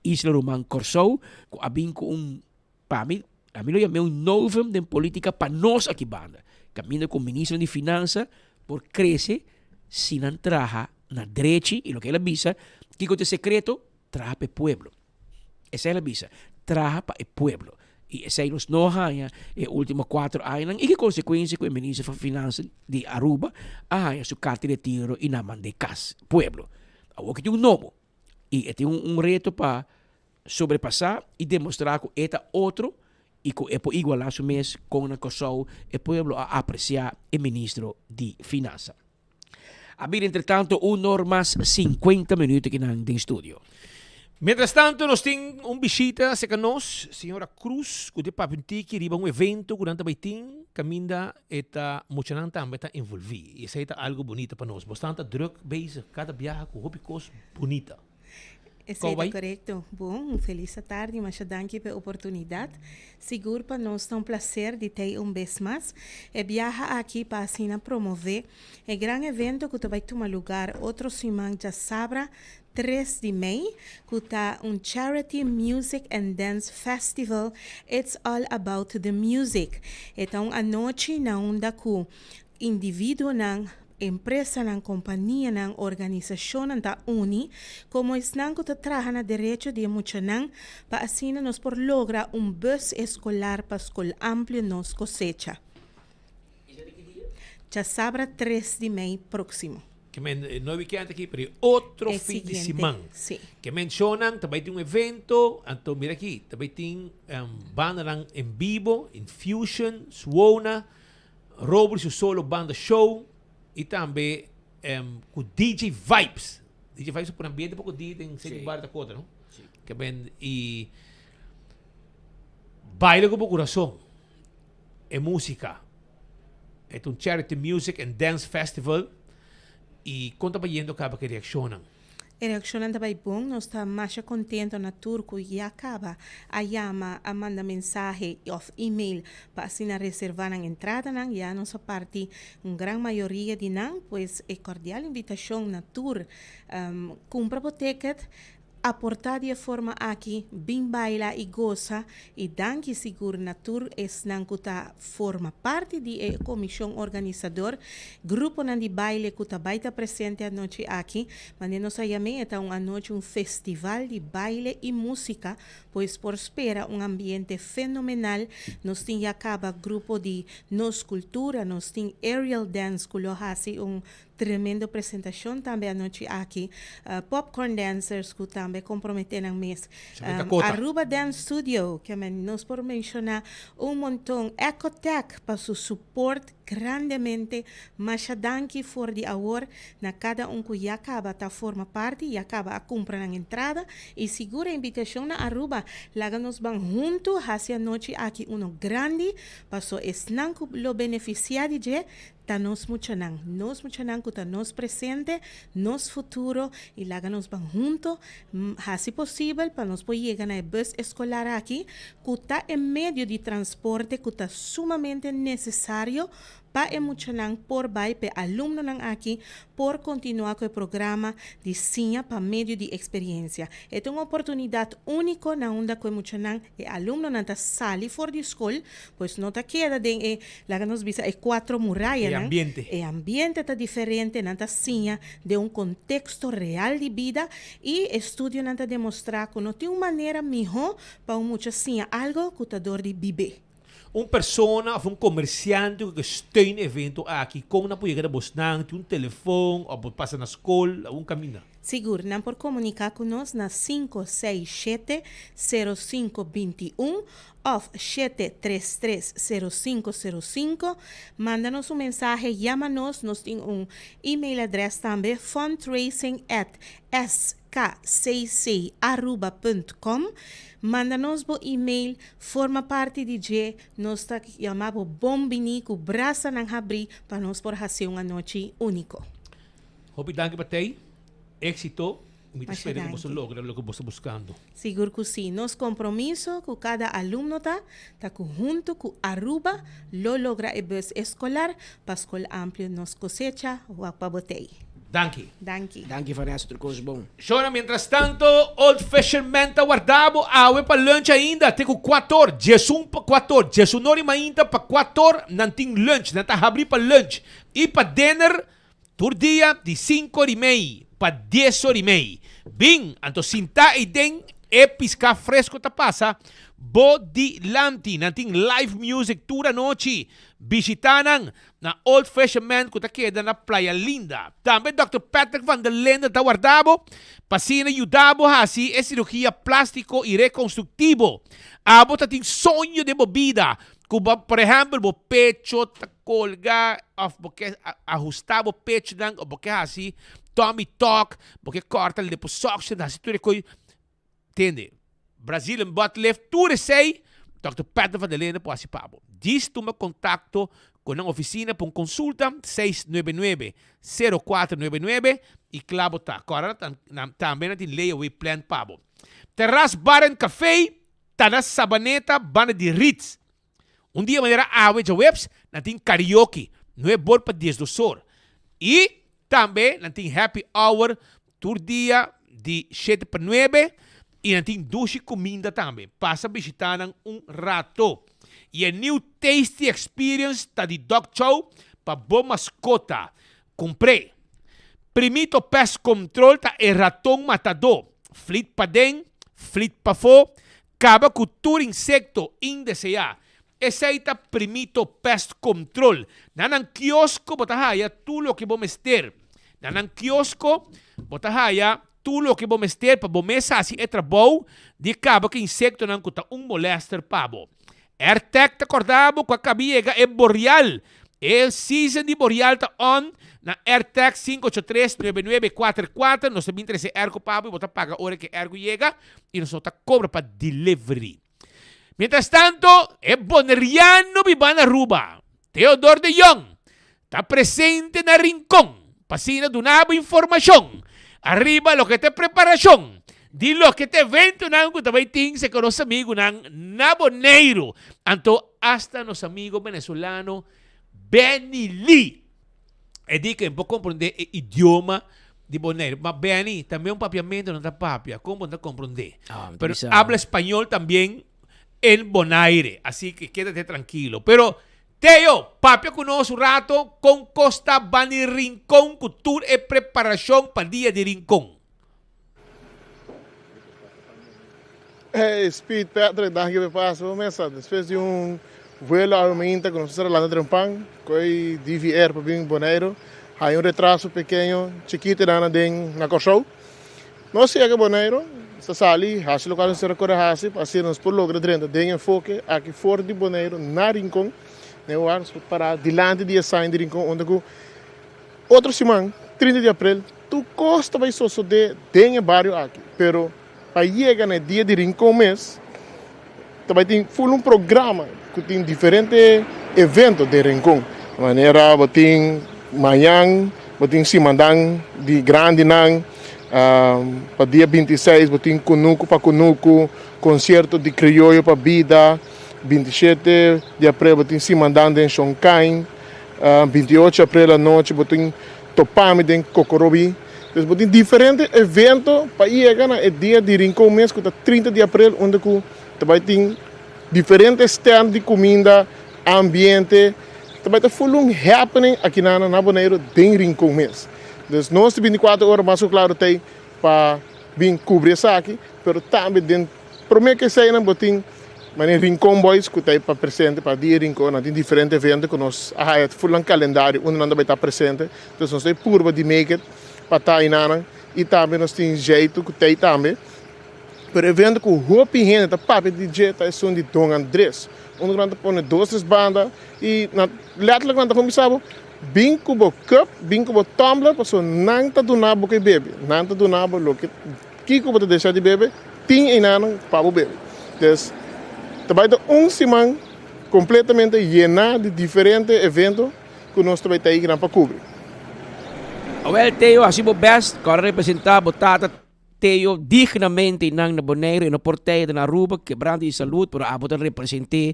Speaker 19: isla ruman Kòrsou, ku a bin ku un Pa mi, ami lo yam'é un novum den politica pa nos aki banda. Caminda cu ministernan di finansa por crece si nan traha na drechi y loke el a bisa, kico ta e secreto? Traha pa e pueblo. Esey el a bisa, traha pa e pueblo. Y esey nos no a haña e ultimo cuatro añanan y ki consecuencia cu e minister van finansa di Aruba a haña su carta di retiro y nan mand'é cas pueblo. Awor ki tin un nobo y e tin un reto pa sobrepasá i demostrá ku e ta otro i ku e por igualá su mes kon na Kòrsou e pueblo a apresiá e ministro di Finansa. A bira entretanto un or mas 50 minuut akinan den studio.
Speaker 18: Mientras tanto nos tin un bishita serka nos, señora Cruz, ku ta papia un tiki riba un evento ku nan ta bai tin kaminda e ta muchanan tambe ta envolví. I esei ta algo bunita pa nos. Bosnan ta druk bezig kada biaha ku hopi kos bunita.
Speaker 5: Esei ta korekto. Bon, un felis atardi. Masha danki pa e oportunidat. Sigur pa nos ta un plaser di tei un bes mas. E biaha aki pa asina promové e gran evento ku ta bai tuma lugar otro siman djasabra tres di mei, ku ta un Charity Music and Dance Festival It's All About The Music. E ta un anochi na unda ku individuonan, Empresanan, kompanianan, organisashonnan ta uni komo esnan ku ta traha na derecho di e muchanan pa asina nos por logra un bus eskolar pa skol amplio nos kosecha. Djasabra tres di mei próksimo.
Speaker 18: Ke men no e weekend aki pero e otro
Speaker 5: E
Speaker 18: fin di
Speaker 5: siguiente,
Speaker 18: siman.
Speaker 5: sí.
Speaker 18: Ke men shownan ta bai tin un evento, anto mira aki ta bai tin bandanan en bibo, Infusion, Suona, Robert su solo banda show y tambe cu DJ Vibes. DJ Vibes a pone ambiente poco di den City Bar Dakota, no? Que ben y baila cu bo corazon. E musica. E ta un charity music and dance festival y con ta bayendo caba cu e reaccionnan?
Speaker 5: E reakshonnan ta bai bon, nos ta masha kontento na tur ku ya kaba a yama, a manda mensahe òf email pa asina reservá nan entradanan. Ya nos a parti un gran mayoria di nan, pues e kordial invitashon na tur kumpra bo ticket, aportá di e forma aki, bin baila i gosa i danki sigur na tur esnan ku ta forma parti di e komishon organisador, gruponan di baile ku ta bai ta presente anochi aki. Manera nos a yam'é e ta un anochi un festival di baile i músika, pues por spera un ambiente fenomenal. Nos tin ya kaba grupo di Nos Kultura, nos tin Aerial Dance ku lo hasi un Tremendo presentacion tambe anochi aki. Popcorn Dancers cu tambe compromete nan mes. Aruba Dance Studio, ke men nos por menciona un monton. Ecotech pa su support grandemente. Masha danki for di awor na cada un cu ya caba ta forma parti, ya caba a cumpra nan entrada. Y sigur e invitacion na Aruba, laga nos ban hunto haci anochi aki uno grandi, paso esnan cu lo beneficia di dje Ta nos muchanan, nos muchanan ku ta nos presente, nos futuro i laga nos ban hunto hasi posibel pa nos por yega na e bus eskolar aki ku ta e medio di transporte ku ta sumamente nesesario pa e muchanan por bai pa e alumnonan aki por kontinuá ku e programa di siña pa medio di eksperiencia. E ta un oportunidat úniko na unda ku e muchanan E alumnonan ta sali for di skol, pues no ta keda den e, laga nos bisa, e kuatro murayanan.
Speaker 18: E ambiente.
Speaker 5: E ambiente ta diferente, nan ta siña den un konteksto real di bida i estudionan ta demostrá ku no tin un manera mihó pa un mucha siña algo ku ta dor di bib'é.
Speaker 18: Un persona òf un komersiante ku ke steun e evento aki, kon nan por yega na bosnan? Tin un telefon òf bo pasa na skol? Algun kaminda?
Speaker 5: Sigur, nan por komuniká ku nos na 567 0521 òf 733 0505. Manda nos un mensahe, yama nos, nos tin un email adrès tambe, fundraising at skccaruba.com. Manda nos bo email, forma parti di dje, nos ta yama bo bon bini ku brasanan habrí pa nos por hasi un anochi úniko.
Speaker 18: Hopi danki pa tei. Éxito. Mi ta
Speaker 5: Masha
Speaker 18: spera ku boso
Speaker 5: danki.
Speaker 18: logra loke boso ta buskando.
Speaker 5: Sigur ku si. Nos kompromiso ku kada alumno ta, ta ku huntu ku Aruba lo logra e bus eskolar pa Skol Amplio Nos Kosecha wak pa bo tei.
Speaker 18: Danki.
Speaker 5: Danki.
Speaker 19: Danki Vanessa tur kos bon.
Speaker 18: Shona mientras tanto Old Fisherman ta warda bo awe pa lunch ainda te ku kuator, diesun pa kuator, diesunor i mainta pa kuator nan tin lunch, nan ta habri pa lunch i pa dinner Tur dia di sinku or i mei pa dies or i mei. Bin, anto sintá ei den e piská fresko ta pasa bo dilanti. Nan tin live music tur anochi. Bishitá nan na Old Fisherman ku ta keda na Playa Linda. Tambe Dòkter Patrick van der Linden ta warda bo pa asina yuda bo hasi e sirugia plástiko i rekonstruktivo. Abo ta tin soño den bo bida ku bo, por ehèmpel, bo pecho ta Colga of bo ke ahusta bo pechonan of bo ke haci tummy tuck, bo ke corta liposuction, haci tur e coy, tende, Brazilian butt lift, tur esey Dòkter Patrick van der Linden por haci pa bo. Djis tuma contacto cu nan oficina pa un consulta, 699 0499 y cla bo ta. Corda nan tambe nan tin layaway plan pa bo. Terras Bar and Café ta na Sabaneta banda di Ritz. Un dia manera awe djaweps nan tin karaoke nueb bor pa diesdos or y tambe nan tin happy hour tur dia di shete pa nuebe y nan tin dushi cuminda tambe. Pasa bishita nan un rato. Y e new tasty experience ta di Dog Chow pa bo mascota. Cumpr'e. Primito Pest Control ta e raton matadó. Flit paden, flit pafó, Kaba ku tur insekto indeseá. Esei ta Primito Pest Control. Na nan kiosko bo ta haya tur loke bo mester. Na nan kiosko bo ta haya tur loke bo mester pa bo mes hasi e trabou di kaba ku insektonan ku ta un molèster pa bo. Airtec ta kòrda bo ku a kaba yega e Boreal. E season di Boreal ta on na Airtec 583 9944. Nos ta bin trese airco pa bo i bo ta paga ora ku e airco yega. y nos no ta cobra pa delivery. Mientras tanto, e boneriano biba na Aruba, Theodor de Jong, ta presente na Rincon pa asina duna bo informacion ariba loke ta e preparacion di loke ta eventonan cu ta bay tin cerca nos amigunan na Boneiru. Anto hasta nos amigo venezolano Benny Lee. E di ku e por komprondé e idioma di Boneiru. Ma Benny, tambe un papiamentu nan ta papia. Kon bo ta komprondé?
Speaker 19: Ah, mi ta
Speaker 18: Pero
Speaker 19: bisa.
Speaker 18: habla español también en Bonaire. Así que quédate tranquilo. Pero, Teo, papia ku nos un rato kon kos ta bani Rincon ku tur e preparashon pa dia di Rincon.
Speaker 2: Hey Speed Patrick, danki pa e pasa bo mesa. Despues di un vuelo awe mainta ku nos a landa trempan ku e DVR pa bin Boneiru, hay un retraso pekeño chikito nan den na Kòrsou. Nos yega Boneiru, nos ta sali hasi lokual nos mester kore hasi pa asina nos por logra drenta den enfoke aki for di Boneiru na Rincon. Den e nos por para dilanti di e sign di Rincon unda ku otro siman 30 di aprel Tur kos ta bai sosodé den e bario aki, pero pa yega na e dia di Rincon mes, ta bai tin ful un programa ku tin diferente evento den Rincon. Manera bo tin mañan, bo tin simandan di grandinan, pa dia 26 bo tin kunuku pa kunuku, konsierto di krioyo pa bida, 27 di aprel bo tin simandan den Shonkain, 28 aprel anochi bo tin Topami den Kokorobi. Pues bo tin diferente evento pa yega na e dia di Rincon mes ku ta 30 di aprel unda ku ta bai tin diferente stand di kuminda, ambiente, ta bai ta full un happening akinan na Boneiru den Rincon mes. Dus nos di 24 ora mas ku klaro t'ei pa bin kubri esaki, pero tambe den prome ku eseinan bo tin manera Rincon Boys ku ta ei pa presente pa dia Rincon, nan tin diferente evento ku nos a haya full nan kalendario unda nan ta bai ta presente, entonces nos ta ei purba di make it pa ta einanan. i tambe nos tin zjeitu ku tei tambe. Pero evento ku hopi hende ta papia di dje ta esun di Don Andres. Unda ku nan ta pone dos tres banda i nan letterlijk nan ta kuminsá bo bin ku bo cup, bin ku bo tumbler pasobra nan ta duna bo ke bebe. Nan ta duna bo loke kiko bo ta desea di bebe tin einanan pa bo bebe. Des ta bai ta un siman completamente yená di diferente evento ku nos ta bai ta einan pa kubri.
Speaker 19: Awel Teo hasi bo best, kòrda representá bo tata Teo dignamente nan na Boneiru e no por tei na Aruba kebrante di salud pero abo ta represent'é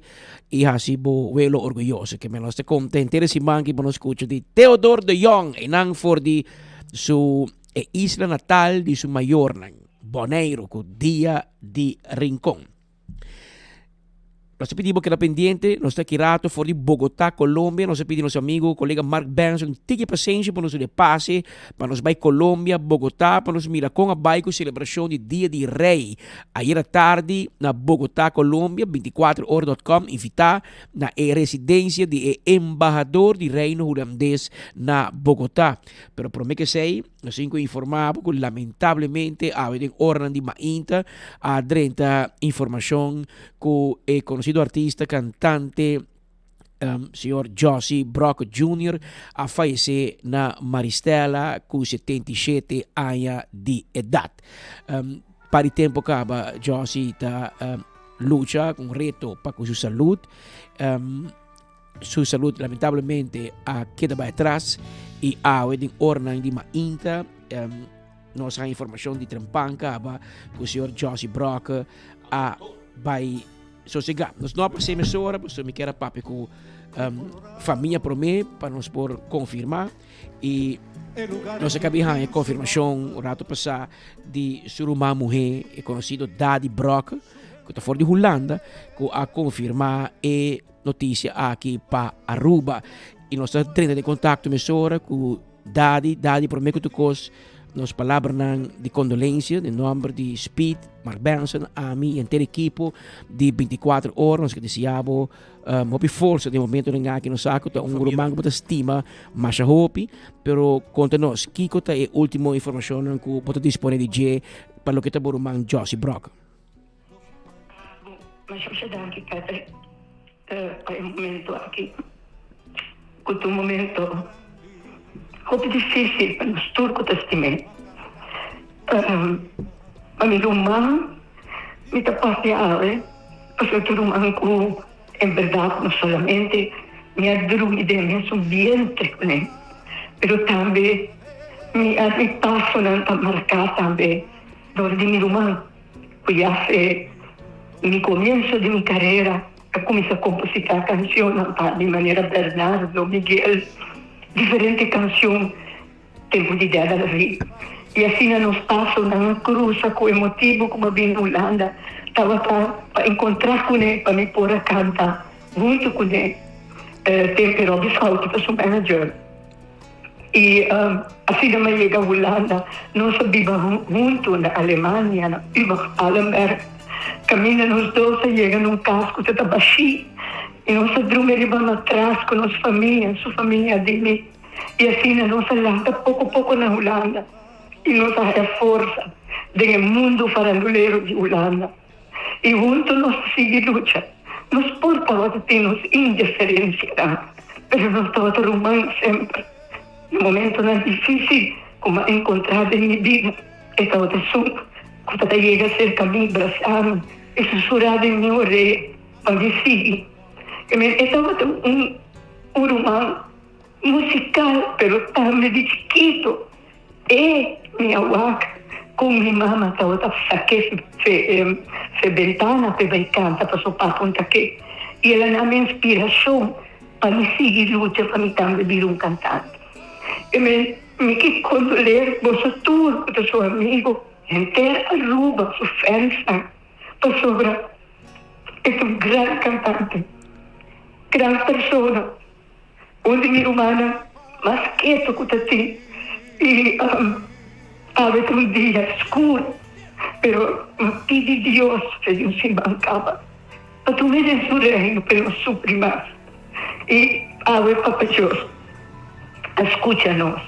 Speaker 19: i hasi bo welo orguyoso. Ke men nos ta konta henter e siman ki bo no skucha di Theodor de Jong einan for di su e isla natal di su mayornan Boneiru ku dia di Rincon. Nos ta pidi bo keda pendiente, nos ta aki rato for di Bogotá, Colombia. Nos ta pidi nos amigo, colega Mark Benson tiki pasenshi pa nos duna e pase pa nos bai Colombia, Bogotá, pa nos mira kon a bai ku selebrashon di Dia di Rey ayera tardi na Bogotá, Colombia. 24 ora dot com invitá na e residencia di e embahador di Reino Hulandes na Bogotá. Pero prome ku esei. Nos tin ku informá bo ku lamentablemente awe den oranan di mainta a drenta informashon ku e konosido artista, kantante señor Jossy Brock Junior a fayesé na Maristella ku 77 aña di edat. Pa di tempu kaba Jossy ta lucha ku un reto pa ku su salud. Su salud lamentablemente a keda bai atras y awe den oranan di mainta um, nos a informacion di trempan caba cu señor Josie Brock a bai sosega. Nos no a pasé mesora, pasobra mi kier a papia cu um, familia prome pa nos por confirma y nos a cabi haña confirmacion un rato pasá di su ruman muher, e conocido Daddy Brock, cu ta for di Hulanda, cu a confirma e noticia aki pa Aruba. Y nos ta drenta den contacto mesora cu Dadi. Dadi, prome cu tur cos, nos palabranan di condolencia den nomber di Speed, Mark Benson, ami y henter equipo di 24 Ora. Nos ke desea bo um, hopi forsa den momentonan aki. Nos sa cu ta un ruman cu bo ta stima masha hopi, pero conta nos, kico ta e ultimo informacionnan cu bo ta dispone di dje pa loke ta bo ruman Jossy Brock?
Speaker 6: Masha danki Patrick pa e momento aki ku ta un momento hopi dificil pa nos tur ku ta stim'é. Pa mi ruman mi ta papia awe pasobra ta un ruman ku en berdad no solamente mi a drumi den mesun vientre kuné pero tambe mi a mi pasonan ta marká tambe dor di mi ruman. Ku ya fe mi komienso di mi karera a kuminsá kompositá kanshonnan pa mi manera Bernardo, Miguel, diferente kanshon tempu di Dada David. I asina nos pasonan a krusa ku e motibu ku mi a bini Hulanda tabata pa enkontrá kuné pa mi por a kanta huntu kuné tempu Robbie Schouten ta su manager. I asina mi a yega Hulanda. Nos a biba huntu na Alemania, na Übach-Palenberg. Kaminda nos dos a yega na un kas ku ta ta bashí i nos a drumi riba matras ku nos famia, su famia di mi. I asina nos a lanta poko poko na Hulanda i nos a haya forsa den e mundu farandulero di Hulanda. I huntu nos ta sigui lucha. Nos por tabata tin nos indiferensianan, pero nos tabata ruman semper. Na momentonan difísil ku mi a enkontrá den mi bida, e tabata esun ku tabata yega serka mi, brasá mi i susurá den mi orea pa mi sigui. E tabata un ruman musical, pero tambe di chikito. E mi a wak kon mi mama tabata sak'é fe bentana p'e bai kanta paso papa un ta ke. I el a na mi inspirashon pa mi sigui lucha pa mi tambe bira un kantante. E men mi ke kondoler boso tur ku ta su amigo, henter Aruba, su fansnan, pasobra e ta un gran kantante, gran persona. Un di mi rumannan mas ketu ku ta tin i awe ta un dia skur, pero mi pidi Dios fe di un siman kaba pa tum'é den su reino pa e no sufri mas. I awe Papa Dios a skucha nos.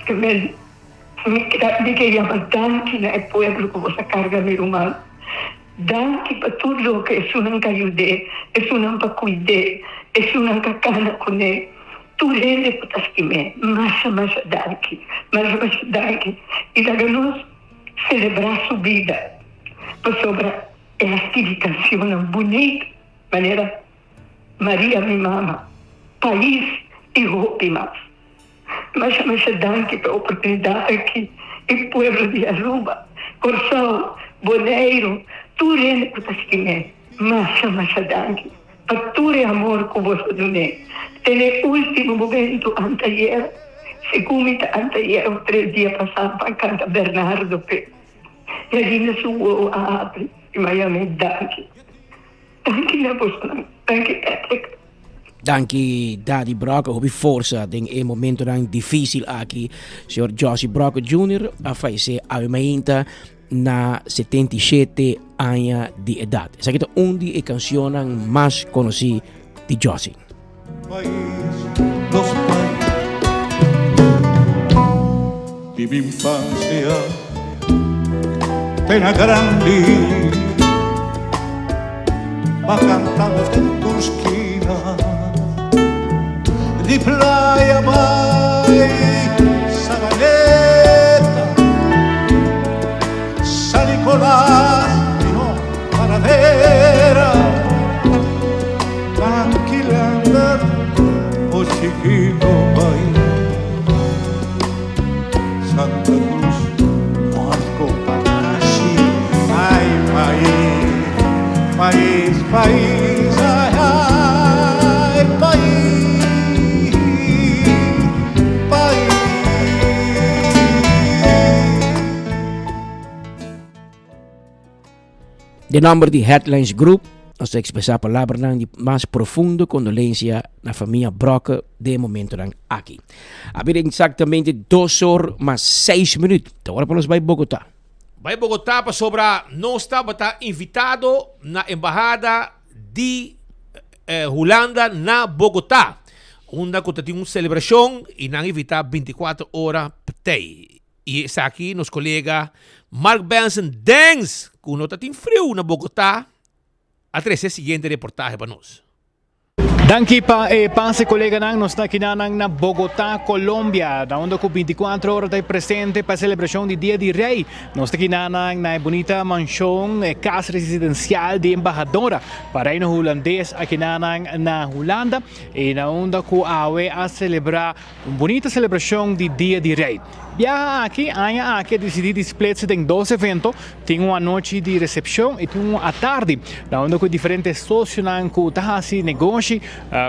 Speaker 6: Amen. Mi ke yama danki na e pueblo ku boso a karga mi ruman. Danki pa tur loke esunnan ka yud'é, esunnan pa kuid'é, esunnan ka kana kuné, tur hende ku ta stim'é. Masha masha danki, masha masha danki. I laga nos selebrá su bida pasobra el a skibi kanshonnan bunit manera Maria mi mama, Pais i hopi mas. Masha masha danki pa e oportunidat aki e pueblo di Aruba, Kòrsou, Boneiru, tur hende ku ta stim'é. Masha masha danki pa tur e amor ku boso dun'é te na e último momento anteayer. Segun mi ta anteayer òf tres dia pasá pa kanta Bernardo p'e. Nadine su wowo a habri i mi a yam'é danki. Danki na bosonan. Danki Patrick.
Speaker 19: Danki Daddy Brokke, hopi forsa den e momentonan difícil aki. Señor Josie Brokke Jr. a fallece awe mainta na 77 aña di edad. Esaki ta un di e cancionnan mas conocí di Josie.
Speaker 12: Los Di mi infancia pena grandi Va cantando den tur skina Di playa bai Sabaneta San Nicolas mi no Paradera Tranquilanda o chiquito bai Santa Cruz Morco Panashi Ai pais pais pais ai ai pais pais.
Speaker 19: Den nomber di Headlines Group, nos ta expresa palabranan di mas profundo condolencia na famia Brokke den e momentonan aki. A bira exactamente dos or mas seis minuut. Ta ora pa nos bai Bogota.
Speaker 18: Bai Bogota pasobra nos tabata invitado na embahada di Hulanda na Bogota, unda cu ta tin un celebracion y nan invita 24 ora p'tey. Y esaki nos colega Mark Benson Dens, cu no ta tin friu na Bogota, a trece e siguiente reportahe pa nos.
Speaker 8: Danki pa e pase coleganan, nos ta kinanan na Bogota, Colombia, na unda cu 24 ora ta e presente pa e celebracion di Dia di Rey. Nos ta kinanan na e bunita mansion, e cas residencial di embahadora pa Reino Hulandes akinanan na Hulanda y na unda cu awe a celebra Un bunita celebracion di Dia di Rey. Biaha aki, aña aki a dicidi di splitse den dos evento, tin un anochi di recepcion y tin un atardi, na unda cu diferente socionan cu ta haci negoshi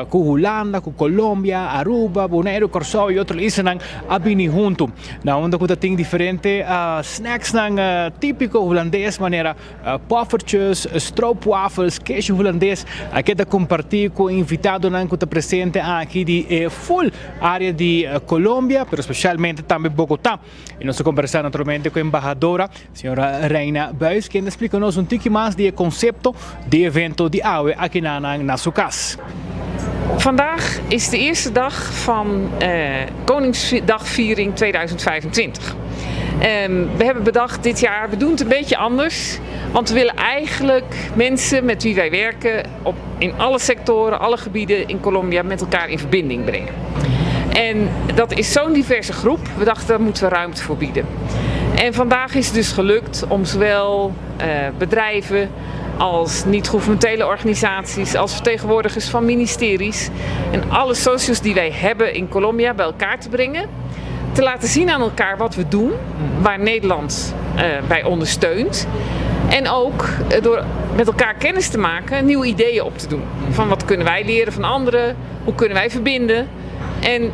Speaker 8: cu Hulanda, cu Colombia, Aruba, Boneiru, Corsou y otro islanan a bini hunto, na unda cu ta tin diferente snacksnan tipico Hulandes manera Poffertjes, stroopwafels, keshi hulandes a keda comparti cu invitadonan cu ta presente aki di e full area di Colombia, pero specialmente tambe Bogota. Y nos ta conversa naturalmente cu embahadora, señora Reina Buijs, quien ta splica nos un tiki mas di e concepto di evento di awe aki nanan na su cas.
Speaker 22: Vandaag is de eerste dag van Koningsdagviering 2025. Ehm, we hebben bedacht dit jaar, we doen het een beetje anders. Want we willen eigenlijk mensen met wie wij werken op, in alle sectoren, alle gebieden in Colombia met elkaar in verbinding brengen. En dat is zo'n diverse groep. We dachten, daar moeten we ruimte voor bieden. En vandaag is het dus gelukt om zowel eh, bedrijven als niet-governementele organisaties, als vertegenwoordigers van ministeries en alle socios die wij hebben in Colombia bij elkaar te brengen. Te laten zien aan elkaar wat we doen, waar Nederland uh, bij ondersteunt. En ook eh, door met elkaar kennis te maken, nieuwe ideeën op te doen. Van wat kunnen wij leren van anderen, hoe kunnen wij verbinden. En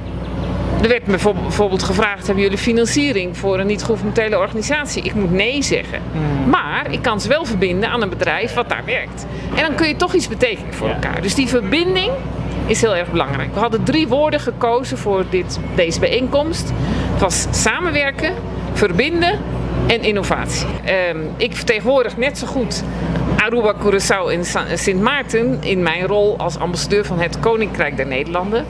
Speaker 22: er werd me bijvoorbeeld gevraagd: hebben jullie financiering voor een niet-governementele organisatie? Ik moet nee zeggen. Hmm. Maar ik kan ze wel verbinden aan een bedrijf wat daar werkt. En dan kun je toch iets betekenen voor elkaar. Dus die verbinding is heel erg belangrijk. We hadden drie woorden gekozen voor dit, deze bijeenkomst. Het was samenwerken, verbinden en innovatie. Ehm, ik vertegenwoordig net zo goed Aruba, Curaçao en Sint Maarten in mijn rol als ambassadeur van het Koninkrijk der Nederlanden.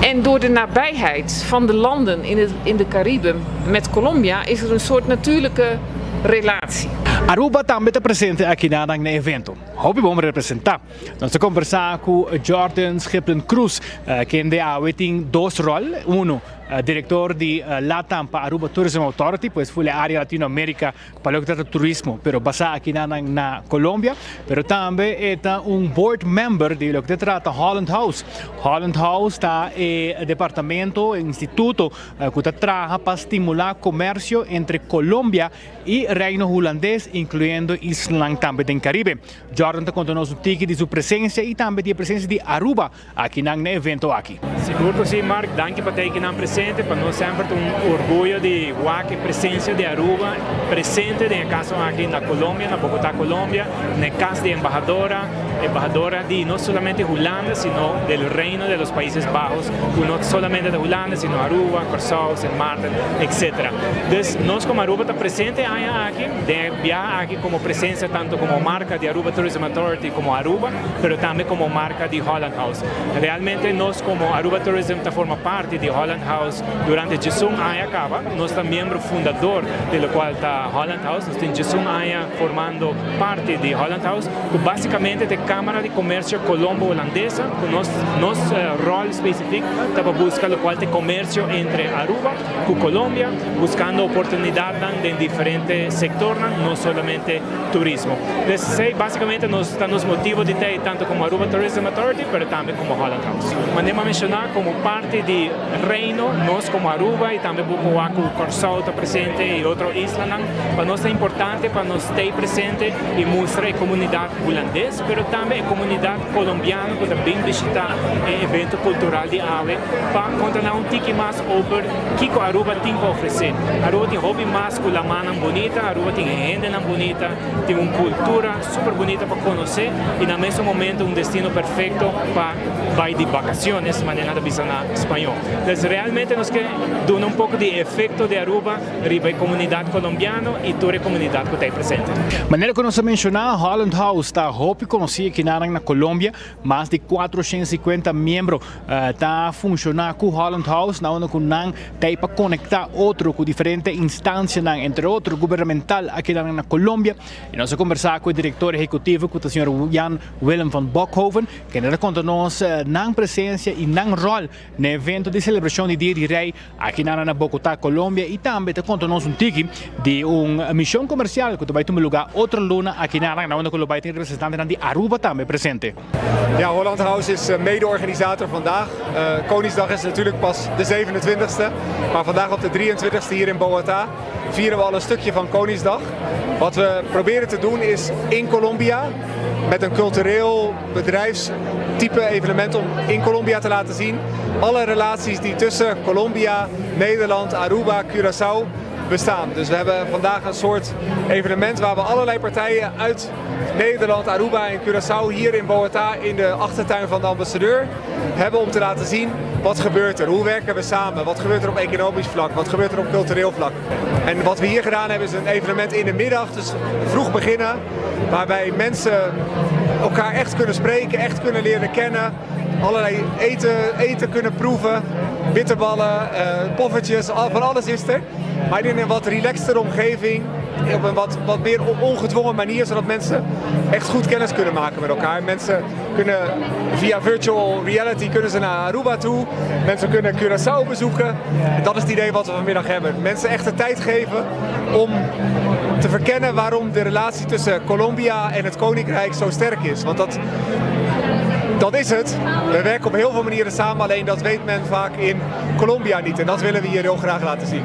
Speaker 22: En door de nabijheid van de landen in, het, in de Cariben met Colombia is er een soort natuurlijke relatie.
Speaker 8: Aruba tambe ta presente aki na e evento. Hopi bon representa. Nos a combersa cu Jordan Schiplen Cruz, kende awe tin dos rol. Uno, director di LATAM pa Aruba Tourism Authority, pues full area Latinoamerica pa loke ta trata turismo, pero basa aki na na Colombia. Pero tambe e ta un board member di loke ta trata Holland House. Holland House ta e departamento, e instituto cu ta traha pa stimula comercio entre Colombia y Reino Hulandes, incluyendo islanan tambe den Caribe. Jordan ta conta nos un tiki di su presencia y tambe di e presencia di Aruba aki nan na e evento aki.
Speaker 9: Sigur cu si, Mark. Danki pa ta akinan presente. Pa nos semper ta un orguyo di wak e presencia di Aruba presente den e caso aki na Colombia, na Bogota, Colombia, na e cas di embahadora, embahadora di no solamente Hulanda sino del Reino de los Países Bajos, cu no solamente ta Hulanda sino Aruba, Corsou, Sint Maarten, etc. Dus nos como Aruba ta presente e aña aki den e biaha aki como presencia tanto como marca di Aruba Tourism Authority como Aruba, pero tambe como marca di Holland House. Realmente nos como Aruba Tourism ta forma parti di Holland House durante djesun aña caba. Nos ta miembro fundador di locual ta Holland House. Nos tin djesun aña formando parti di Holland House, cu basicamente ta e Camara di Comercio Colombo Holandesa, cu nos nos rol specific ta pa busca locual ta e comercio entre Aruba cu Colombia, buscando oportunidadnan den diferente sectornan, no solamente turismo. Pues esey basicamente nos ta nos motibo di ta tanto como Aruba Tourism Authority pero tambe como Holland House. Manera mi a menciona como parti di Reino nos como Aruba y tambe bo por wak cu Corsou ta presente y otro islanan pa nos ta importante pa nos stay presente y mustra e comunidad Hulandes pero tambe e comunidad Colombiano cu ta bin bishita e evento cultural di awe pa conta nan un tiki mas over kico Aruba tin pa ofrece. Aruba tin hopi mas cu lamannan bunita, Aruba tin hendenan bunita, tin un cultura super bunita pa conoce y na mesun momento un destino perfecto pa bay di vacaciones, manera nan ta bisa na spañol. Entonces realmente nos ke duna un poco di e efecto di Aruba riba e comunidad Colombiano y tur e comunidad cu ta ey presente.
Speaker 8: Manera cu nos a menciona, Holland House ta hopi conoci akinan na Colombia. Mas di 450 miembro ta funciona cu Holland House, na unda cu nan ta ey pa conecta otro cu diferente instancianan, entre otro gubernamental akinan na Colombia. Y nos a conversa cu e director ehecutivo cu ta señor Jan Willem van Bokhoven, kende ta conta nos nan presencia y nan rol na e evento di celebracion di Dia di Rey akinan na Bogota, Colombia, y tambe ta conta nos un tiki di un mision comercial cu ta bay tuma lugar otro luna akinan na unda cu lo bay tin representantenan di Aruba tambe presente.
Speaker 10: Ja, Holland House is mede-organisator vandaag. Koningsdag is natuurlijk pas de 27ste, maar vandaag op de 23ste hier in Bogota vieren we al een stukje van Koningsdag. Wat we proberen te doen is in Colombia met een cultureel bedrijfstype evenement om in Colombia te laten zien alle relaties die tussen Colombia, Nederland, Aruba, Curaçao bestaan. Dus we hebben vandaag een soort evenement waar we allerlei partijen uit Nederland, Aruba en Curaçao hier in Bogota in de achtertuin van de ambassadeur hebben om te laten zien wat gebeurt er, hoe werken we samen, wat gebeurt er op economisch vlak, wat gebeurt er op cultureel vlak. En wat we hier gedaan hebben is een evenement in de middag, dus vroeg beginnen, waarbij mensen elkaar echt kunnen spreken, echt kunnen leren kennen, allerlei eten, eten kunnen proeven, bitterballen, uh, poffertjes, van alles is er. Maar in een wat relaxtere omgeving, op een wat, wat meer ongedwongen manier, zodat mensen echt goed kennis kunnen maken met elkaar. Mensen kunnen via virtual reality kunnen ze naar Aruba toe. Mensen kunnen Curaçao bezoeken. En dat is het idee wat we vanmiddag hebben. Mensen echt de tijd geven om te verkennen waarom de relatie tussen Colombia en het Koninkrijk zo sterk is. Want dat, dat is het. We werken op heel veel manieren samen, alleen dat weet men vaak in Colombia niet. En dat willen we hier heel graag laten zien.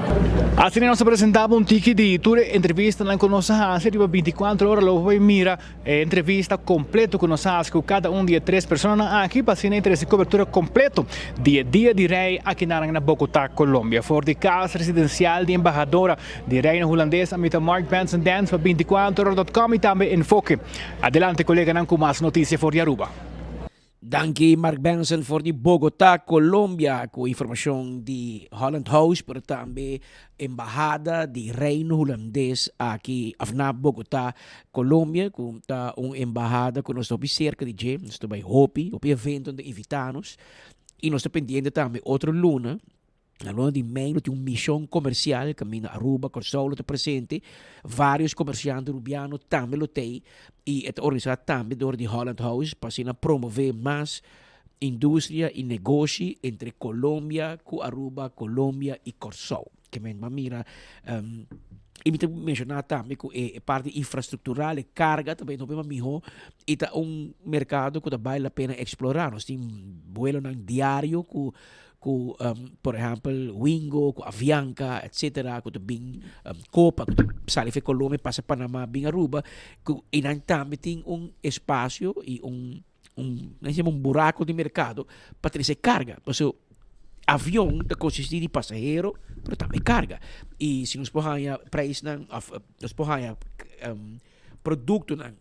Speaker 8: Asina nos a presenta bo un tiki di tur e entrevistanan ku nos a hasi riba 24 ora. Lo bo por mira e entrevista kompleto ku nos a hasi ku kada un di e tres personanan aki pa asina trese kobertura kompleto di e Dia di Rei akinan na Bogotá, Colombia. For di kas residensial di embahadora di Reino Hulandes, ami ta Mark Benson Dance pa 24 ora dot com i tambe Enfoke. Adelante koleganan ku mas notisia for di Aruba.
Speaker 19: Danki Mark Benson for di Bogota, Colombia ku informashon di Holland House pero tambe Embahada di Reino Hulandes aki of na Bogota, Colombia ku ta un embahada ku nos ta hopi serka di dje, nos ta bai hopi, hopi evento nan ta invita nos. I nos ta pendiente tambe otro luna, na luna di mei lo tin un mishon komersial kaminda Aruba, Kòrsou lo ta presente, vários komersiante rubiano tambe lo t'ei i e ta organisá tambe dor di Holland House pa asina promové mas industria i negoshi entre Colombia ku Aruba, Colombia i Kòrsou. Ke men a mira i mi ta menshoná tambe ku e parti infrastruktural, e karga ta bai hopi mas mihó i ta un merkado ku ta bale la pena eksplorá. Nos tin buelonan diario ku ku por ehèmpel Wingo, ku Avianca etsetera ku ta bin Copa ku ta sali for Colombia pasa Panama bin Aruba ku einan tambe tin un espasio i un un nan yama un buraco di mercado pa trece carga pasobra avion ta consisti di pasahero pero tambe carga y si nos por haya prijsnan of nos por haya productonan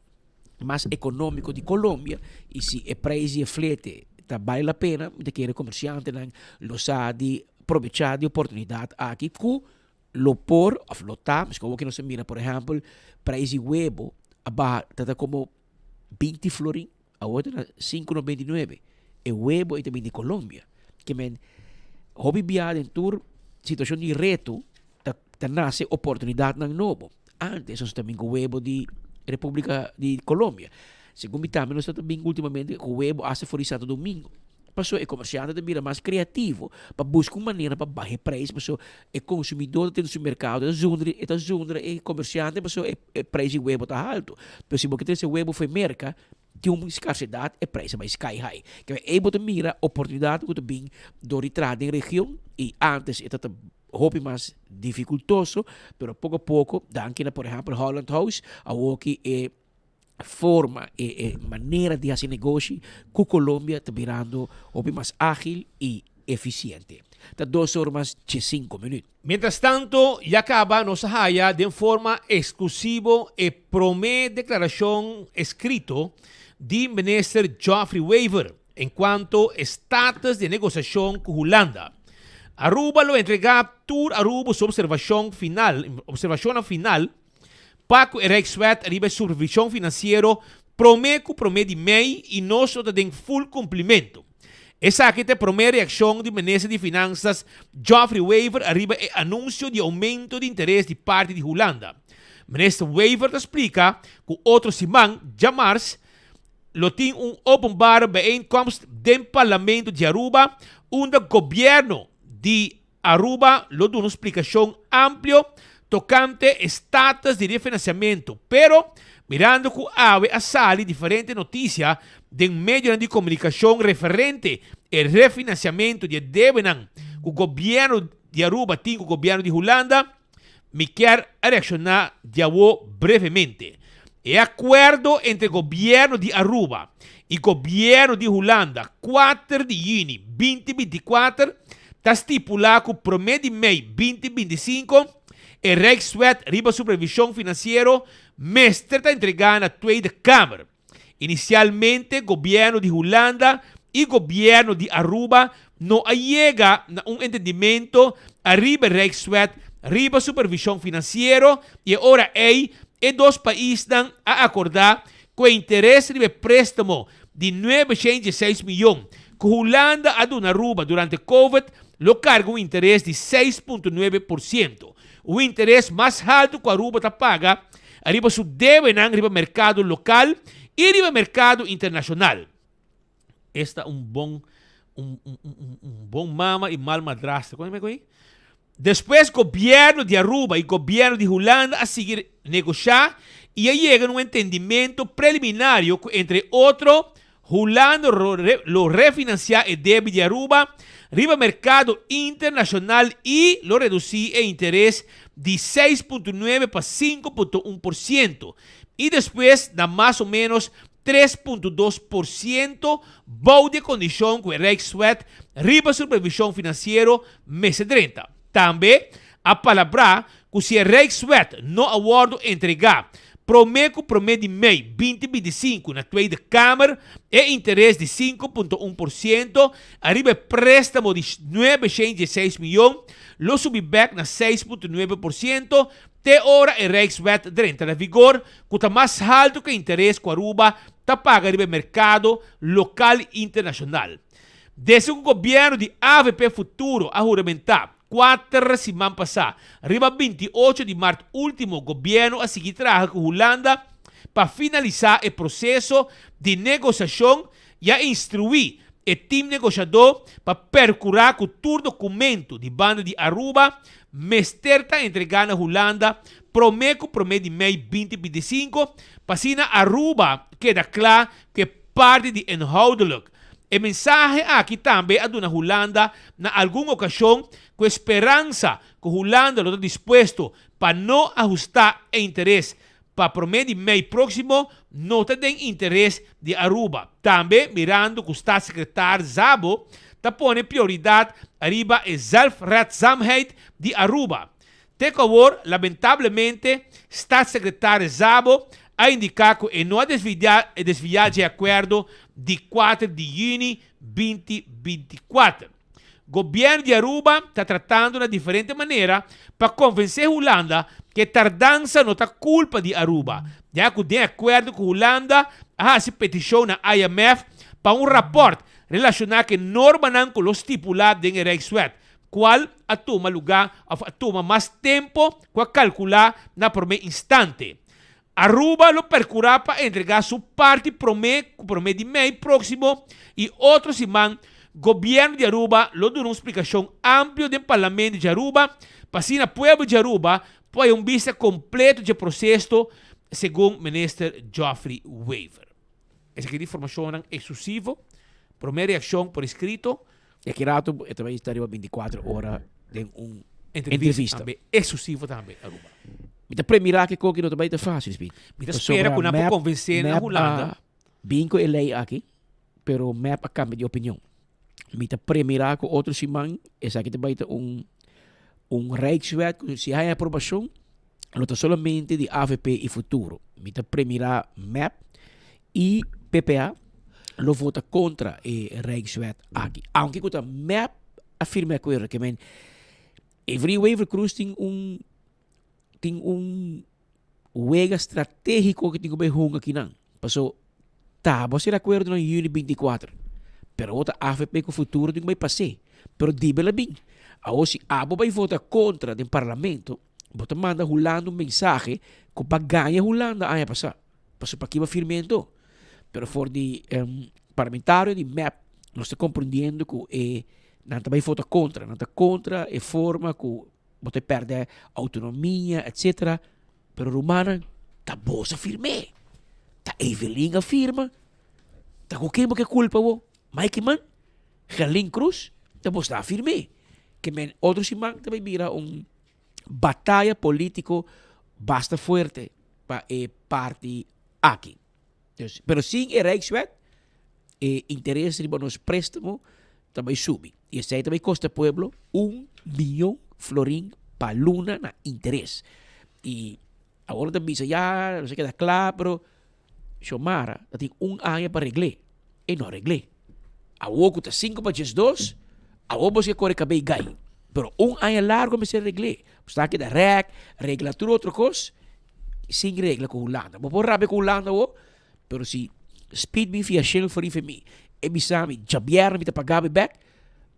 Speaker 19: mas economico di Colombia y si e prijs di e flete ta bale la pena mi ta kere comerciantenan lo sa di probecha di oportunidad aki cu lo por of lo ta, miskien awor ki nos a mira por ehempel prijs di webo a baha ta ta como 20 florin, awor ta na 5,99. E webo ei ta bin di Colombia. Ke men, hopi bia den tur situacion di reto ta, ta nace oportunidadnan nobo. Antes nos ta bin cu webo di Republica di Colombia. Segun mi tambe nos ta bin ultimamente cu webo hasta for di Santo Domingo. Pasobra e komersiante ta bira mas kreativo pa buska un manera pa baha e preis pasobra e konsumidó ta den su merkado e ta zundra e ta zundra e komersiante pasobra e preis di webo ta haltu. Pero si bo ke trese webo for e merka tin un skarsedat e preis a bai sky high. Kibè ei bo ta mira oportunidat ku ta bin dor di traha den region i antes e ta ta hopi mas difikultoso pero poko poko danki na por ehèmpel Holland House awoki e forma e e manera di hasi negoshi ku Colombia ta birando hopi mas ágil i efisiente. Ta dos or mas diesinko minüt.
Speaker 18: Mientras tanto, ya caba nos a haya den forma exclusivo e prome declaracion escrito di Minister Geoffrey Wever en cuanto e status di e negociacion cu Hulanda. Aruba lo entrega tur Aruba su observacion final, observacionnan final Pa ku e Rijkswet riba e supervishon finansiero promé ku promé di mei i nos lo ta den ful kumplimentu. Esaki ta e promé reakshon di Minister di Finansas Geoffrey Wever ariba e anunsio di oumento di interes di parti di Hulanda. Minister Wever ta splika ku otro siman, djamars, lo tin un openbare bijeenkomst den Parlamento di Aruba unda Gobierno di Aruba lo duna un splikashon amplio tokante e status di refinanciamento, pero mirando ku awe a sali diferente notisia den medionan di komunikashon referente e refinanciamento di e debenan ku gobièrnu di Aruba tin ku gobièrnu di Hulanda, mi kier a reakshoná diawo brevemente. E akuerdo entre gobièrnu di Aruba i gobièrnu di Hulanda kuater di yüni 2024 ta stipulá ku promé di mei 2025 e Rijkswet riba supervishon finansiero mester ta entregá na Tweede Kamer. Inisialmente gobièrnu di Hulanda i gobièrnu di Aruba no a yega na un entendimento ariba e Rijkswet riba supervishon finansiero i e ora ei e dos paisnan a akordá ku e interes riba e préstamo di 916 miyon ku Hulanda a duna Aruba durante Covid lo karga un interes di 6.9%, un interes mas haltu ku Aruba ta paga riba su debenan riba merkado lokal i riba merkado internashonal. Esta un bon un un un un bon mama i mal madrastra. Kon e Despues gobièrnu di Aruba i gobièrnu di Hulanda a sigui negoshá i a yega na un entendimento preliminario ku entre otro Hulanda lo refinansiá e debe di Aruba riba merkado internashonal i lo redusí e interes di 6.9 pa 5.1% i despues na mas o ménos 3.2% bou di e kondishon ku e Rijkswet riba supervishon finansiero mester drenta. Tambe a palabrá ku si e Rijkswet no a wòrdu entregá promé ku promé di mei 2025 na Tweede Kamer, e interes di 5.1% ariba e préstamo di 916 mion lo subi bèk na 6.9% te ora e Rijkswet drenta na vigor, ku ta mas haltu ku e interes ku Aruba ta paga riba e merkado lokal i internashonal. Desde ku gobièrnu di avp Futuro a huramentá kuater siman pasá, riba 28 di mart último gobièrnu a sigui traha ku Hulanda pa finalisá e proseso di negosiashon i a instruí e tim negoshadó pa perkurá ku tur dokumentu di banda di Aruba mester ta entregá na Hulanda promé ku promé di mei 2025 pa asina Aruba keda kla ku e parti di inhoudelijk. E mensahe aki tambe a duna Hulanda na algun okashon ku e speransa ku Hulanda lo ta dispuesto pa no ahustá e interes pa promé di mei próksimo no ta den interes di Aruba. Tambe mirando ku Staatssecretaris Szabo ta pone prioridat ariba e zelfredzaamheid di Aruba. Te ku awor, lamentablemente, Staatssecretaris Szabo a indiká ku e no a desviá dje akuerdo di kuater di yüni 2024. Gobièrnu di Aruba ta tratando na diferente manera pa konvensé Hulanda ku e tardansa no ta kulpa di Aruba, ya ku den akuerdo ku Hulanda a hasi petishon na IMF pa un rapòrt relashoná ku e normanan ku lo stipulá den e Rijkswet, kual a tuma lugá òf a tuma mas tempu ku a kalkulá na promé instante. Aruba lo percura pa entrega su parti prome cu prome di mei proximo y otro siman Gobierno di Aruba lo duna un splicacion amplio den Parlamento di Aruba pa asina pueblo di Aruba por haya un bista completo dje proceso, segun Minister Geoffrey Wever. Esaki ta informacionnan exclusivo, prome reaccion por escrito.
Speaker 19: Y aki rato e ta bay sta riba 24 ora den un
Speaker 18: entrevista. Tambe, exclusivo tambe, Aruba.
Speaker 19: Mi ta premira ke koki no ta bay ta fácil, Speed.
Speaker 18: Mi ta spera ku nan por konvensé na Hulanda.
Speaker 19: Bin ku e lei aki, pero mep a kambia di opinion. Mi ta premira ku otro siman esaki ta bay ta un un rijkswet ku si hay aprobashon lo ta solamente di avp i Futuro. Mi ta premira mep i PPA lo vota kontra e rijkswet aki. Aunke ku ta mep a firma e akuerdo, ke men Evelyn Wever Croes tin un tin un wega strategiko ku tin ku bai hunga akinan. Paso ta bo sera akuerdo na yüni 24, pero awor ta avp ku Futuro tin ku bai pas'é. Pero dibe la bin. Awor si abo bai vota kontra den parlamento, bo ta manda Hulanda un mensahe ku bo a gaña Hulanda aña pasá. Pasobra pa kiba firm'é anto? Pero for di parlamentario di mep nos ta komprendiendo ku e nan ta bai vota kontra, nan ta kontra e forma ku bo ta pèrdè outonomia etsetera, pero rumannan ta bos a firm'é, ta Evelyn a firma, ta ku ken bo ke kulpa bo? Mike Eman? Gerlin Cruz? Ta bos ta a firm'é. Ke men otro siman ta bai bira un bataya politico basta fuerte pa e parti aki. Dus, pero sin e Rijkswet, e interes riba nos préstamo ta bai subi. Y esei ta bai kosta pueblo un miyon florin pa luna na interes. Y awor ta bisa ya, nos a keda kla, pero Xiomara ta tin un aña pa regl'é. E no a regl'é. Awor ku ta sinku pa diesdos, awor bo si a kore kabei gai. Pero un aña largu mester regl'é. Bo sta keda rèk, regla tur otro kos, sin regla ku Hulanda. Bo por rabia ku Hulanda awor, pero si Speed bin fia shel for riba mi, e bisa mi djabièrnè mi ta paga mi bèk,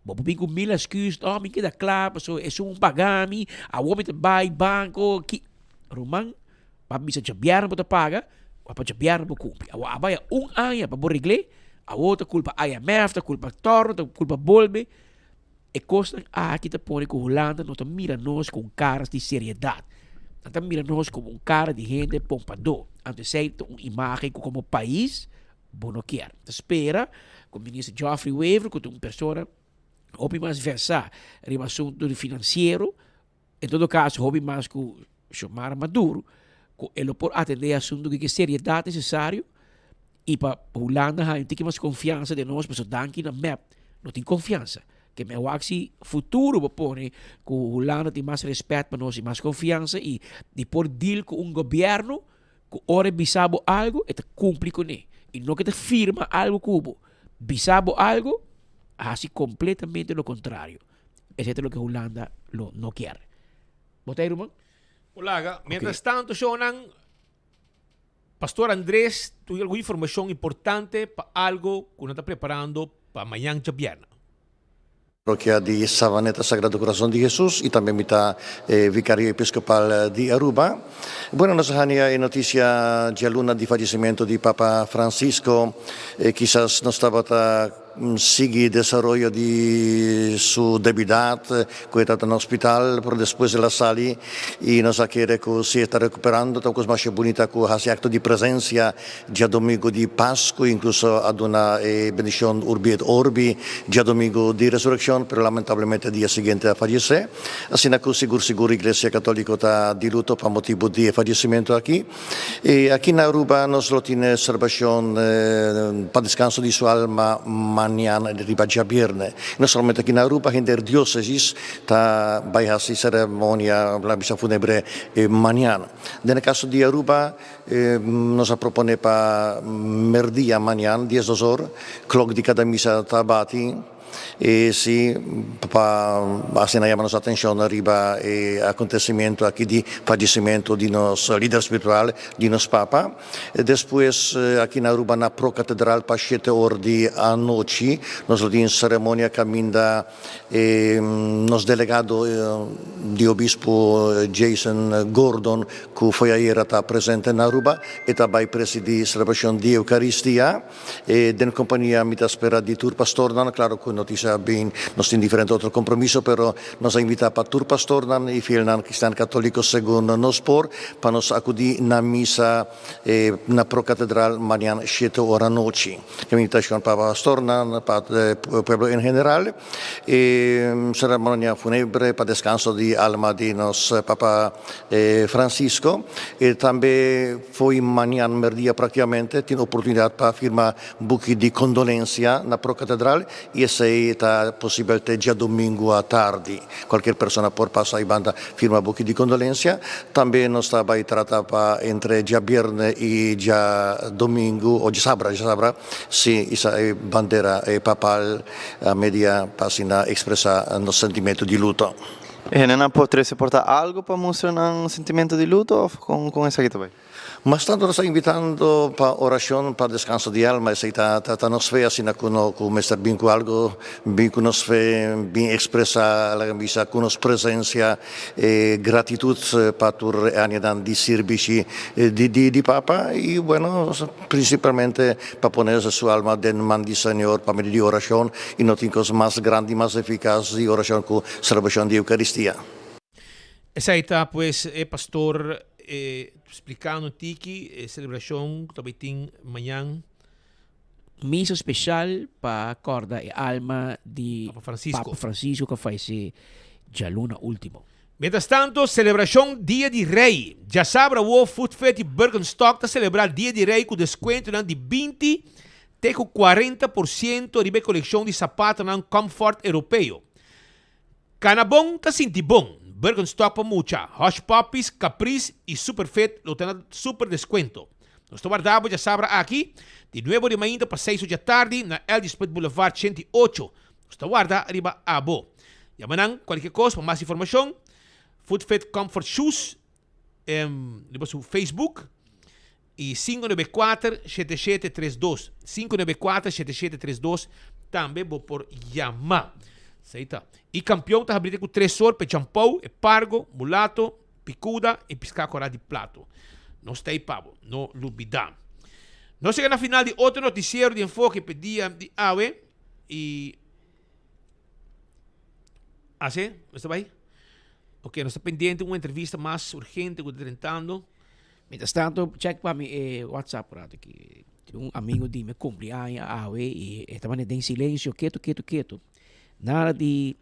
Speaker 19: bo por bin ku mil èsküs, no mi keda kla pasobra esun paga mi, awor mi ta bai banko, ki. Ruman, Bo a bisa djabièrnè bo ta paga, bo pa djabièrnè bo kumpli. Awor a baya un aña pa bo regl'é, awor ta kulpa IMF, ta kulpa Torno, ta kulpa Bolbe. E kosnan aki ta pone ku Hulanda no ta mira nos ku un kara di seriedat. Nan ta mira nos komo un kara di hende pompadó. Anto esei ta un imágen ku komo pais bo no kier. Ta spera ku Minister Geoffrey Wever, ku ta un persona hopi mas versá riba asuntu di finansiero, En todo caso, hopi mas cu Xiomara Maduro, cu e lo por atende e asunto cu e seriedad necesario y pa Hulanda haya un tiki mas confiansa den nos, pasobra danki na mep no tin confiansa. Ke me wak si futuro bo pone cu Hulanda tin mas respet pa nos y mas confiansa y di por deal cu un gobierno cu ora e bisa bo algo e ta cumpli cune y no ke ta firma algo cu bo, bisa bo algo, haci completamente lo contrario. Esei ta loke Hulanda lo no kier. Bo ta ei, ruman?
Speaker 18: Bo laga. Mientras tanto, shownan, Pastor Andres tin algun informacion importante pa algo cu nan ta preparando pa mañan djabièrnè.
Speaker 11: Parokia di Savaneta Sagrado Corazon di Jesus y tambe mi ta e Vicario Episcopal di Aruba. Bueno, nos a hania e noticia djaluna di fallecimento di Papa Francisco. Kisas nos tabata sigui desaroyo di su debilidad cu e tabata na hospital, pero despues el a sali y nos a kere cu si e ta recuperando ta un cos masha bunita cu haci acto di presencia Djadomingo di Pasku inkluso a duna e bendishon Urbi et Orbi djadomingo di Resurekshon, pero lamentablemente dia siguiente a fayesé. Asina ku sigur sigur Iglesia Katoliko ta di luto pa motibu di e fayesimentu aki. I aki na Aruba nos lo tin e selebrashon pa deskanso di su alma mañana riba djabierne. No solamente aki na Aruba, henter diosesis ta bai hasi seremonia, la misa funebre mañana. Den e kaso di Aruba, Nos a propone pa merdia mañan, diesdos or, klok di kada misa ta bati. I si pa asina yama nos atencion riba e acontecimiento aki di fallecimiento di nos lider spiritual, di nos Papa. Despues aki na Aruba na Pro Catedral pa shete or di anochi nos lo tin ceremonia caminda E nos delegado di obispo Jason Gordon ku foi ayera ta presente na Aruba e ta bai presidi selebrashon di Eukaristia e den kompania mi ta spera di tur pastornan, klaro ku notisia bin nos tin diferente otro kompromiso pero nos a invita pa tur pastornan i fielnan kristian katoliko segun nos por pa nos akudi na misa na Pro Katedral mañan shete ora anochi. E invitashon pa pastornan, pa pueblo en general. E seremonia funebre pa deskanso di alma di nos Papa Francisco. E tambe fo'i mañan merdia praktikamente tin oportunidat pa firma buki di kondolensia na Pro Katedral i esei ta posibel te djadumingu atardi. Cualkier persona por pasa y banda firma buki di condolencia. Tambe nos ta bay trata pa entre djabierne y djadomingo o djasabra, djasabra, si isa e bandera e papal a media pa asina expresa nos sentimento di luto.
Speaker 13: E hendenan por trece por ta algo pa mustra nan sentimento di luto of con con esaki ta bay?
Speaker 11: Mas tantu nos ta invitando pa orashon pa deskanso di alma, esei ta ta nos fe, asina ku no ku mester bin ku algu, bin ku nos fe, bin ekspresá, laga mi bisa, ku nos presensia e gratitut pa tur e añanan di sirbishi di di di Papa i bueno prinsipalmente pa pone su alma den man di Señor pa medio di orashon i no tin kos mas grandi, mas efikas di orashon ku selebrashon di Eukaristia.
Speaker 18: Esei ta pues e pastor splikando un tiki e selebrashon ku ta bai tin mañan.
Speaker 19: Misa speshal pa kòrda e alma di
Speaker 18: Papa Francisco.
Speaker 19: Papa Francisco ku a fayesé djaluna último.
Speaker 18: Mientras tanto, selebrashon Dia di Rei. Djasabra awo Foodfit i Birkenstock ta selebrá Dia di Rei ku deskuentonan di 20 te ku 40% riba e kolekshon di sapatonan Comfort Europeo. Kana bon ta sinti bon. Birkenstock pa mucha, Hush Puppies, Caprice y Superfit lo ta na super descuento. Nos ta warda bo djasabra aki, di nuebe di mainta pa seis or djatardi na LG Smith Boulevard 108. Nos ta warda riba abo. Yama nan cualkier cos pa mas informacion. Footfit Comfort Shoes riba su Facebook y 594 7732 594 7732 tambe bo por yama. Esey ta. Y campeon ta habri te cu tres or pe champou, e pargo, mulato, picuda y pisca cora di plato. Nos ta ey pa bo. No lubida. Nos yega na final di otro noticiero di Enfoke pe dia di awe y Así? Nos ta bai? Ok, nos ta pendiente un entrevista mas urgente ku ta drentando.
Speaker 19: Mientras tanto, check pa mi e WhatsApp rato aki. Tin un amigo di mi cumpli aña awe y e tabata den silencio, keto, keto, keto. Nada di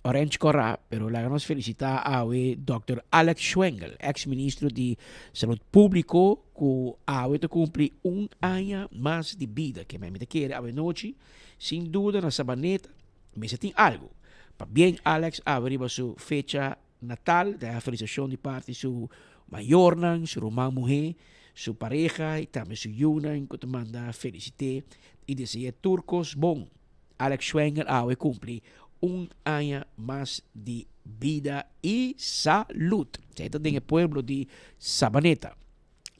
Speaker 19: orange cora, pero laga nos felicita awe Dòkter Alex Schwengle, ex ministro di Salud Publico, cu awe ta cumpli un aña mas di bida. Ke mi ta kere awe nochi, sin duda na Sabaneta, Mester tin algu. Pabien Alex awe riba su fecha natal, ta haña felisashon di parti su mayornan, su ruman muhé, su pareha i tambe su yunan ku ta manda felisit'é i dese'é tur kos bon. Alex Schwenger awe kumpli un aña mas di bida i salud. Esei ta den e pueblo di Sabaneta.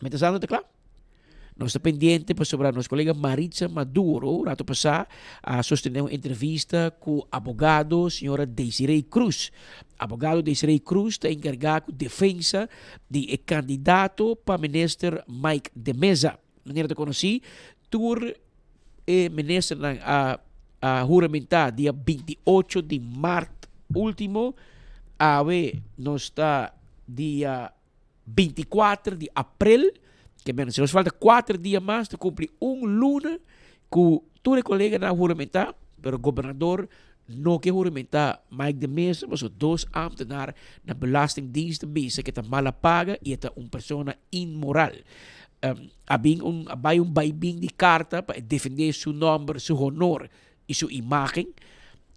Speaker 19: Mientras tanto ta kla? Nos ta pendiente pasobra nos kolega Maritza Maduro rato pasá a sostené un entrevista ku abogado señora Desiree Cruz. Abogado Desiree Cruz ta enkargá ku defensa di e kandidato pa minister Mike de Meza. Manera ta konosí, tur e ministernan a a huramentá dia 28 di mart último. Awe nos ta dia 24 di april, ke men si nos falta 4 dia mas ta kumpli un luna ku tur e koleganan a huramentá, pero gobernador no ke huramentá Mike de Meza pasobra dos ambtenaar na Belastingdienst ta bisa ke ta mala paga i e ta un persona inmoral. A bin un a bai un baibin di karta pa e defendé su nòmber, su honor i su imágen.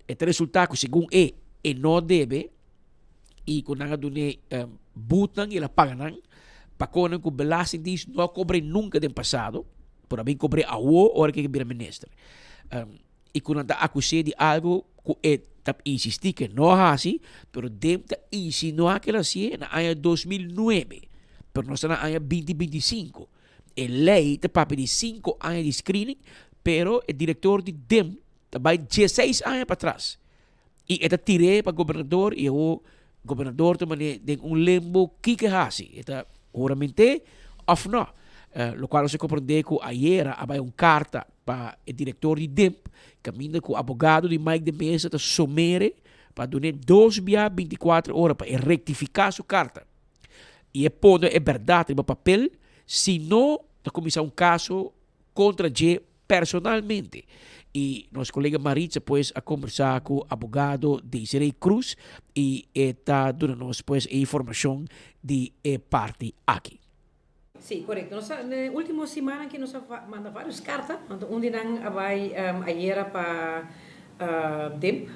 Speaker 19: E ta resultá ku segun e, e no debe i ku nan a dun'é butnan i el a paga nan pa konan ku Belastingdienst no a kobr'é nunka den pasado, pero a bin kobr'é awor ora ku e bira minister. I ku nan ta akus'é di algu ku e ta insistí ku e no a hasi, pero dem ta insinuá ku el a hasié na aña 2009, pero nos ta na aña 2025. E lei ta papia di sinku aña di screening, pero e direktor di dem ta bai dieseis aña patras. I e ta tir'é pa gobernador i awor gobernador ta man'é den un limbo kiko e hasi, e ta hurament'é òf nò. Lokual nos a komprondé ku ayera a bai un karta pa e direktor di DIMP kaminda ku abogado di Mike de Meza ta somer'é pa dun'é dos bia 24 ora pa e rektifiká su karta i e pone e bèrdat riba papel, si no ta kuminsá un kaso kontra dje personalmente. Y nos colega Maritza pues a conversa cu abogado Desiree Cruz y e ta duna nos pues e informacion di e parti aki.
Speaker 7: Sí, korekto. Nos a, den e último simannan aki nos a manda vários karta. Anto un di nan a bai ayera pa DIMP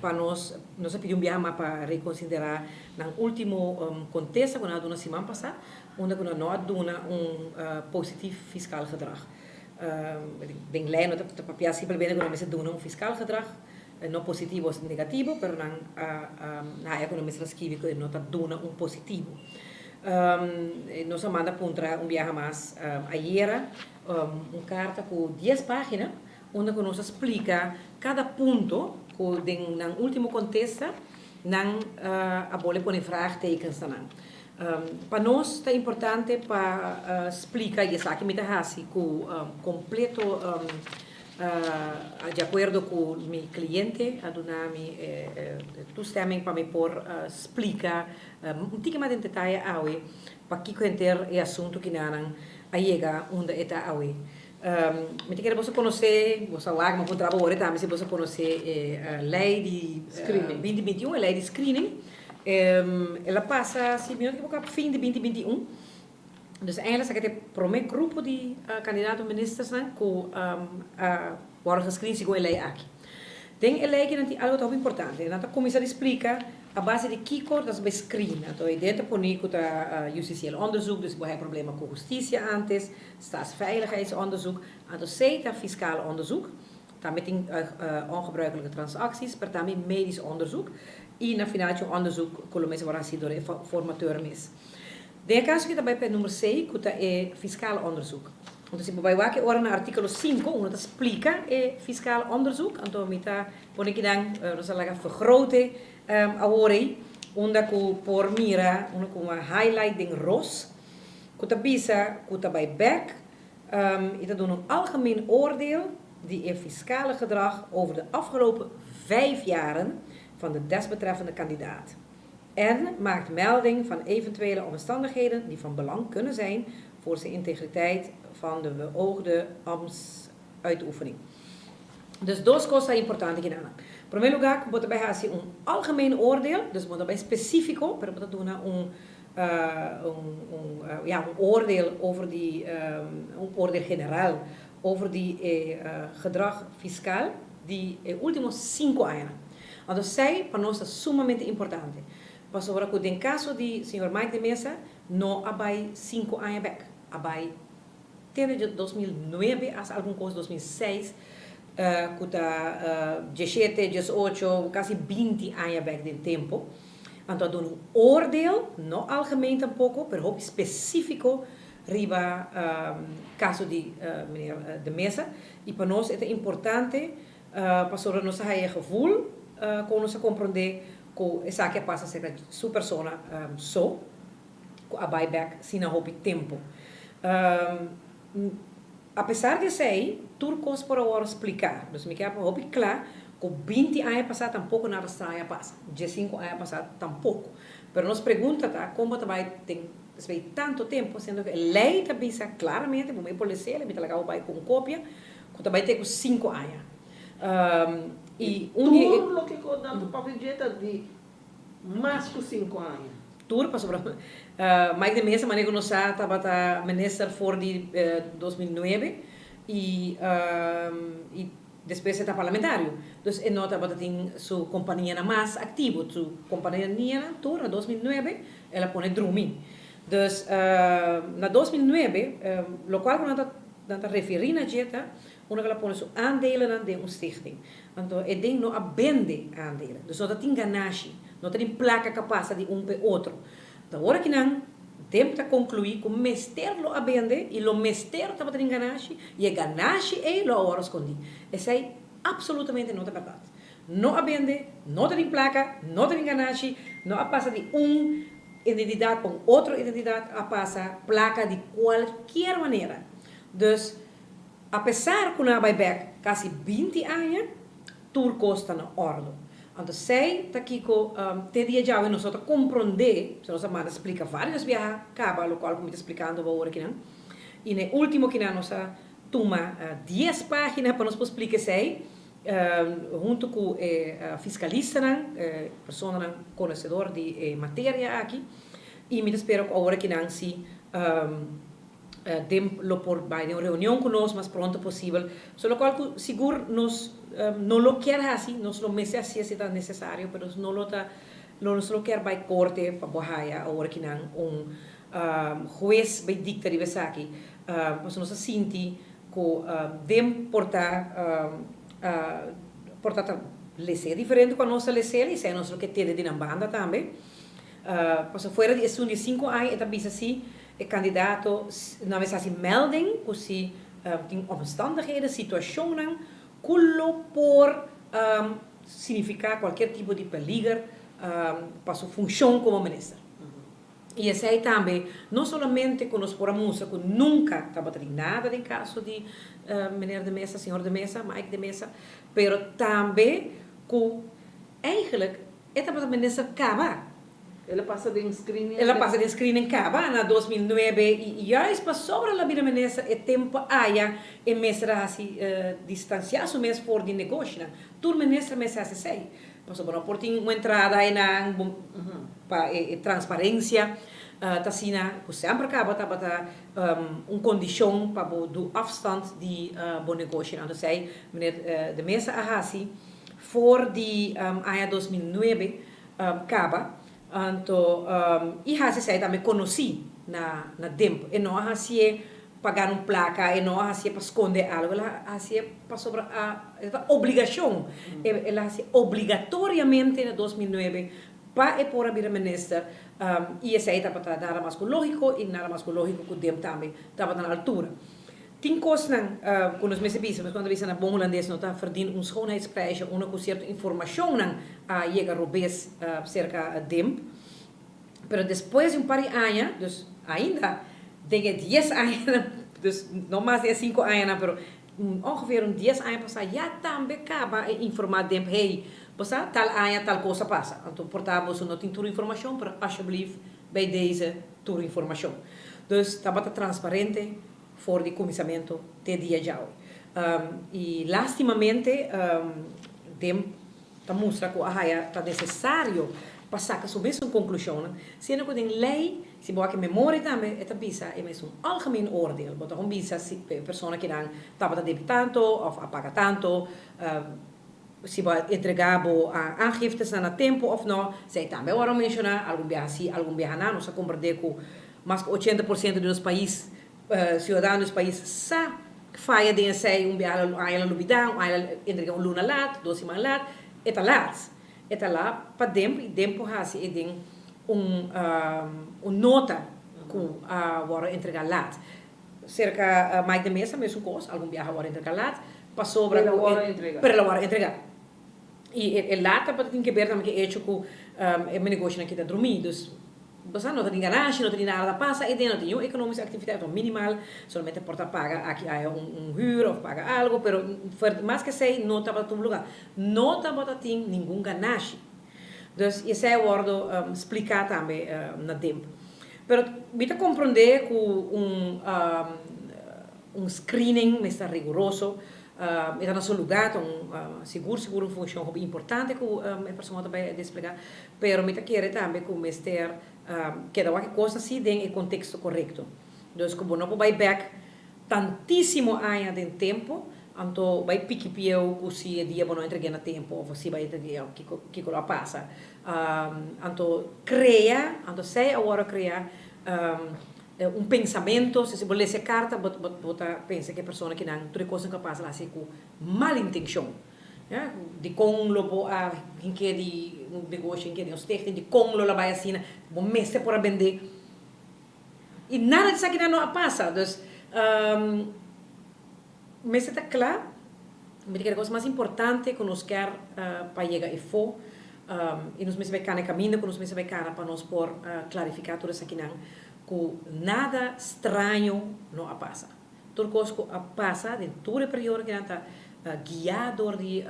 Speaker 7: pa nos, nos a pidi un biaha mas pa rekonsiderá nan último kontesta ku nan a duna siman pasá. Unda ku nan no a duna un positief fiscaal gedrag. Den lei no ta papia simplemente ku nan mester duna un fiscaal gedrag, no positivo of negativo, pero nan a haya ku nan mester a skibi ku e no ta duna un positivo. Nos a manda puntra un biaha mas ayera un karta ku dies pagina unda ku nos a splika kada punto ku den nan ultimo kontesta nan a bole pone vraagtekens na nan. Pa nos ta importante pa splika i esaki mi ta hasi ku kompleto di akuerdo ku mi kliente a duna mi e toestemming pa mi por splika un tiki mas den detaye awe pakiko henter e asuntu kinanan a yega unda e ta awe. Mi ta kere boso konosé, boso a wak, mi a puntra bo ora tambe si boso konosé e lei di 2021, e lei di screening. El a pasa, si mi no ta ekiboká, fin di 2021. Dus eigenlijk esaki ta e promé grupo di kandidato ministersnan ku a wòrdu gescreen segun e lei aki. Den e lei aki nan tin algu ta hopi importante. Nan ta kuminsá di splika a base di kiko ta bai screen. Anto e den ta pone ku ta justitieel onderzoek, dus bo haya problema ku hustisia antes, staatsveiligheidsonderzoek, anto esei ta fiskaal onderzoek. Tambe tin ongebruikelijke transacties, pero tambe medisch onderzoek y na final tin un onderzoek cu lo mester worde haci door e formateur mes. Den e caso aki ta bay pa e number sei cu ta e fiscaal onderzoek. Anto si bo bay wak e ora na articulo cinco unda ta splica e fiscaal onderzoek, anto mi ta pone kinan nos a laga vergrote awor ey unda cu por mira unda cu a highlight den ros cu ta bisa cu ta bay bek I ta duna un algemeen oordeel di e fiscale gedrag over de afgelopen vijf jaren van de desbetreffende kandidaat en maakt melding van eventuele omstandigheden die van belang kunnen zijn voor zijn integriteit van de beoogde ambtsuitoefening. Dus dos kos ta importante aki nan. Prome lugar ku bo ta bai hasi un algemeen oordeel, dus bo ta bai spesífiko, pero bo ta duna un un ja un oordeel over di un oordeel general over di e gedrag fiskal di e ultimo sinku añanan. Anto esei pa nos ta sumamente importante, pasobra ku den kaso di señor Mike de Meza no a bai sinku aña bek, a bai te na 2009 hasta algun kos 2006 ku ta diesshete, diesocho, kasi binti aña bek den tempo. Anto a duna un oordeel, no algemeen tampoko, pero hopi spesífiko. riba kaso di meneer De Meza i pa nos e ta importante pasobra nos a haya e gevoel kon nos a komprondé ku esaki a pasa serka su persona so ku a bai bèk sin a hopi tempu. Apesar di esei, tur kos por a wòrdu spliká. Dus mi ke pa hopi kla ku 20 aña pasá tampoko nada straño a pasa. 15 aña pasá tampoko. Pero nos pregunta ta, kon bo ta bai den despues di tantu tempu, siendo ku e lei ta bisa klaramente, bo mei por les'el, mi ta laga bo bai ku un kopia, ku ta bai te ku sinku aña. I un di e.
Speaker 14: Tur loke ku nan ta papia dje ta di mas ku sinku aña.
Speaker 7: Tur, pasobra Mike de Meza, manera ku nos sa, tabata minister for di 2009 i i despues e ta parlamentario. Dus e no tabata tin su kompanianan mas aktivo. Su kompanianan tur na 2009 el a pone drumi. Dus na 2009, lokual ku nan ta nan ta referí na dje ta unda ku el a pone su aandelennan den un stichting. Anto e den no a bende aandelen. Dus no ta tin ganashi. No ta tin plaka ka pasa di un p'e otro. Ta ora ki nan dem ta konkluí ku mester lo a bende i lo mester tabata tin ganashi i e ganashi ei lo a wòrdu skondí. Esei apsolutamente no ta bèrdat. No a bende, no ta tin plaka, no ta tin ganashi, no a pasa di un identidat pa un otro identidat, a pasa plaka di kualkier manera. Dus, apesar ku nan a bai bèk kasi 20 aña, Tur kos ta na òrdu. Anto esei ta kiko te dia djawe nos no ta komprondé, pasobra nos a manda splika vários biaha kaba lokual ku mi ta splikando bo awor akinan. I na e último kinan nos a tuma dies página pa nos por splika esei huntu ku e fiskalistanan, e personanan konosedor di e materia aki. I mi ta spera ku awor akinan si Den lo por bai den un reunion ku nos mas pronto posibel. So lokual ku sigur nos no lo kier hasi, nos lo mester hasié si ta nesesario, pero nos no lo ta, nos lo kier bai korte pa bo haya awor kinan un hues bai dikta riba esaki. Pasobra nos a sinti ku den por ta por ta ta les'é diferente ku anos ta les'é, i esei nos lo ke tende di nan banda tambe. Pasobra fuera di esun di e sinku aña e ta bisa si e kandidato nan mester hasi melding ku si tin omstandigheden, situashonnan ku lo por signifiká kualkier tipo di peliger pa su funshon komo minister. I esei tambe no solamente ku nos por a mustra ku nunka tabata tin nada den kaso di meneer de Meza, señor de Meza, Mike de Meza, pero tambe ku eigenlijk E tabata minister kaba.
Speaker 14: El a pasa den screening.
Speaker 7: El a pasa den screening kaba na 2009 y juist pasobra el a bira minister e tempo aya e mester a haci distancia su mes for di negoshinan. Tur minister mester haci esey. Pasobra no por tin un entrada eynan pa e transparencia ta asina cu semper kaba tabata un condicion pa bo do afstand di bo negoshinan. Anto esey meneer De Meza a haci. For di aña 2009 kaba, anto i hasi esei tambe konosí na na demp. E no a hasié pa gana un plaka, e no a hasié pa skonde algu, el a hasié pasobra a e ta obligashon. El a hasié obligatoriamente na 2009 pa e por a bira minister i esei tabata nada mas ku lógiko i nada mas ku lógiko ku demp tambe tabata na altura. Tin kosnan ku nos mester bisa, nos cuando bisa na bon hulandes no ta verdien un schoonheidsprijsje unda ku sierto informashonnan a yega robes serka DIMP. Pero despues di un par di aña, dus ainda den e dies añanan, dus no mas di e sinku añanan, pero ongeveer un dies aña pasá ya tambe kaba e informá DIMP, hey, bo sa tal aña tal kos a pasa. Anto por ta boso no tin tur informashon, pero alsjeblieft bij deze tur informashon. Dus tabata transparente. For di kuminsamentu te dia djawe. I lastimamente den ta mustra ku a haya ta nesesario pa saka su mesun konklushonnan, siendo ku den lei, si bo wak e memoria tambe, e ta bisa e mesun algemeen oordeel. Bo ta kon bisa si e persona kinan tabata debe tanto òf a paga tanto, si bo a entregá bo aangiftesnan na tempu òf no, esei tambe a wòrdu menshoná, algun biaha si, algun biaha na. Nos a komprendé ku Mas ku 80% di nos pais, siudadano di nos pais sa faya den esei, un biaha un aña la lubidá, un aña la entregá un luna lat, dos siman lat, e ta lat. E ta lat pa demp i demp por hasi e den un un nota. ku a wòrdu entregá lat. Serka Mike de Meza mesun kos, algun biaha a wòrdu entregá lat, pasobra
Speaker 14: Pero
Speaker 7: ku
Speaker 14: a wòrdu
Speaker 7: e
Speaker 14: entregá.
Speaker 7: pero el a wòrdu entregá. I e lat tabata tin keber tambe ku e echo ku e negoshonan kita drumí. Dus bo sa no ta tin ganashi, no ta tin nada ta pasa aden, no tin niun ekonomische aktividat òf minimal, solamente por ta paga aki aya un huur òf paga algu, pero mas ke esei no tabata tuma lugá. No tabata tin ningun ganashi. Dus i esei a wòrdu spliká tambe na DIMP. Pero mi ta komprondé ku un un screening mester ta riguroso, e ta na su lugá, ta un sigur sigur un funshon hopi importante ku e persona ta bai desplegá, pero mi ta kere tambe ku mester keda wak e kos asi den e konteksto korekto. Dus ku bo no por bai bèk tantísimo aña den tempu, anto bai piki pieu ku si e dia bo no entreg'é na tempu òf si bai entreg'é kiko kiko lo a pasa. Anto krea, anto esei awor a krea un pensamentu, si bo lesa e karta bo bo ta pensa ku e persona kinan tur e kosnan ku a pasa lo hasi ku mal intenshon. Ya, dikon lo bo a hink'é di un negoshi, hink'é di un stichting, dikon lo la bai asina, bo mester por a bend'é. I nada di esakinan no a pasa. Dus, mester ta kla, mi ta kere kos mas importante ku nos kier pa yega efo, i nos mester bai kana e kaminda ku nos mester bai kana pa nos por klarifiká tur esakinan, ku nada straño no a pasa. Tur kos ku a pasa den tur e periodo kinan ta guiá dor di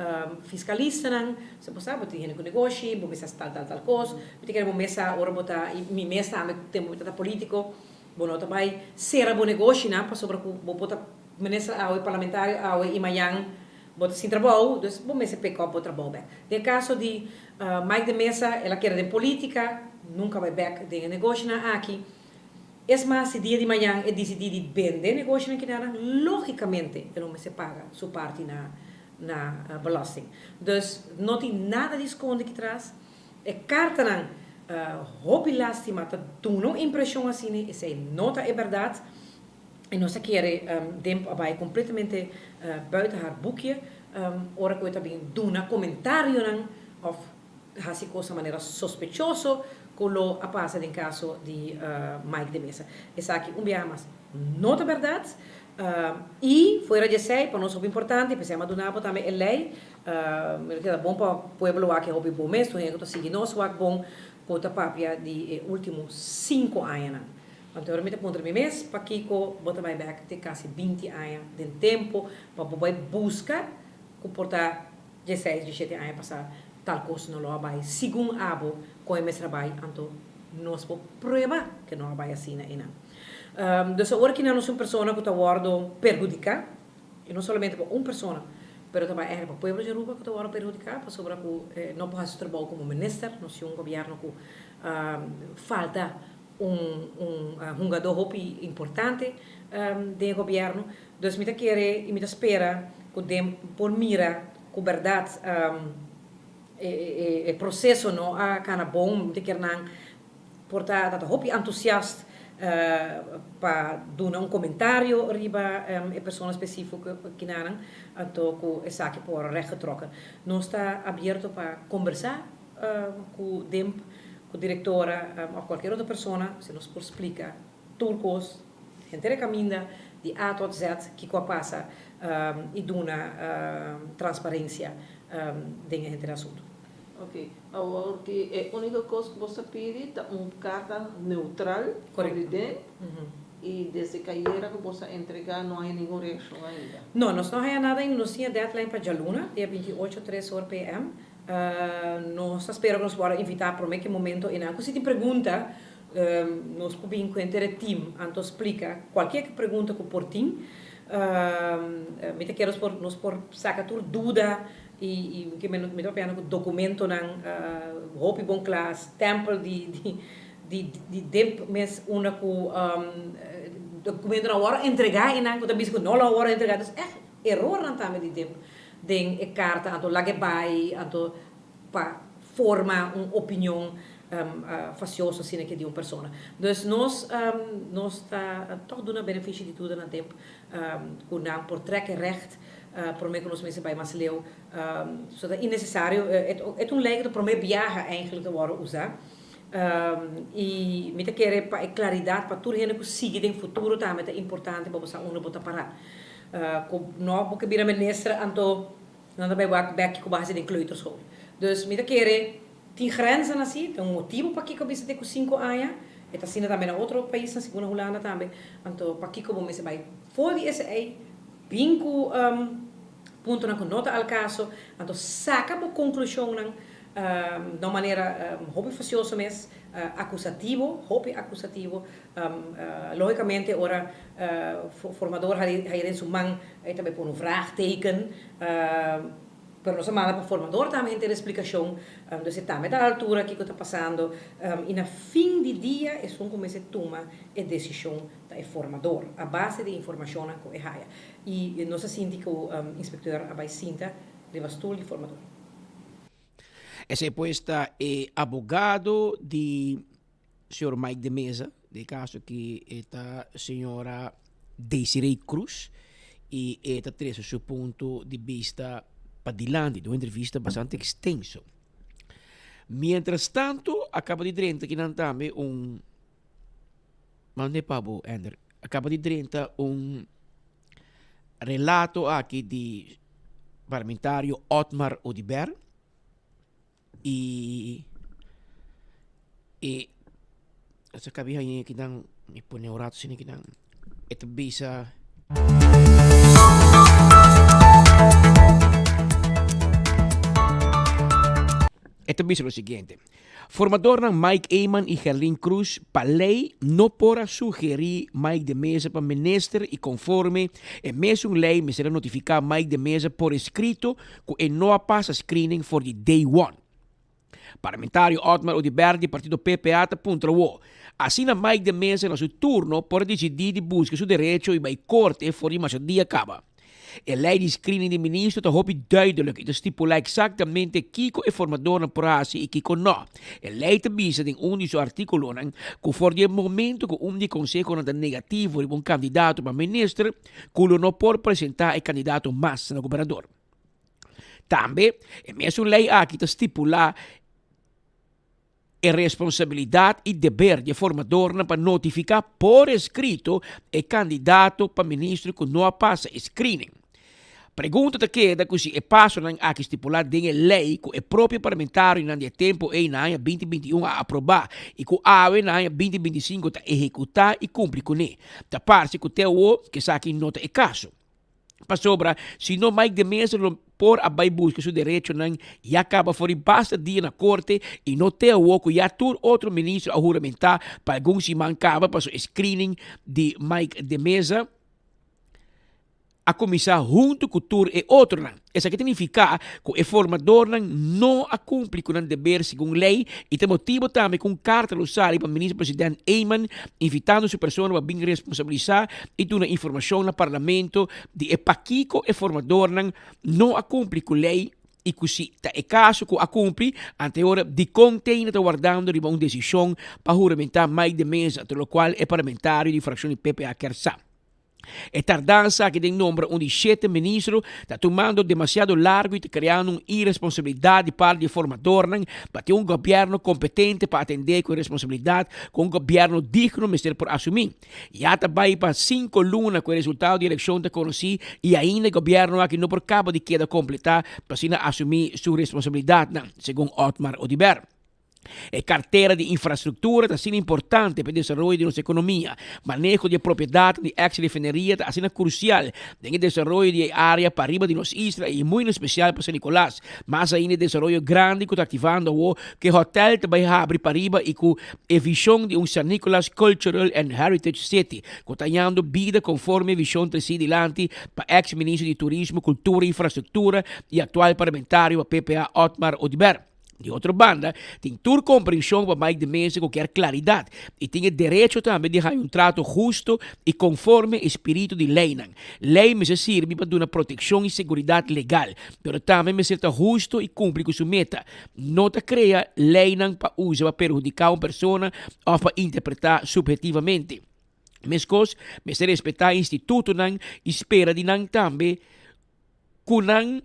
Speaker 7: fiskalistanan. So bo sa bo tin hende ku negoshi, bo mester hasi tal tal tal kos. Mi ta kere bo mes sa ora bo ta, i mi mes tambe tempu mi ta ta polítiko, bo no ta bai sera bo negoshinan pasobra ku bo por ta minister awe, parlamentario awe i mañan bo ta sin trabou, dus bo mester pick up bo trabou bèk. Den e kaso di Mike de Meza, el a keda den polítika, nunka bai bèk den e negoshinan aki. Es mas, si dia di mañan e disidí di bende negoshinan kinanan, lógikamente e lo mester paga su parti na na belasting. Dus no tin nada di skonde aki tras. E kartanan, hopi lástima, ta duna un impreshon asina, esei no ta e bèrdat. I nos a kere Demp a bai kompletamente buiten haar boekje ora ku e ta bin duna komentarionan òf hasi kosnan manera sospechoso ku lo a pasa den kaso di Mike de Meza. Esaki un biaha mas no ta bèrdat i fuera di esei pa nos hopi importante, p'esei mi a duna bo tambe e lei, mi ta keda bon pa pueblo wak e hopi bon mes, tur hende ku ta sigui nos wak bon ku ta papia di e último sinku añanan. Anto ora mi ta puntra mi mes pakiko bo ta bai bèk te kasi binti aña den tempu pa bo bai buska ku por ta Dieseis, dieshete aña pasá tal kos no lo a bai segun abo kon e mester a bai, anto nos por prueba ke no a bai asina einan. Dus awor kinan nos un persona ku ta wòrdu perhudiká, i no solamente pa un persona, pero ta bai eigenlijk pa pueblo di Aruba ku ta wòrdu perhudiká pasobra ku no por hasi su trabou komo minister, nos tin un gobièrnu ku falta un un hungadó hopi importante den e gobièrnu. Dus mi ta kere i mi ta spera ku den por mira ku bèrdat e proseso no a kana bon. Mi ta kere nan por ta ta hopi entusiast pa duna un komentario riba e persona spesífiko kinanan, anto ku esaki por rechtgetrokken. Nos ta abierto pa kombersá ku DIMP, ku direktora òf kualkier otro persona si nos por splika tur kos henter e kaminda di A tot Z kiko a pasa i duna transparensia den e henter asuntu.
Speaker 14: Ok, awor ki e úniko kos ku bo sa pidi ta un karta neutral for di DIMP i desde ku ayera ku bo sa entregá no hay ningun reakshon ainda?
Speaker 7: No, nos no haya nada ainda, nos tin e deadline pa djaluna, dia 28 tres or PM. Nos ta spera ku nos por a invitá promé ku e momento einan. Ku si tin pregunta, nos por bin ku henter e tim anto splika kualkier pregunta ku por tin. Mi ta kere nos por saka tur duda i mi ta papiando ku dokumentonan hopi bon kla, stèmpel di di DIMP mes unda ku dokumentonan a wòrdu entregá einan ku ta bisa ku no lo a wòrdu entregá. Dus ègt erornan tambe di DIMP. Den e karta anto laga e bai anto pa forma un opinion fasioso asina ke di un persona. Dus nos nos ta tòg duna benefishi di duda na temp ku nan por trèk e règt promé ku nos mester bai mas leu. So ta innesesario e ta un lei ku ta promé biaha eigentlik ta wòrdu usá. I mi ta kere pa e klaridat pa tur hende ku sigui den futuro tambe ta importante pa bo sa unda bo ta pará. Ku no bo ke bira minister anto nan ta bai wak bek kiko bo a hasi den kleuterschool. Dus mi ta kere tin grenzen asi, ta un motibu pakiko a bisa te ku sinku aña, e ta asina tambe na otro paisnan segun na Hulanda tambe, anto pakiko bo mester bai for di esei bin ku puntonan ku no ta al kaso, anto saka bo konklushonnan Na un manera hopi fasioso mes, akusativo, hopi akusativo. Logikamente ora formador haya den su man e ta bay pone un vraagteken, pero nos a manda pa formador tambe henter e splikashon, dus e tambe ta a la altura kiko ta pasando i na fin di dia esun ku mester tuma e desishon ta e formador a base di e informashonnan ku e haya. I nos a sinti ku inspekteur a bay sinta riba stul di formador.
Speaker 19: Esei pues ta e abogado di señor Mike de Meza, den e caso aki e ta señora Desiree Cruz y e ta trece su punto di bista padilanti den un entrevista bastante extenso. Mientras tanto a caba di drenta akinan tambe un, mande pa bo Ender, a caba di drenta un Relato aki di parlamentario Otmar Oduber y e esa kabi haña kinan mi pone un rato sini kinan e ta bisa. E ta bisa lo siguiente. Formadornan Mike Eman y Gerlin Croes pa ley no por a sugeri Mike de Meza pa minister y conforme e mesun ley mester a notifica Mike de Meza por escrito cu e no a pasa screening for di day one. Parlamentario Otmar Oduber di partido PPA ta puntra wo, asina Mike de Meza na su turno por a dicidi di busca su derecho y bay corte for di masha dia caba. E lei di screening di ministro ta hopi duidelijk i ta stipulá eksaktamente kiko e formadornan por hasi i kiko nò. E lei ta bisa den un di su artíkulonan ku for di e momento ku un di e konsehonan ta negativo riba un kandidato pa minister, ku lo no por presentá e kandidato mas na gobernador. Tambe, e mesun lei aki ta stipulá E responsabilidat i deber di e formadornan pa notifiká por eskrito e kandidato pa ministro ku no a pasa e screening. Pregunta ta keda ku si e pasonan aki stipulá den e lei ku e propio parlamentarionan di e tempu ei na aña binti 21 a aprobá i ku awe na aña binti 25 ta ehekutá i kumpli kuné. Ta parse ku te awo ku esaki no ta e kaso. Pasobra si no Mike de Meza lo por a bai buska su derechonan ya kaba for di basta dia na korte i no te awo ku ya tur otro ministro a huramentá pa algun siman kaba paso e screening di Mike de Meza a kuminsá huntu ku tur e otronan. Esaki ta nifiká ku e formadornan no a kumpli ku nan deber segun lei i ta motibu tambe ku un karta lo sali pa Minister President Eman invitando su persona pa bin responsabilisá i duna informashon na Parlamento di e pakiko e formadornan no a kumpli ku lei i ku si ta e kaso ku a kumpli, anteora dikon teina ta wardando riba un desishon pa huramentá Mike de Meza, ta lokual e parlamentario di frakshon di PPA kier sa. E tardansa aki den nombra un di shete ministro ta tumando demasiado largo y ta creando un irresponsabilidad di parti di e formadornan pa tin un gobierno competente pa atende cu e responsabilidad cu un gobierno digno mester por asumi. Ya ta bay pa cinco luna cu e resultado di eleccion ta conoci y ainda e gobierno aki no por caba di keda completa pa asina asumi su responsabilidadnan, segun Otmar Oduber. E kartera di infrastruktura ta asina importante pa e desaroyo di nos ekonomia. Maneho di e propiedatnan di eks refineria ta asina krusial den e desaroyo di e área pariba di nos isla i muy en espesial pa San Nicolas. Mas ainda e desaroyo grandi ku ta aktivando awo ku e hòtèl ta bai habri pariba i ku e vishon di un San Nicolas Cultural and Heritage City ku ta hañando bida konforme e vishon tresí dilanti pa eks ministro di Turismo, Kultura i Infrastruktura i aktual parlamentario pa PPA Otmar Oduber. Di otro banda, tin tur comprension pa Mike de Meza cu kier claridad y tin e derecho tambe di haya un trato husto y conforme e spirito di leynan. Ley mester sirbi pa duna proteccion y seguridad legal, pero tambe mester ta husto y cumpli cu su meta. No ta crea leynan pa usa pa perhudica un persona of pa interpreta subhetivamente. Mescos, mester respeta institutonan y spera di nan tambe cu nan.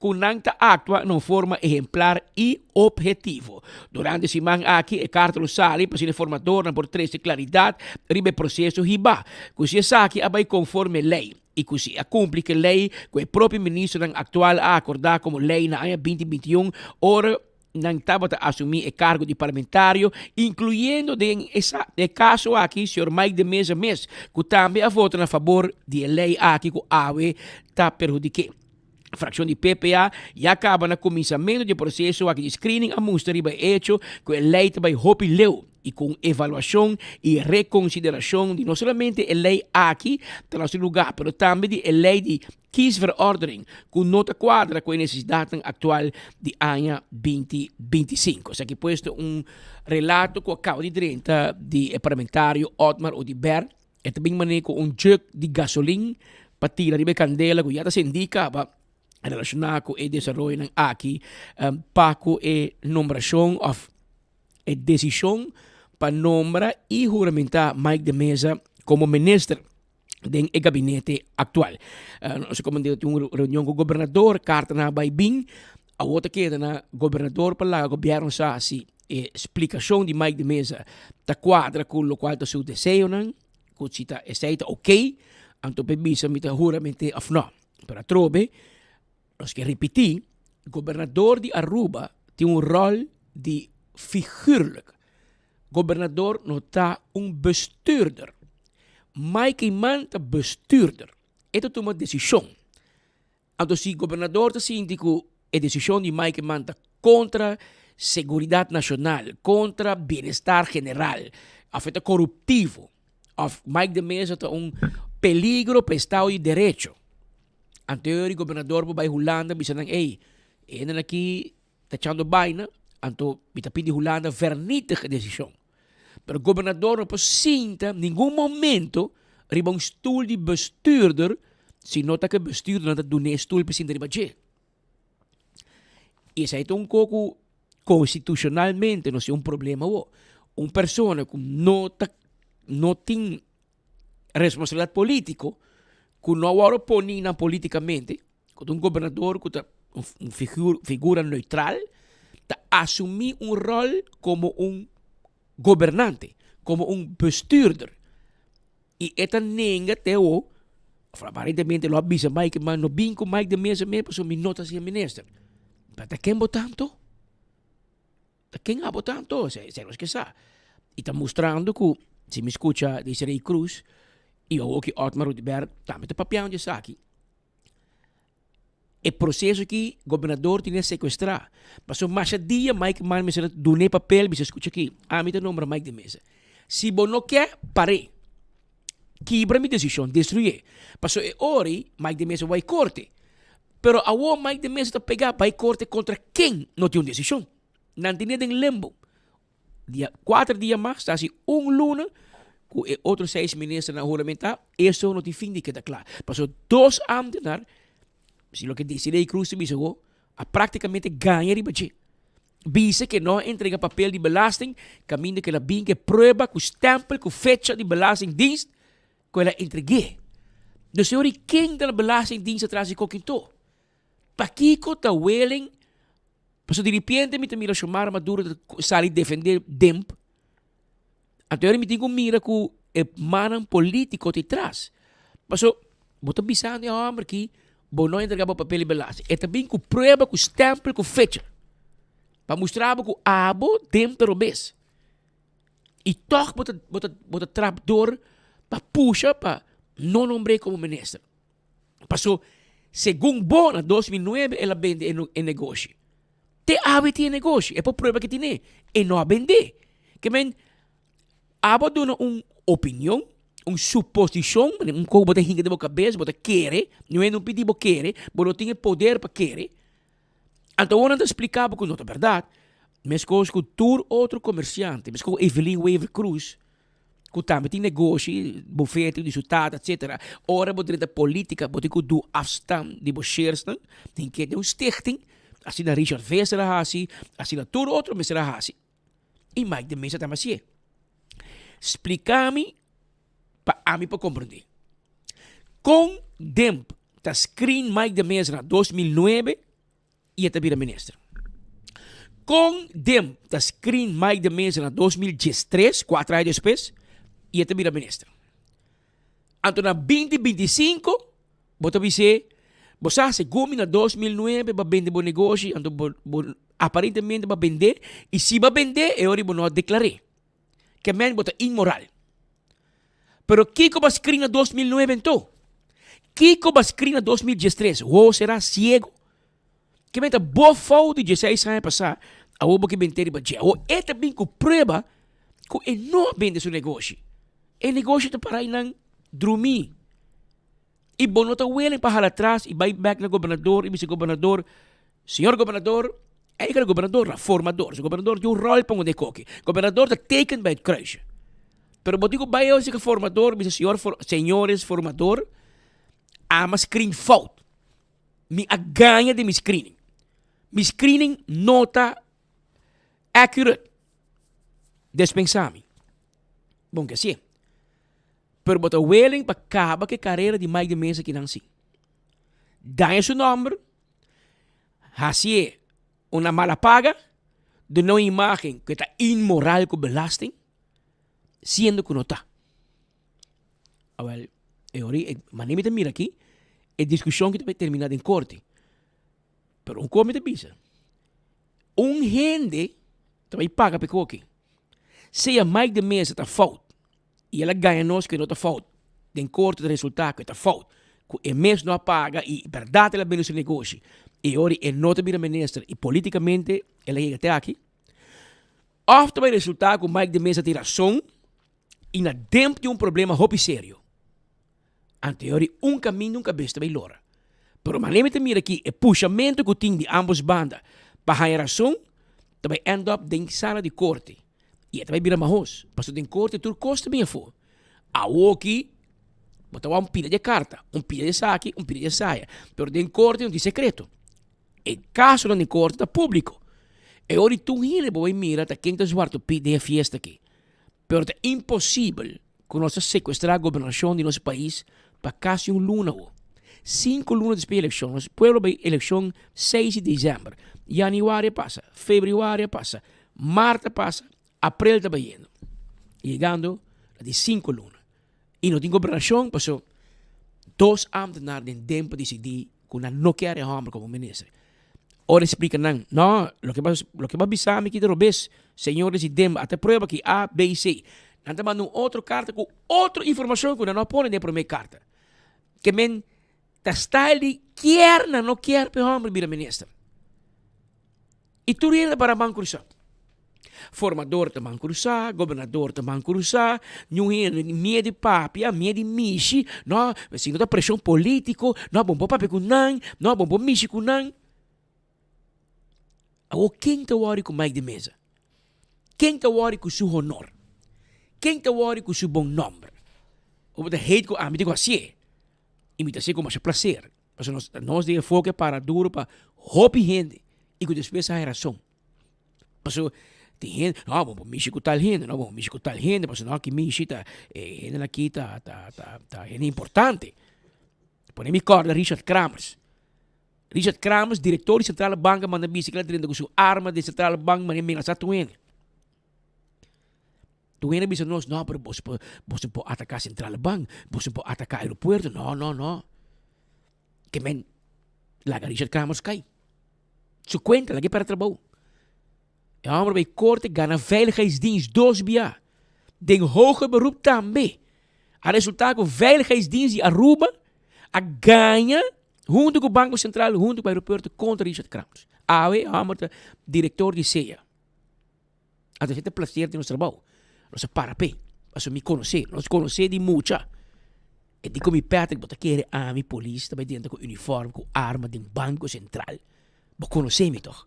Speaker 19: ku nan ta aktua na un forma ehemplar i ophetivo. Durante e siman aki e karta lo sali pa asina e formadornan por trese klaridat riba e proseso hibá, ku si esaki a bai konforme lei i ku si a kumpli ku e lei ku e propio ministernan aktual a akordá komo lei na aña 2021 ora nan tabata asumí e kargo di parlamentario, inkluyendo den e kaso aki señor Mike de Meza mes, ku tambe a vota na fabor di e lei aki ku awe ta perhudik'é. Frakshon di PPA ya kaba na kuminsamentu di e proseso aki di screening a mustra riba e echo ku e lei ta bai hopi leu i ku un evaluashon i rekonsiderashon di no solamente e lei aki ta na su lugá pero tambe di e lei di Kiesverordening ku no ta kuadra ku e nesesidatnan aktual di aña 2025. Esaki pues ta un relato ku a kaba di drenta di e parlamentario Otmar Oduber. E ta bin manera ku un jug di gasolin pa tira riba e kandela ku ya ta sendí kaba relashoná ku e desaroyonan aki pa ku e nombrashon òf e desishon pa nombra i huramentá Mike de Meza komo minister den e gabinete aktual. Nos a komand'é tin un reunion ku gobernador, kartanan a bai bin, awor ta keda na gobernador pa laga gobièrnu sa si e splikashon di Mike de Meza ta kuadra ku lokual ta su deseonan, ku si ta esei ta okey, anto pa e bisa mi ta hurament'é òf nò. Pero atrobe nos ke ripití, gobernador di Aruba tin un ròl di figuurlijk. Gobernador no ta un bestuurder. Mike Eman ta bestuurder. E ta tuma desishon. Anto si gobernador ta sinti ku e desishon di Mike Eman ta kontra seguridat nashonal, kontra bienestar general, òf e ta koruptivo, òf Mike de Meza ta un peligro pa estado di derecho, anto e ora gobernador por bai Hulanda bisa nan, ey, e hendenan aki ta echando baina, anto mi ta pidi Hulanda vernietig e desishon. Pero gobernador no por sinta ningun momento riba un stoel di bestuurder si no ta ku e bestuurdernan ta dun'é e stoel pa sinta riba dje. I esei ta un kos ku konstitushonalmente no si un problema awo. Un persona ku no ta no tin responsabilidat polítiko, ku no a wòrdu poni nan polítikamente, Ku ta un gobernador ku ta un figura neutral ta asumí un ròl komo un gobernante, komo un bestuurder. I e ta nenga te awo, òf aparentemente lo a bisa Mike, ma no bin ku Mike den mesa mes pasobra mi no ta siña minister. Pero ta ken bo ta anto? Ta ken abo ta anto? Esei nos ke sa. I ta mustrando ku si mi skucha Desiree Croes i awo ki Otmar Oduber tambe ta papiando di esaki. E proceso aki gobernador tin e secuestra. Pasobra masha dia Mike manda mester a duna e papel bisa scucha aki, ami ta nombra Mike de Meza. Si bo no ke, par'e. Kibra mi decision, destruye. Pasobra e ora ei Mike de Meza bai corte. Pero awor Mike de Meza ta pega bai corte contra ken no tin un decision. Nan tene den limbo. Dia kuater dia mas, ta hasi un luna ku e otro seis ministernan a huramentá, eso no tin fin di keda kla. Pasobra dos ámtenar, si loke Desiree Croes ta bisa awo, a práktikamente gaña riba dje. Bisa ke no a entrega papel di belasting, kaminda ke el a bin ku e prueba ku stèmpel ku fecha di belastingdienst ku el a entreg'é. Dus e ora ei ken ta na belastingdienst atras di Kokinto? Pakiko ta welen Pasobra di ripiente mi ta mira Xiomara Maduro ta sali defende Demp. Anto mi tin ku mira ku e mannan politiko ta tras. Pasobra bo ta bisando e hòmber ki bo no entrega bo papel di belasting. E ta bin ku prueba, ku stèmpel, ku fecha. Pa mustra bo ku abo Demp ta robes. I tòg bo ta bo ta bo ta trap dor pa pusha pa no nombr'é komo minister. Paso segun bo na 2009 el a bende e negoshi. Te awe tin e negoshi, e por prueba ke tine, e no a bende. Ke men, abo a duna un opinion, un suposishon, un kos bo ta hinka den bo kabes, bo ta kere, niun hende no pidi bo kere, bo no tin e poder pa kere. Anto awor nan ta splika bo ku no ta bèrdat, meskos ku tur otro komersiante, meskos ku Evelyn Wever Croes, ku tambe tin negoshi, bufete di su tata etcetera, ora bo drenta politica bo tin ku du afstand di bo sharesnan, tin ke den un stichting, asina Richard Visser a hasi, asina tur otro mester a hasi, i Mike de Meza tambe hasié. Splika mi pa ami por komprendé. Kon Demp ta screen Mike de Meza na 2009? y e ta bira minister. Con dem ta screen Mike de Meza na 2013, cuatro aña despues, y e ta bira minister. Anto na 2025, bo ta bis'é, bo sa segun mi na 2009 bo a bende bo negoshi, anto bo, bo aparentemente bo a bendé, y si bo a bendé, e ora bo no a declar'é. Ke men bo ta inmoral. Pero kiko bo a screen na 2009 anto? Kiko bo a screen na 2013? Wo será ciego? Ke men ta bo fout di dieseis aña pasá, awor bo ke bent'é riba dje. Awor e ta bin ku prueba ku e no a bende su negoshi. E negoshi ta para einan drumí. I bo no ta willing pa hala atras i bai bek na gobernador i bisa gobernador, Señor gobernador, eigenlijk gobernador na formador. So gobernador tin un rol pa un koki. Gobernador ta teken bij het kruisje. Pero bo tin ku bai awor formador bisa señor for, señores formador, ama screen fout. Mi a gaña den mi screening. Mi screening no ta accurate. Despensa mi. Bon ke si. Pero bo ta willing pa kaba ku e karera di Mike de Meza kinan si. Daña su nomber, hasié una mala paga, duna un imagen ku e ta inmoral ku belasting, siendo ku no ta. Awel, e ora ei, manera mi ta mira aki, e diskushon ki ta bai terminá den korte. Pero un kos mi ta bisa, un hende ta bai paga pa e koki. Sea Mike de Meza ta fout i el a gaña nos ku e no ta fout, den korte ta resultá ku e ta fout, ku e mes no a paga i bèrdat el a bende su negoshi i e ora ei e no ta bira minister i politikamente el a yega te aki. Òf ta bai resultá ku Mike de Meza tin rason i na demp tin un problema hopi serio. Anto e ora ei un kaminda un kabes ta bai lora. Pero manera mi ta mira aki e pushamentu ku tin di ambos banda pa haña rason ta bai end up den sala di korte i e ta bai bira mahos pasobra den korte tur kos ta bin afó. Awoki bo ta wak un pida di e karta, un pida di esaki, un pida di esaya, pero den korte no tin sekreto. E kasonan den korte ta públiko. E ora ei tur hende bo bai mira ta ken ta zwarte piet den e fiesta aki. Pero ta imposibel ku nos ta sekuestrá gobernashon di nos pais pa kasi un luna awo. Sinku luna despues di elekshon, nos pueblo bai elekshon seis di desèmber. Yanüari a pasa, febrüari a pasa, mart a pasa, aprel ta bayendo. Yegando na di sinku luna. I no tin gobernashon paso dos ámtenar den den pa disidí ku nan no kier e hòmber komo minister. Ora e splika nan, no, loke bo loke bo a bisa mi ki ta robes, señores di dem a ta prueba ki A, B, C. Nan ta manda un otro karta ku otro informashon ku nan no a pone den e promé karta. Ke men ta style di kier nan no kier pa e hòmber bira minister. I tur hende ta para man krusá. Formador ta man krusá, gobernador ta man krusá, niun hende mie di papia, mie di mishi, no, si no ta preshon polítiko, no, bo no por papia ku nan, no, bo no por mishi ku nan. Awor ken ta wòri ku Mike de Meza? Ken ta wòri ku su honor? Ken ta wòri ku su bon nòmber? Bo ta hate ku ami ta ku hasié i mi ta hasié ku masha plaser. Pasobra nos, nos den enfoke para duro pa hopi hende i ku despues a haña rason. Pasobra tin hende, no, bo por mishi ku tal hende, no, bo por mishi ku tal hende, pasobra no, aki mishi ta, e hendenan aki ta, ta, ta, ta hende importante. Pone mi kòrda Richard Kramers. Richard Kramers, direktor di Sentrale Bank a manda bisa ku el a drenta ku su arma den Sentrale Bank manera menasá tur hende. Tur hende a bisa nos, no, pero boso por, boso por ataká Centrale Bank, boso por ataká aeropuerto. No, no, no. Ke men laga Richard Kramers kai. Su kuenta, laga e pèrdè trabou. E hòmber bai korte gana veiligheidsdienst dos bia. Den hoger beroep tambe. A resultá ku veiligheidsdienst di Aruba a gaña huntu ku Banko Sentral, huntu ku aeropuerto kontra Richard Kramers. Awe e hòmber ta direktor di SEA. Anto esei ta placer di nos trabou. Nos a para p'e, pasobra mi konos'é, nos konos'é di mucha. E di ku mi Patrick, bo ta kere ami polis ta bai drenta ku uniform, ku arma den Banko Sentral? Bo konosé mi tòg?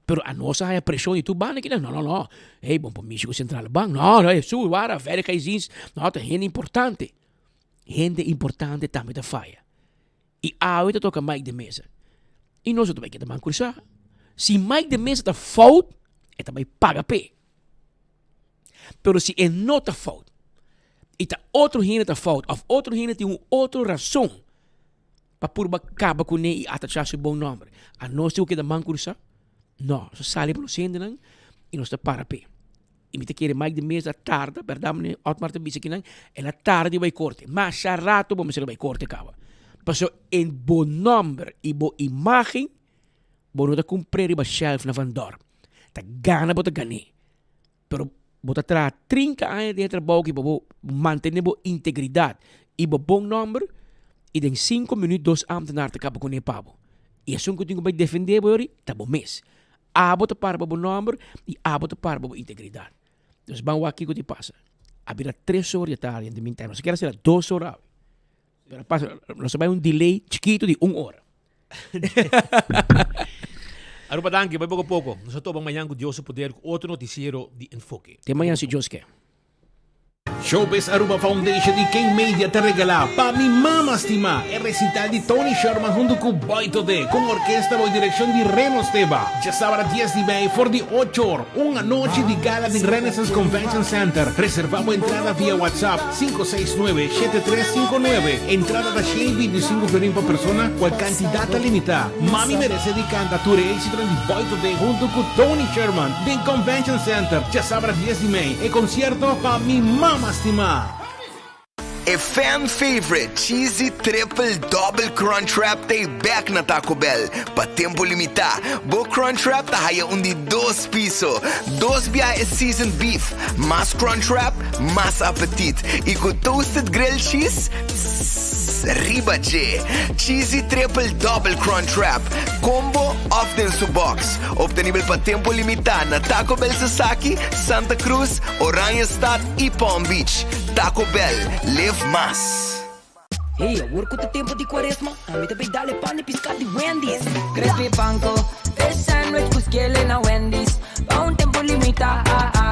Speaker 19: Pero anos a haña preshon di tur banda kinan, no, no, no, ey, bo por mishi ku Sentrale Bank, no, no, Hesus, wara, veiligheidsdienst, no, ta hende importante. Hende importante tambe ta faya. I awe ta toka Mike de Meza. I nos no ta bai keda man krusá. Si Mike de Meza ta fout, e ta bai paga p'e. Pero si e no ta fout, i ta otro hende ta fout, òf otro hende tin un otro rason. pa purba kaba kuné i atachá su bon nòmber. Anos tin ku keda man krusá? No, nos ta sali pa nos hendenan i nos ta para p'e. I mi ta kere Mike de Meza a tarda, bèrdat meneer Otmar ta bisa kinan, el a tarda di bai korte. Masha rato bo mester a bai korte kaba. Pasobra en bo nòmber i bo imágen bo no ta kumpr'é riba shelf na Van Dorp. Ta gana bo ta gan'é. Pero bo ta traha 30 aña den e trabou aki pa bo mantene bo integridad y bo bon nomber y den cinco minuut dos ambtenaar ta caba cune pa bo. Y esun cu tin cu bay defende bo yori ta bo mes. Abo ta para pa bo nomber y abo ta para pa bo integridad. Dus ban wak kico tin pasa. A bira tres or di tardi in the meantime. Nos a kere sera dos or awe. Pero a pasa, nos a bay un delay chikito di un ora.
Speaker 18: Aruba danki, bai poko poko. Nos a topa mañan ku Dios su poder ku otro notisiero di Enfoke.
Speaker 19: Te mañan si Dios ke.
Speaker 17: Showbiz Aruba Foundation y King Media ta regala Pa Mi Mama Stima e recital di Tony Sherman hunto cu Boy Todé cu un orkesta bao direccion di Reno Steba. Djasabra dies di mei for di ocho or, un anochi di gala den Renaissance Convention Center. Reserva bo entrada via WhatsApp 569 7359. Entrada ta 125 florin pa persona, cual cantidad ta limita. Mami merece di canta tur e exitonan di Boy Today hunto cu Tony Sherman den Convention Center, djasabra 10 di mei. E concierto pa mi mama stima.
Speaker 15: E fan favorite Cheesy Triple Double Crunchwrap ta e bek na Taco Bell pa tempo limita. Bo Crunchwrap ta haya un di dos piso, dos biaha e seasoned beef, mas Crunchwrap, mas apetit y cu toasted grilled cheese, tss, riba dje. Cheesy Triple Double Crunchwrap, combo of den su box. Obtenibel pa tempo limita na Taco Bell Sasaki, Santa Cruz, Oranjestad y Palm Beach. Taco Bell, live mas.
Speaker 16: Hey, awor ku ta tempu di kuaresma, ami ta bay dal e pan di piská di Wendy's. Crispy panko, fish sandwich ku skele na Wendy's. Pa un tempu limitá,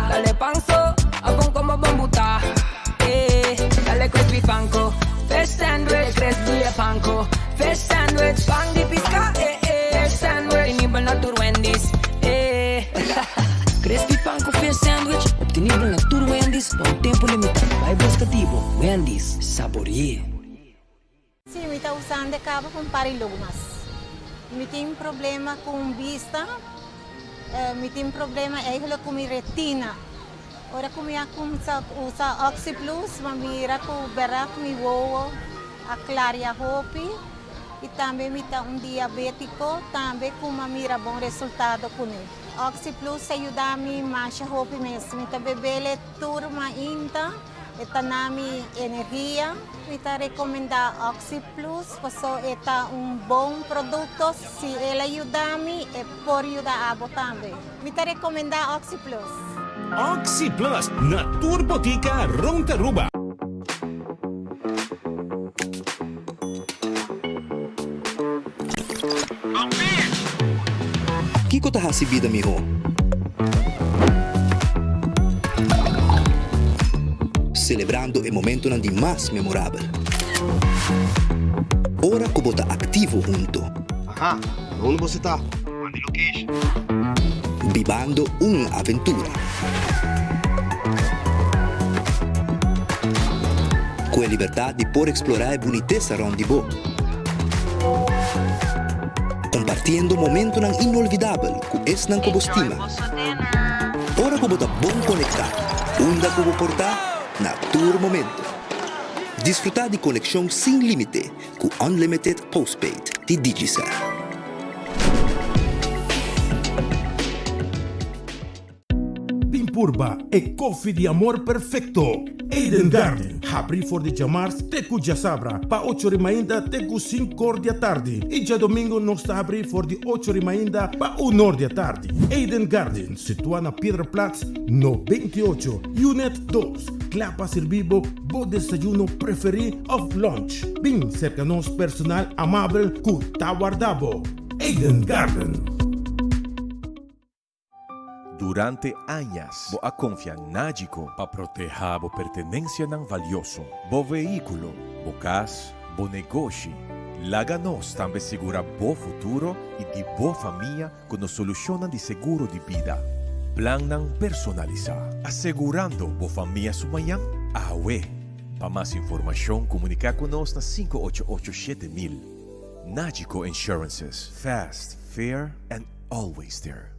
Speaker 16: dal e pan so, a bon komo bon butá. Eh, dal e crispy panko, fish sandwich, crispy e panko, fish sandwich, pan di piská, eh eh, fish sandwich, obtenibel na tur Wendy's, eh. Crispy pan ku fish sandwich, obtenibel na tur Wendy's pa un tempu limitá. Bai buska di bo, Wendy's, sabori'é.
Speaker 23: Sí, mi ta usando e caba pa un par di lunas. Mi tin problema cu bista, mi tin problema eigenlijk cu mi retina. Ora cu mi a cuminsa usa Oxyplus, mi a mira cu berdad mi wowo a claria hopi y tambe mi ta un diabetico tambe cu mi a mira bon resultado cune. Oxyplus a yuda mi masha hopi mes. Mi ta bebele tur mainta, e ta na mi energia. Mi ta recomenda Oxyplus paso e ta un bon producto. Si el a yuda mi, e por yuda abo tambe. Mi ta recomenda Oxyplus.
Speaker 17: Oxyplus na tur botica rond Aruba.
Speaker 24: Kiko ta hasi bida mihó? Selebrando e momentonan di mas memorabel. Ora ku bo ta aktivo hunto.
Speaker 25: Aha, na unda boso ta? Manda e location.
Speaker 24: Bibando un aventura. Ku e libertat di por eksplorá e bunitesa rònt di bo. Kompartiendo momentonan inolvidabel ku esnan ku bo stima. Ora ku bo ta bon konektá, unda ku bo por ta, na tur momento. Disfrutá di konekshon sin límite ku Unlimited Postpaid di Digicel.
Speaker 26: Bin purba e koffie di amor perfecto! Eden Garden, habri for di djamars te ku djasabra pa ocho ri mainta te ku sinkor di atardi i djadomingo nos ta habri for di ocho ri mainta pa unor di atardi. Eden Garden, situa na Piedraplaats no 28, Unit dos, kla pa sirbi bo bo desayuno preferi of lunch. Bin serka nos personal amabel ku ta warda bo. Eden Garden.
Speaker 27: Durante añas bo a konfia Nagico pa protehá bo pertenensianan valioso, bo vehíkulo, bo kas, bo negoshi. Laga nos tambe sigurá bo futuro i di bo famia ku nos solushonnan di seguro di bida. Plannan personalisá, asegurando bo famia su mañan awe. Pa mas informashon komuniká ku nos na 588 7000. Nagico Insurances, fast, fair and always there.